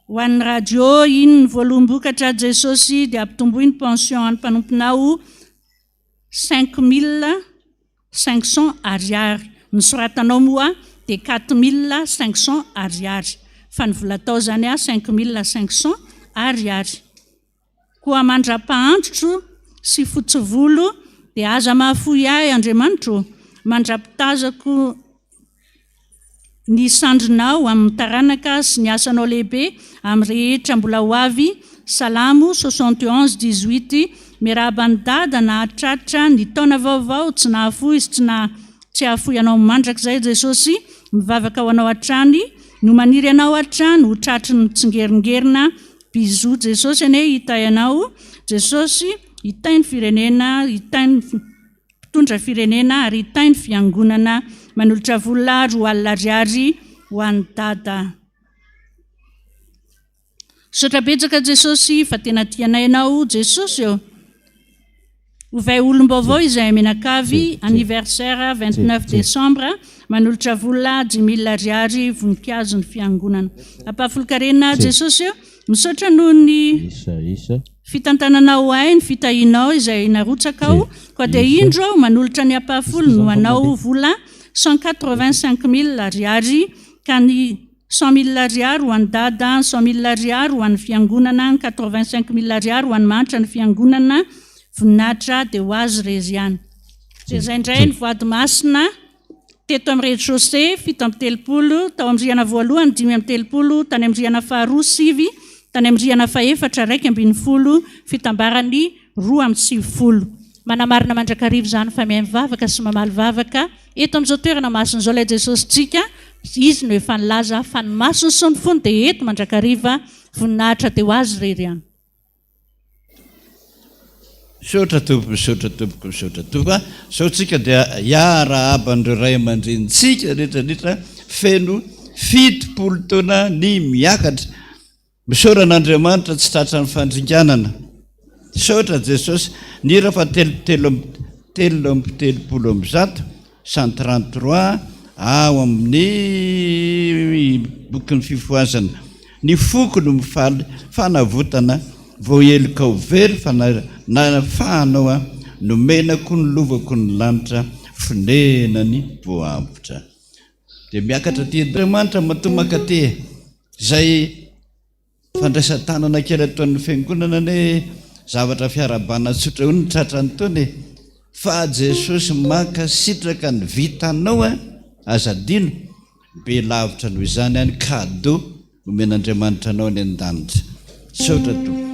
H: Ho an'ny radio, iny ny voaloham-bokatra Jesosy dia ampitomboy ny pension an'ny mpanomponao. 5500 ariary, ny soratanao moa dia 4500 ariary, fa ny vola tao zany a 5500 ariary. Koa mandra-pahantitro sy fotsy volo dia aza mahafoy ahy Andriamanitro ô, mandra-pitazako ny sandrinao amin'ny taranaka sy ny asanao lehibe amin'ny rehetra mbola ho avy, Salamo 71 18, Miarahaba an'i Dada nahatratra ny taona vaovao, tsy nahafoy sy tsy na tsy hahafoy anao mandrakizay Jesosy, mivavaka ho anao hatrany, no maniry anao hatrany ho tratry ny mitsingeringerina, bisous Jesosy anie hitahy anao, Jesosy hitahy ny firenena, hitahy ny. mpitondra firenena ary hitahy ny fiangonana manolotra vola 20 ariary ho an'i Dada. Misaotra betsaka Jesosy fa tena tia anay ianao Jesosy ô. Ovay olom-baovao izahay mianakavy anniversaire 29 décembre manolotra vola 5000 ariary voninkazo ny fiangonana. Ampahafolon-karena Jesosy ô. Misaotra noho ny
G: Isa isa.
H: Fitantananao ahy ny fitahianao izay narotsakao, koa dia indro aho manolotra ny ampahafolony ho anao vola 185 mille ariary, ka ny 100 mille ariary ho an'i Dada, ny 100 mille ariary ho an'ny fiangonana, ny 85 mille ariary ho an'ny mahantra ny fiangonana, voninahitra dia ho azy irery ihany. Dia izay indray ny voady masina teto amin'ny rez-de-chaussée 37, tao amin'ny rihana voalohany 35, tany amin'ny rihana faharoa sivy, tany amin'ny rihana fahefatra 11, fitambarany 92. Manamarina mandrakariva izany fa mihaino vavaka sy mamaly vavaka eto amin'izao toerana masina izao ilay Jesosintsika, Izy no efa nilaza fa ny masony sy ny fony dia eto mandrakariva, voninahitra dia ho Azy irery ihany.
G: Misaotra tompoko, misaotra tompoko, misaotra tompoko a! Zao tsika dia hiarahaba an'ireo ray aman-drenintsika rehetra rehetra feno 70 taona ny miakatra. Misaora an'Andriamanitra tsy tratran'ny fandringanana. Misaotra Jesosy. Ny hira faha telo telo amby 133, 133, ao amin'ny bokin'ny Fifohazana. Ny foko no mifaly fanavotana vao heloka ho very fa nafahanao aho, nomena koa ny lovako ny lanitra fonenany voavotra. Dia miakatra aty Andriamanitra matoa mankaty izay fandraisan-tanana kely ataon'ny fiangonana anie zavatra fiarahabana tsotra io no tratran'ny taona e! Fa Jesosy mankasitraka ny vitanao a! Aza adino, be lavitra noho izany any cadeau omen'Andriamanitra anao any an-danitra. Misaotra Tompoko.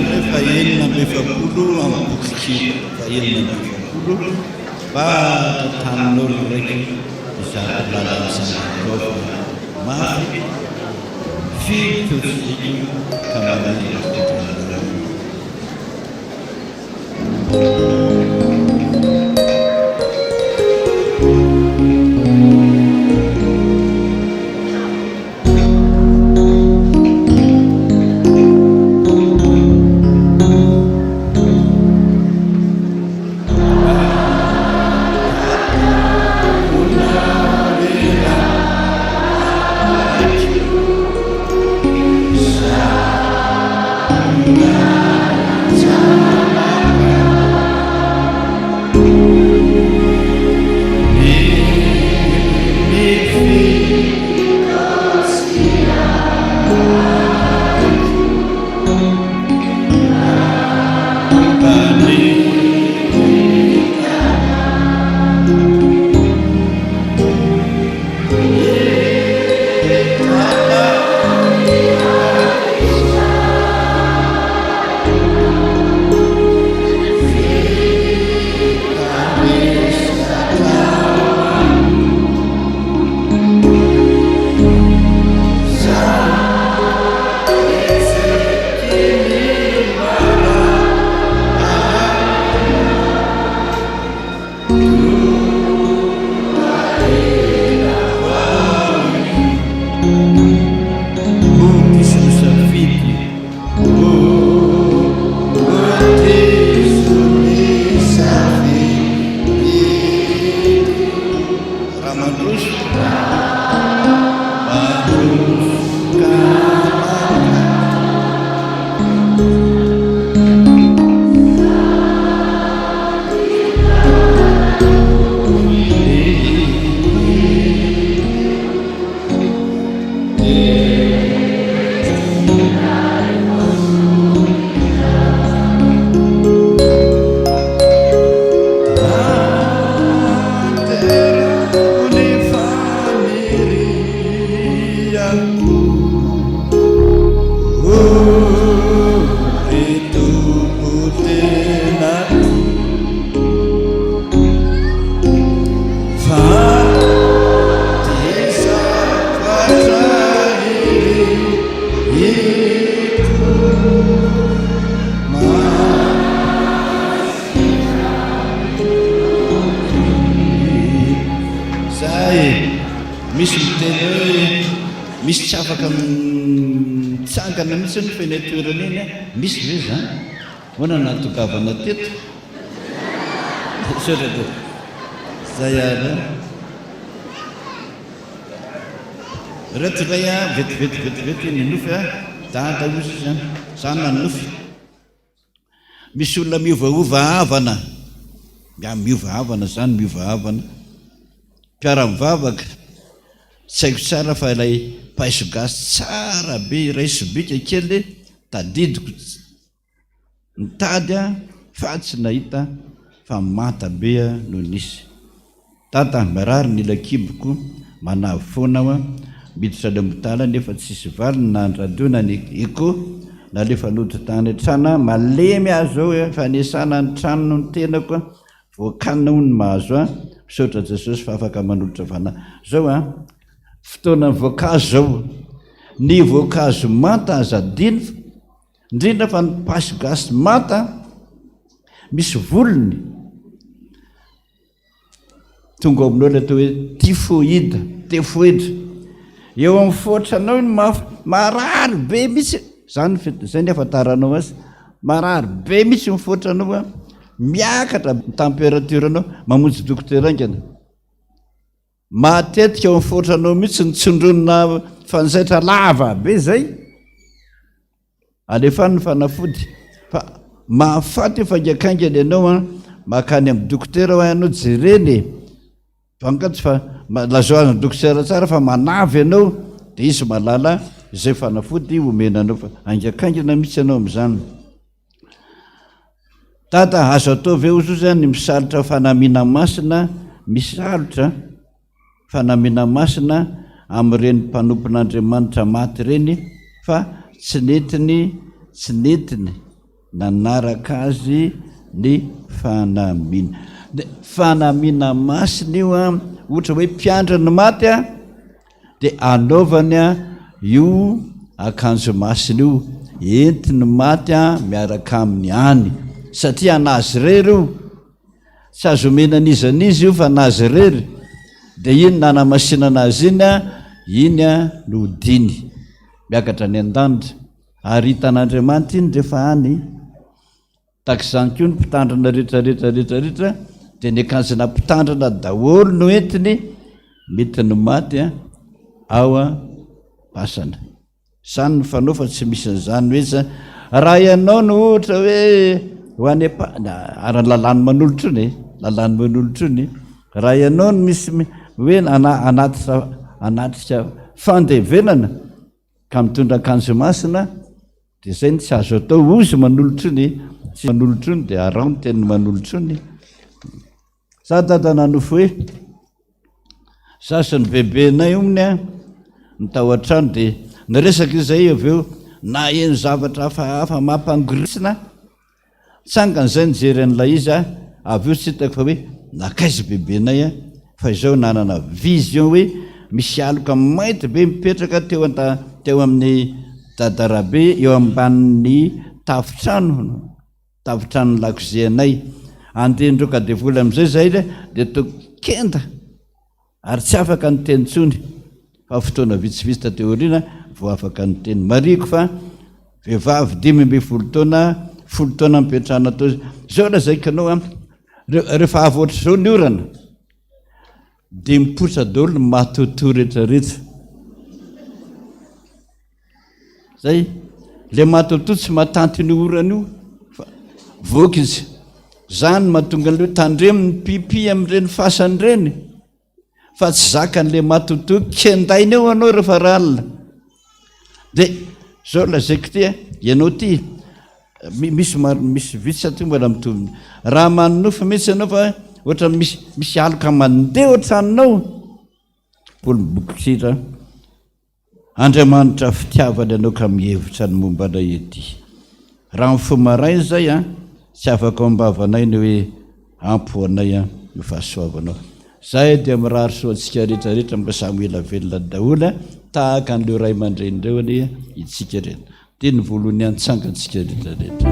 G: indray faha-46 amin'ny bokikely faha-46, Mba tantaninao ry Raiko izato lalan-tsanganako fa mafy, firy teo tsy tiako ka maniry hitondra anareo. Zay e! Misy miteny hoe misy tsy afaka mitsangana mihitsy aloha fa eny an-toerana eny an! Misy ve izany? Ahoana no nahatongavana teto? Misaotra tompoko. Zay ary an! Ireto indray an, vetivety vetivety ny nofy an, dada hozy izy an, za nanonofy. Misy olona miovaova havana, ya miova havana zany, miova havana. Mpiara-mivavaka, tsy haiko tsara fa ilay paiso gasy tsara be iray sobika kely tadidiko Nitady aho fa tsy nahita fa manta be no nisy. Tata, marary ny ila kiboko, manavy foana aho, miditra any am-botala nefa tsisy valiny na ny radio na ny echo, nalefa nody tany an-trano aho, malemy aho zao e, fanesana ny trano ny tenako, voakanina hono ny mahazo ahy, misaotra Jesosy fa afaka manolotra fanahy. Zao an, fotoanan'ny voankazo zao, ny voankazo manta aza adino Indrindra fa ny paiso gasy manta misy volony tonga ao aminao ilay atao hoe typhoïde, tefoedra. Eo amin'ny foatranao iny mafy, marary be mihitsy, zany zay ny ahafantaranao azy, marary be mihitsy ny foatranao an, miakatra ny température-nao, mamonjy dokotera haingana. Matetika ao amin'ny foatranao mihitsy ny tsindronina fanjaitra lava be zay, alefany ny fanafody fa mahafaty io faingakaingana ianao an, makany amin'ny dokotera hoa ianao jerena e, fankatsy fa lazao azy ny dokotera tsara fa manavy ianao dia izy mahalala izay fanafody omena anao fa haingakaingana mihitsy ianao amin'izany. Dada, azo atao ve ozoza ny misalotra fanamiana masina, misalotra fanamiana masina amin'ireny mpanompon'Andriamanitra maty ireny fa tsy nentiny, tsy nentiny. Nanaraka azy ny fanamiana. Dia fanamiana masina io an, ohatra hoe mpiandry ny maty an, dia anaovany an io akanjo masina io, entiny maty an miaraka aminy any, satria an'azy irery io, tsy azo omena an'iza n'iza io fa an'azy irery, dia iny nanamasinana azy iny an, iny an no hodiany miakatra any an-danitra. Ary hitan'Andriamanitra iny rehefa any, tahaka izany koa ny mpitandrina rehetra rehetra rehetra rehetra dia ny akanjona mpitandrina daholo no entiny, mety ny maty ao am-pasana. Izany ny fanao fa tsy misy an'izany hoe za, raha ianao no ohatra hoe ho any am-pasana, ary ny lalàn'ny manolotra iny e, lalàn'ny manolotra iny, raha ianao no misy hoe anatrika anatrika fandevenana, Ka mitondra akanjo masina dia zay no tsy azo atao ozy manolotra iny tsy manolotra iny dia araho ny tenin'ny manolotra iny. Za dada nanofy hoe za sy ny bebenay omny a ny tao an-trano dia niresaka izay avy eo naheno zavatra hafahafa mampangorintsina Tsangana izay nijery an'ilay izy aho, avy eo tsy hitako fa hoe nankaiza bebenay aho, fa izao nanana vision hoe misy aloka mainty be mipetraka teo anta teo amin'ny dadarabe eo ambanin'ny tafotrano, tafotranon'ny lakozianay. Andeha nidroka devoly amin'izay izahay dia toa kenda. Ary tsy afaka niteny intsony fa fotoana vitsivitsy taty aoriana vao afaka niteny. Marihiko fa vehivavy 15 taona, folo taona nipetrahana tao. Izao lazaiko anao an, rehefa avy ohatr'izao ny orana dia mipoitra daholo ny matotoa rehetra rehetra. Zay, le matotoa tsy mahatanty an'io orana io fa voky izy. Zany no mahatonga an'le hoe tandremo ny pipi amin'ireny fasana ireny fa tsy zakan'le matotoa kendaina eo anao rehefa ralina. De zao lazaiko ty a, ianao ty misy maro misy vitsy aty mbola mitovy. Raha manonofy mihitsy ianao fa ohatran'ny misy misy aloka mandeha ohatranao, Paoly Bokitsira. Andriamanitra fitiavana ianao ka mihevitra ny momba anay ety. Raha mifoha maraina izay an, tsy afaka ao am-bavanay ny hoe ampy ho anay an io fahasoavanao. Zahay dia mirary soa antsika rehetra rehetra mba samy ho ela velona daholo an, tahaka an'ireo ray aman-dreny ireo anie itsika rehetra. Dia ny voalohany antsangantsika rehetra rehetra.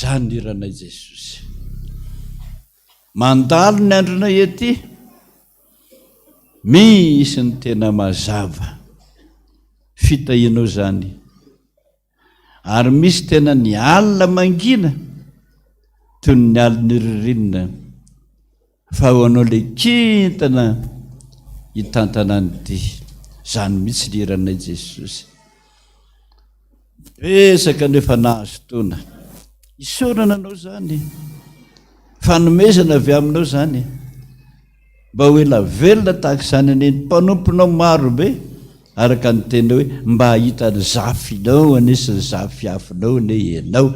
G: Zany ny hiranay Jesosy. Mandalo ny andronay ety, misy ny tena mazava. Fitahianao izany. Ary misy tena ny alina mangina toy ny alin'ny ririnina fa ho anao ilay kintana hitantana an'ity. Izany mihitsy ny hiranay Jesosy. Betsaka no efa nahazo taona. Isaorana anao izany. Fanomezana avy aminao izany. Mba ho ela velona tahaka izany anie ny mpanomponao maro be, araka ny teninao hoe, mba hahita ny zafinao anie sy ny zafiafinao anie ianao.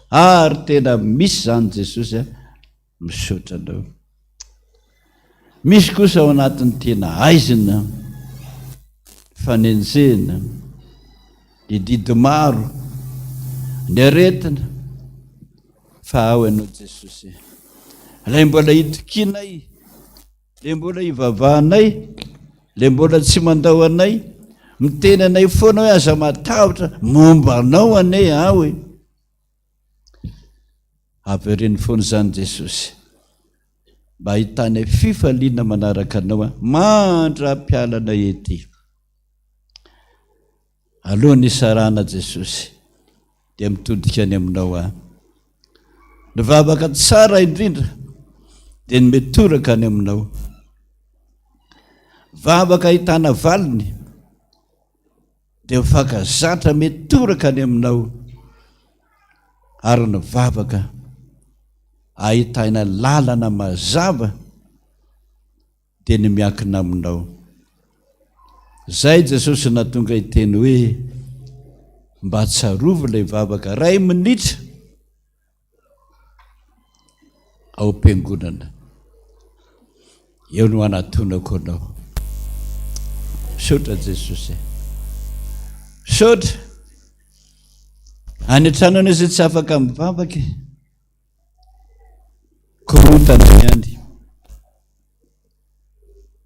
G: Ary tena misy izany Jesosy a, misaotra anao. Misy kosa ao anatin'ny tena haizina, fanenjehana, ny didy maro, ny aretina, fa ao ianao Jesosy. Ilay mbola itokianay, ilay mbola ivavahanay, ilay mbola tsy mandao anay, miteny anay foana hoe aza matahotra, momba anao anie aho e. Avereno foana izany Jesosy. Mba ahitanay fifaliana manaraka anao mandra-pialanay ety. Alohan'ny hisarahana Jesosy dia mitodika any aminao aho. Ny vavaka tsara indrindra dia ny mitoraka any aminao. Vavaka ahitana valiny dia mifankazatra mitoraka any aminao ary ny vavaka ahitana lalana mazava dia ny miankina aminao. Zay Jesosy nahatonga hiteny hoe mba tsarovy ilay vavaka ray minitra ao am-piangonana. Eo no anatonako anao. Misaotra Jesosy. Misaotra. Any an-trano anao izay tsy afaka mivavaka e. Korontana ihany.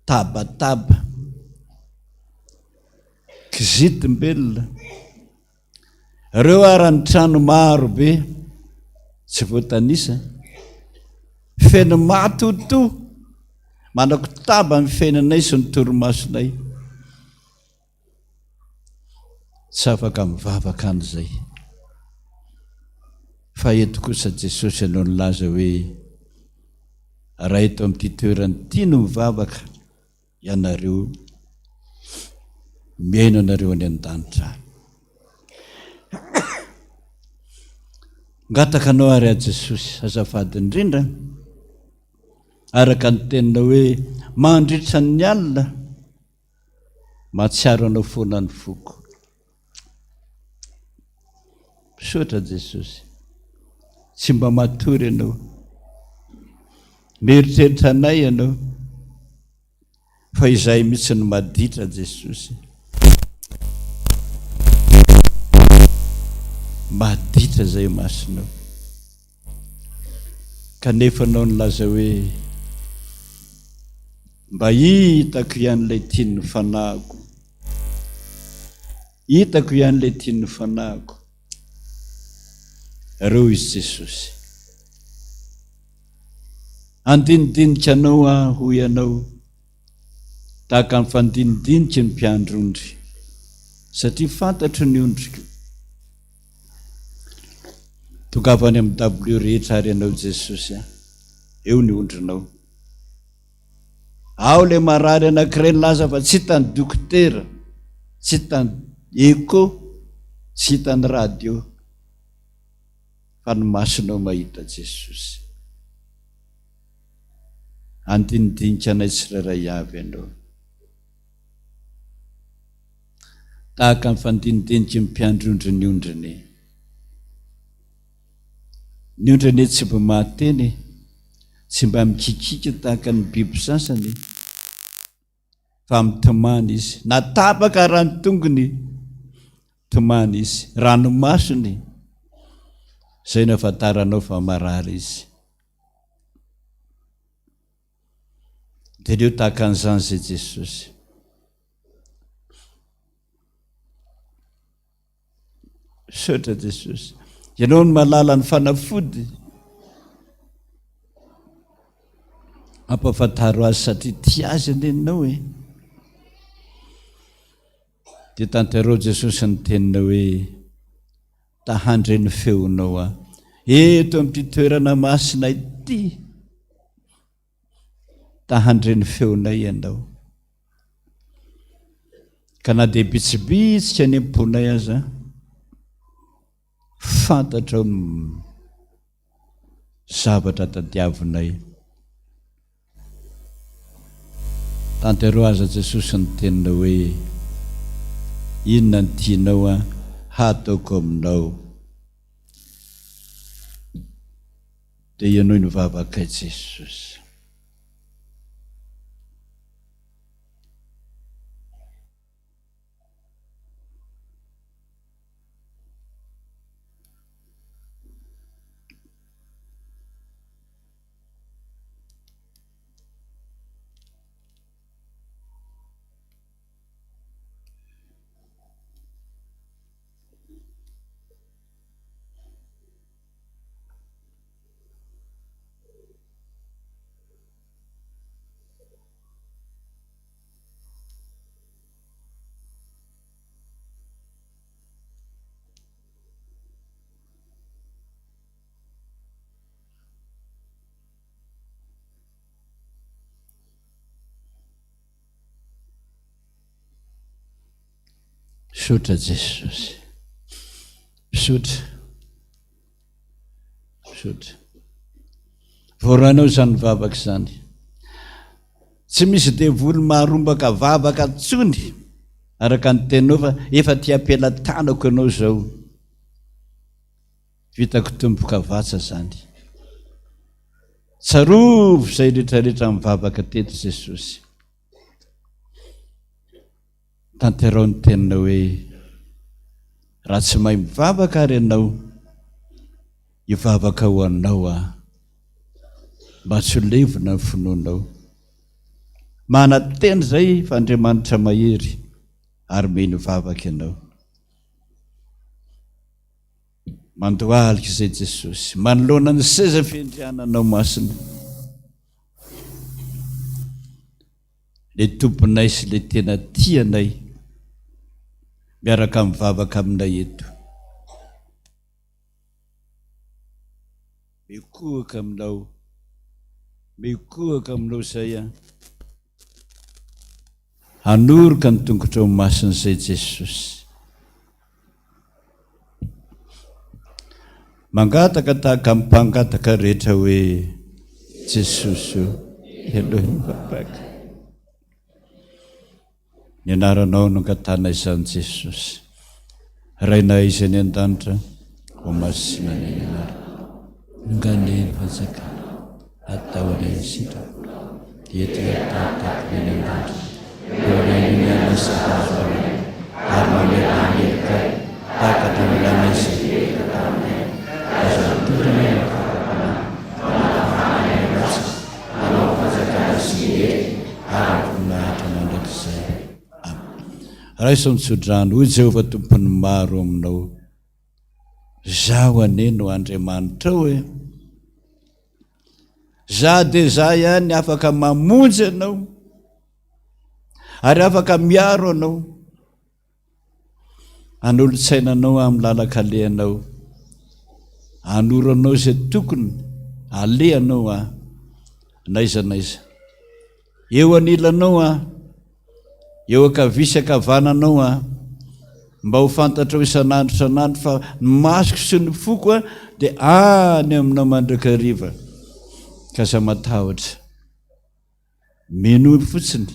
G: Tabataba. Kizitim-belona. Ireo ara ny trano maro be tsy voatanisa. Feno matotoa manakotaba ny fiainanay sy ny torimasonay. Tsy afaka mivavaka any izay. Fa eto kosa Jesosy ianao nilaza hoe raha eto amin'ity toerana ity no mivavaka ianareo, mihaino anareo any an-danitra aho. Ngataka anao ary aho Jesosy, azafady indrindra, araka ny teninao hoe mandritra ny alina, Mahatsiaro anao foana ny foko. Misaotra Jesosy. Tsy mba matory ianao. Mieritreritra anay ianao. Fa izahay mihitsy no maditra Jesosy. Maditra izay masonao. Kanefa anao nilaza hoe, Mba hitako ihany ilay tian'ny fanahiko. Hitako ihany ilay tian'ny fanahiko. Reo izy Jesosy. Handinidinika anao aho, hoy ianao, tahaka ny fandinidiniky ny mpiandry ondry, satria fantatro ny ondriko. Tongava any amin'ny dabilio rehetra ary ianao Jesosy a! Eo ny ondrinao. Ao ilay marary anankiray nilaza fa tsy hitan'ny dokotera, tsy hitan'ny echo, tsy hitan'ny radio, fa ny masonao mahita Jesosy. Andinidinika anay tsirairay avy ianao. Tahaka ny fandinidiniky ny mpiandry ondry ny ondriny. Ny ondry anie tsy mba mahateny e, tsy mba mikikika tahaka ny biby sasany fa mitomany izy. Na tapaka raha ny tongony, tomany izy. Ranomasony, izay no ahafantaranao fa marary izy. Jereo tahaka an'izany izay Jesosy. Misaotra Jesosy. Ianao no mahalala ny fanafody. Ampahafantaro azy satria tia azy anie ianao e. Dia tanterao Jesosy ny teninao hoe ta handre ny feonao aho. Eto amin'ity toerana masina ity. Ta handre ny feonay ianao. Ka na dia bitsibitsika any am-ponay aza, fantatrao ny zavatra tadiavinay. Tanteraho aza Jesosy ny teninao hoe, Inona no tianao hataoko aminao? Dia henoy ny vavakay Jesosy. Misaotra Jesosy. Misaotra. Misaotra. Voarainao izany vavaka izany. Tsy misy devoly maharombaka vavaka intsony araka ny teninao fa efa aty am-pelatanako ianao izao. Vitako tomboka vatsa izany. Tsarovy izay rehetrarehetra mivavaka teto Jesosy. Tanterao ny teninao hoe raha tsy mahay mivavaka ary ianao, hivavaka ho anao aho mba tsy ho levona ny finoanao. Manantena izay fa Andriamanitra mahery ary mino vavaka ianao. Mandohalika izay Jesosy manoloana ny seza fiandriananao masina. Le Tomponay sy le tena tia anay miaraka mivavaka aminay eto. Mikohaka aminao, mikohaka aminao izay an. Hanoroka ny tongotrao masina izay Jesosy. Mangataka tahaka ny mpangataka rehetra hoe Jesosy o, henoy ny vavaka. Ny anaranao no angatahana izany Jesosy. Rainay izay any an-danitra, ho masina anie ny anaranao. Enga anie ny fanjakanao, atao anie ny sitraponao, ety an-tany tahaka ny any an-danitra. Omeo ny anay sahaza anay, ary mamelà ny helokay, tahaka ny namelanay izay heloka taminay. Aza atoro anay ny fakam-panahy, fa manafaka anay amin'ny ratsy, Anao ny fanjakana sy ny hery ary ny voninahitra mandrakizay. Amen. Raiso ny tsodrano, hoy Jehovah Tompon'ny maro aminao. Zaho anie no Andriamanitrao e! Za dia za ihany afaka mamonjy anao ary afaka miaro anao, hanolo-tsaina anao amin'ny lalan-kalehanao, hanoro anao izay tokony alehanao aho n'aiza n'aiza. Eo anilanao aho, eo ankavia sy ankavananao aho, mba ho fantatrao isan'andro isan'andro fa ny masoko sy ny foko dia any aminao mandrakariva, ka aza matahotra. Minoa fotsiny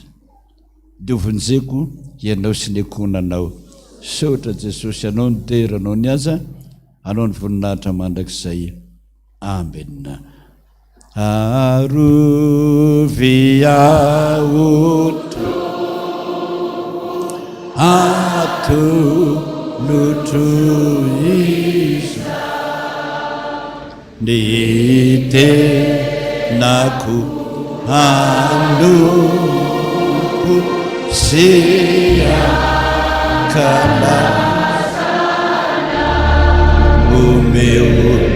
G: dia ho vonjeko ianao sy ny ankohonanao. Misaotra Jesosy, Anao ny dera, Anao ny haja, Anao ny voninahitra mandrakizay. Amena. Arovy aho Atolotro izao Ny tenako hanompo sy hankalaza. Omeo,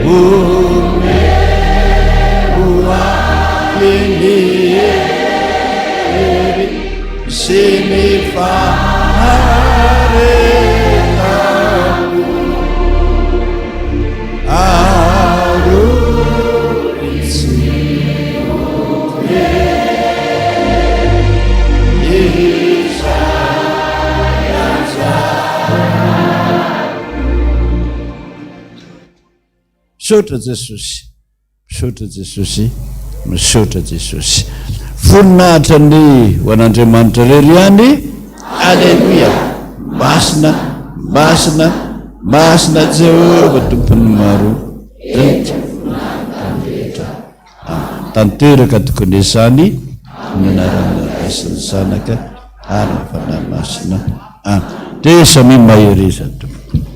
G: omeo ahy ny hery sy ny faharetako. Arovy tsy ho very izay anjara. Misaotra Jesosy, misaotra Jesosy, misaotra Jesosy. Voninahitra anie ho an'Andriamanitra irery ihany. Aleloia! Masina, masina, masina Jehovah Tompon'ny maro. Rehetra rehetra. Amen. Tanteraka tokony izany ny anaran'ny Ray sy ny Zanaka ary ny Fanahy Masina. Amen. Dia samia mahereza tompoko.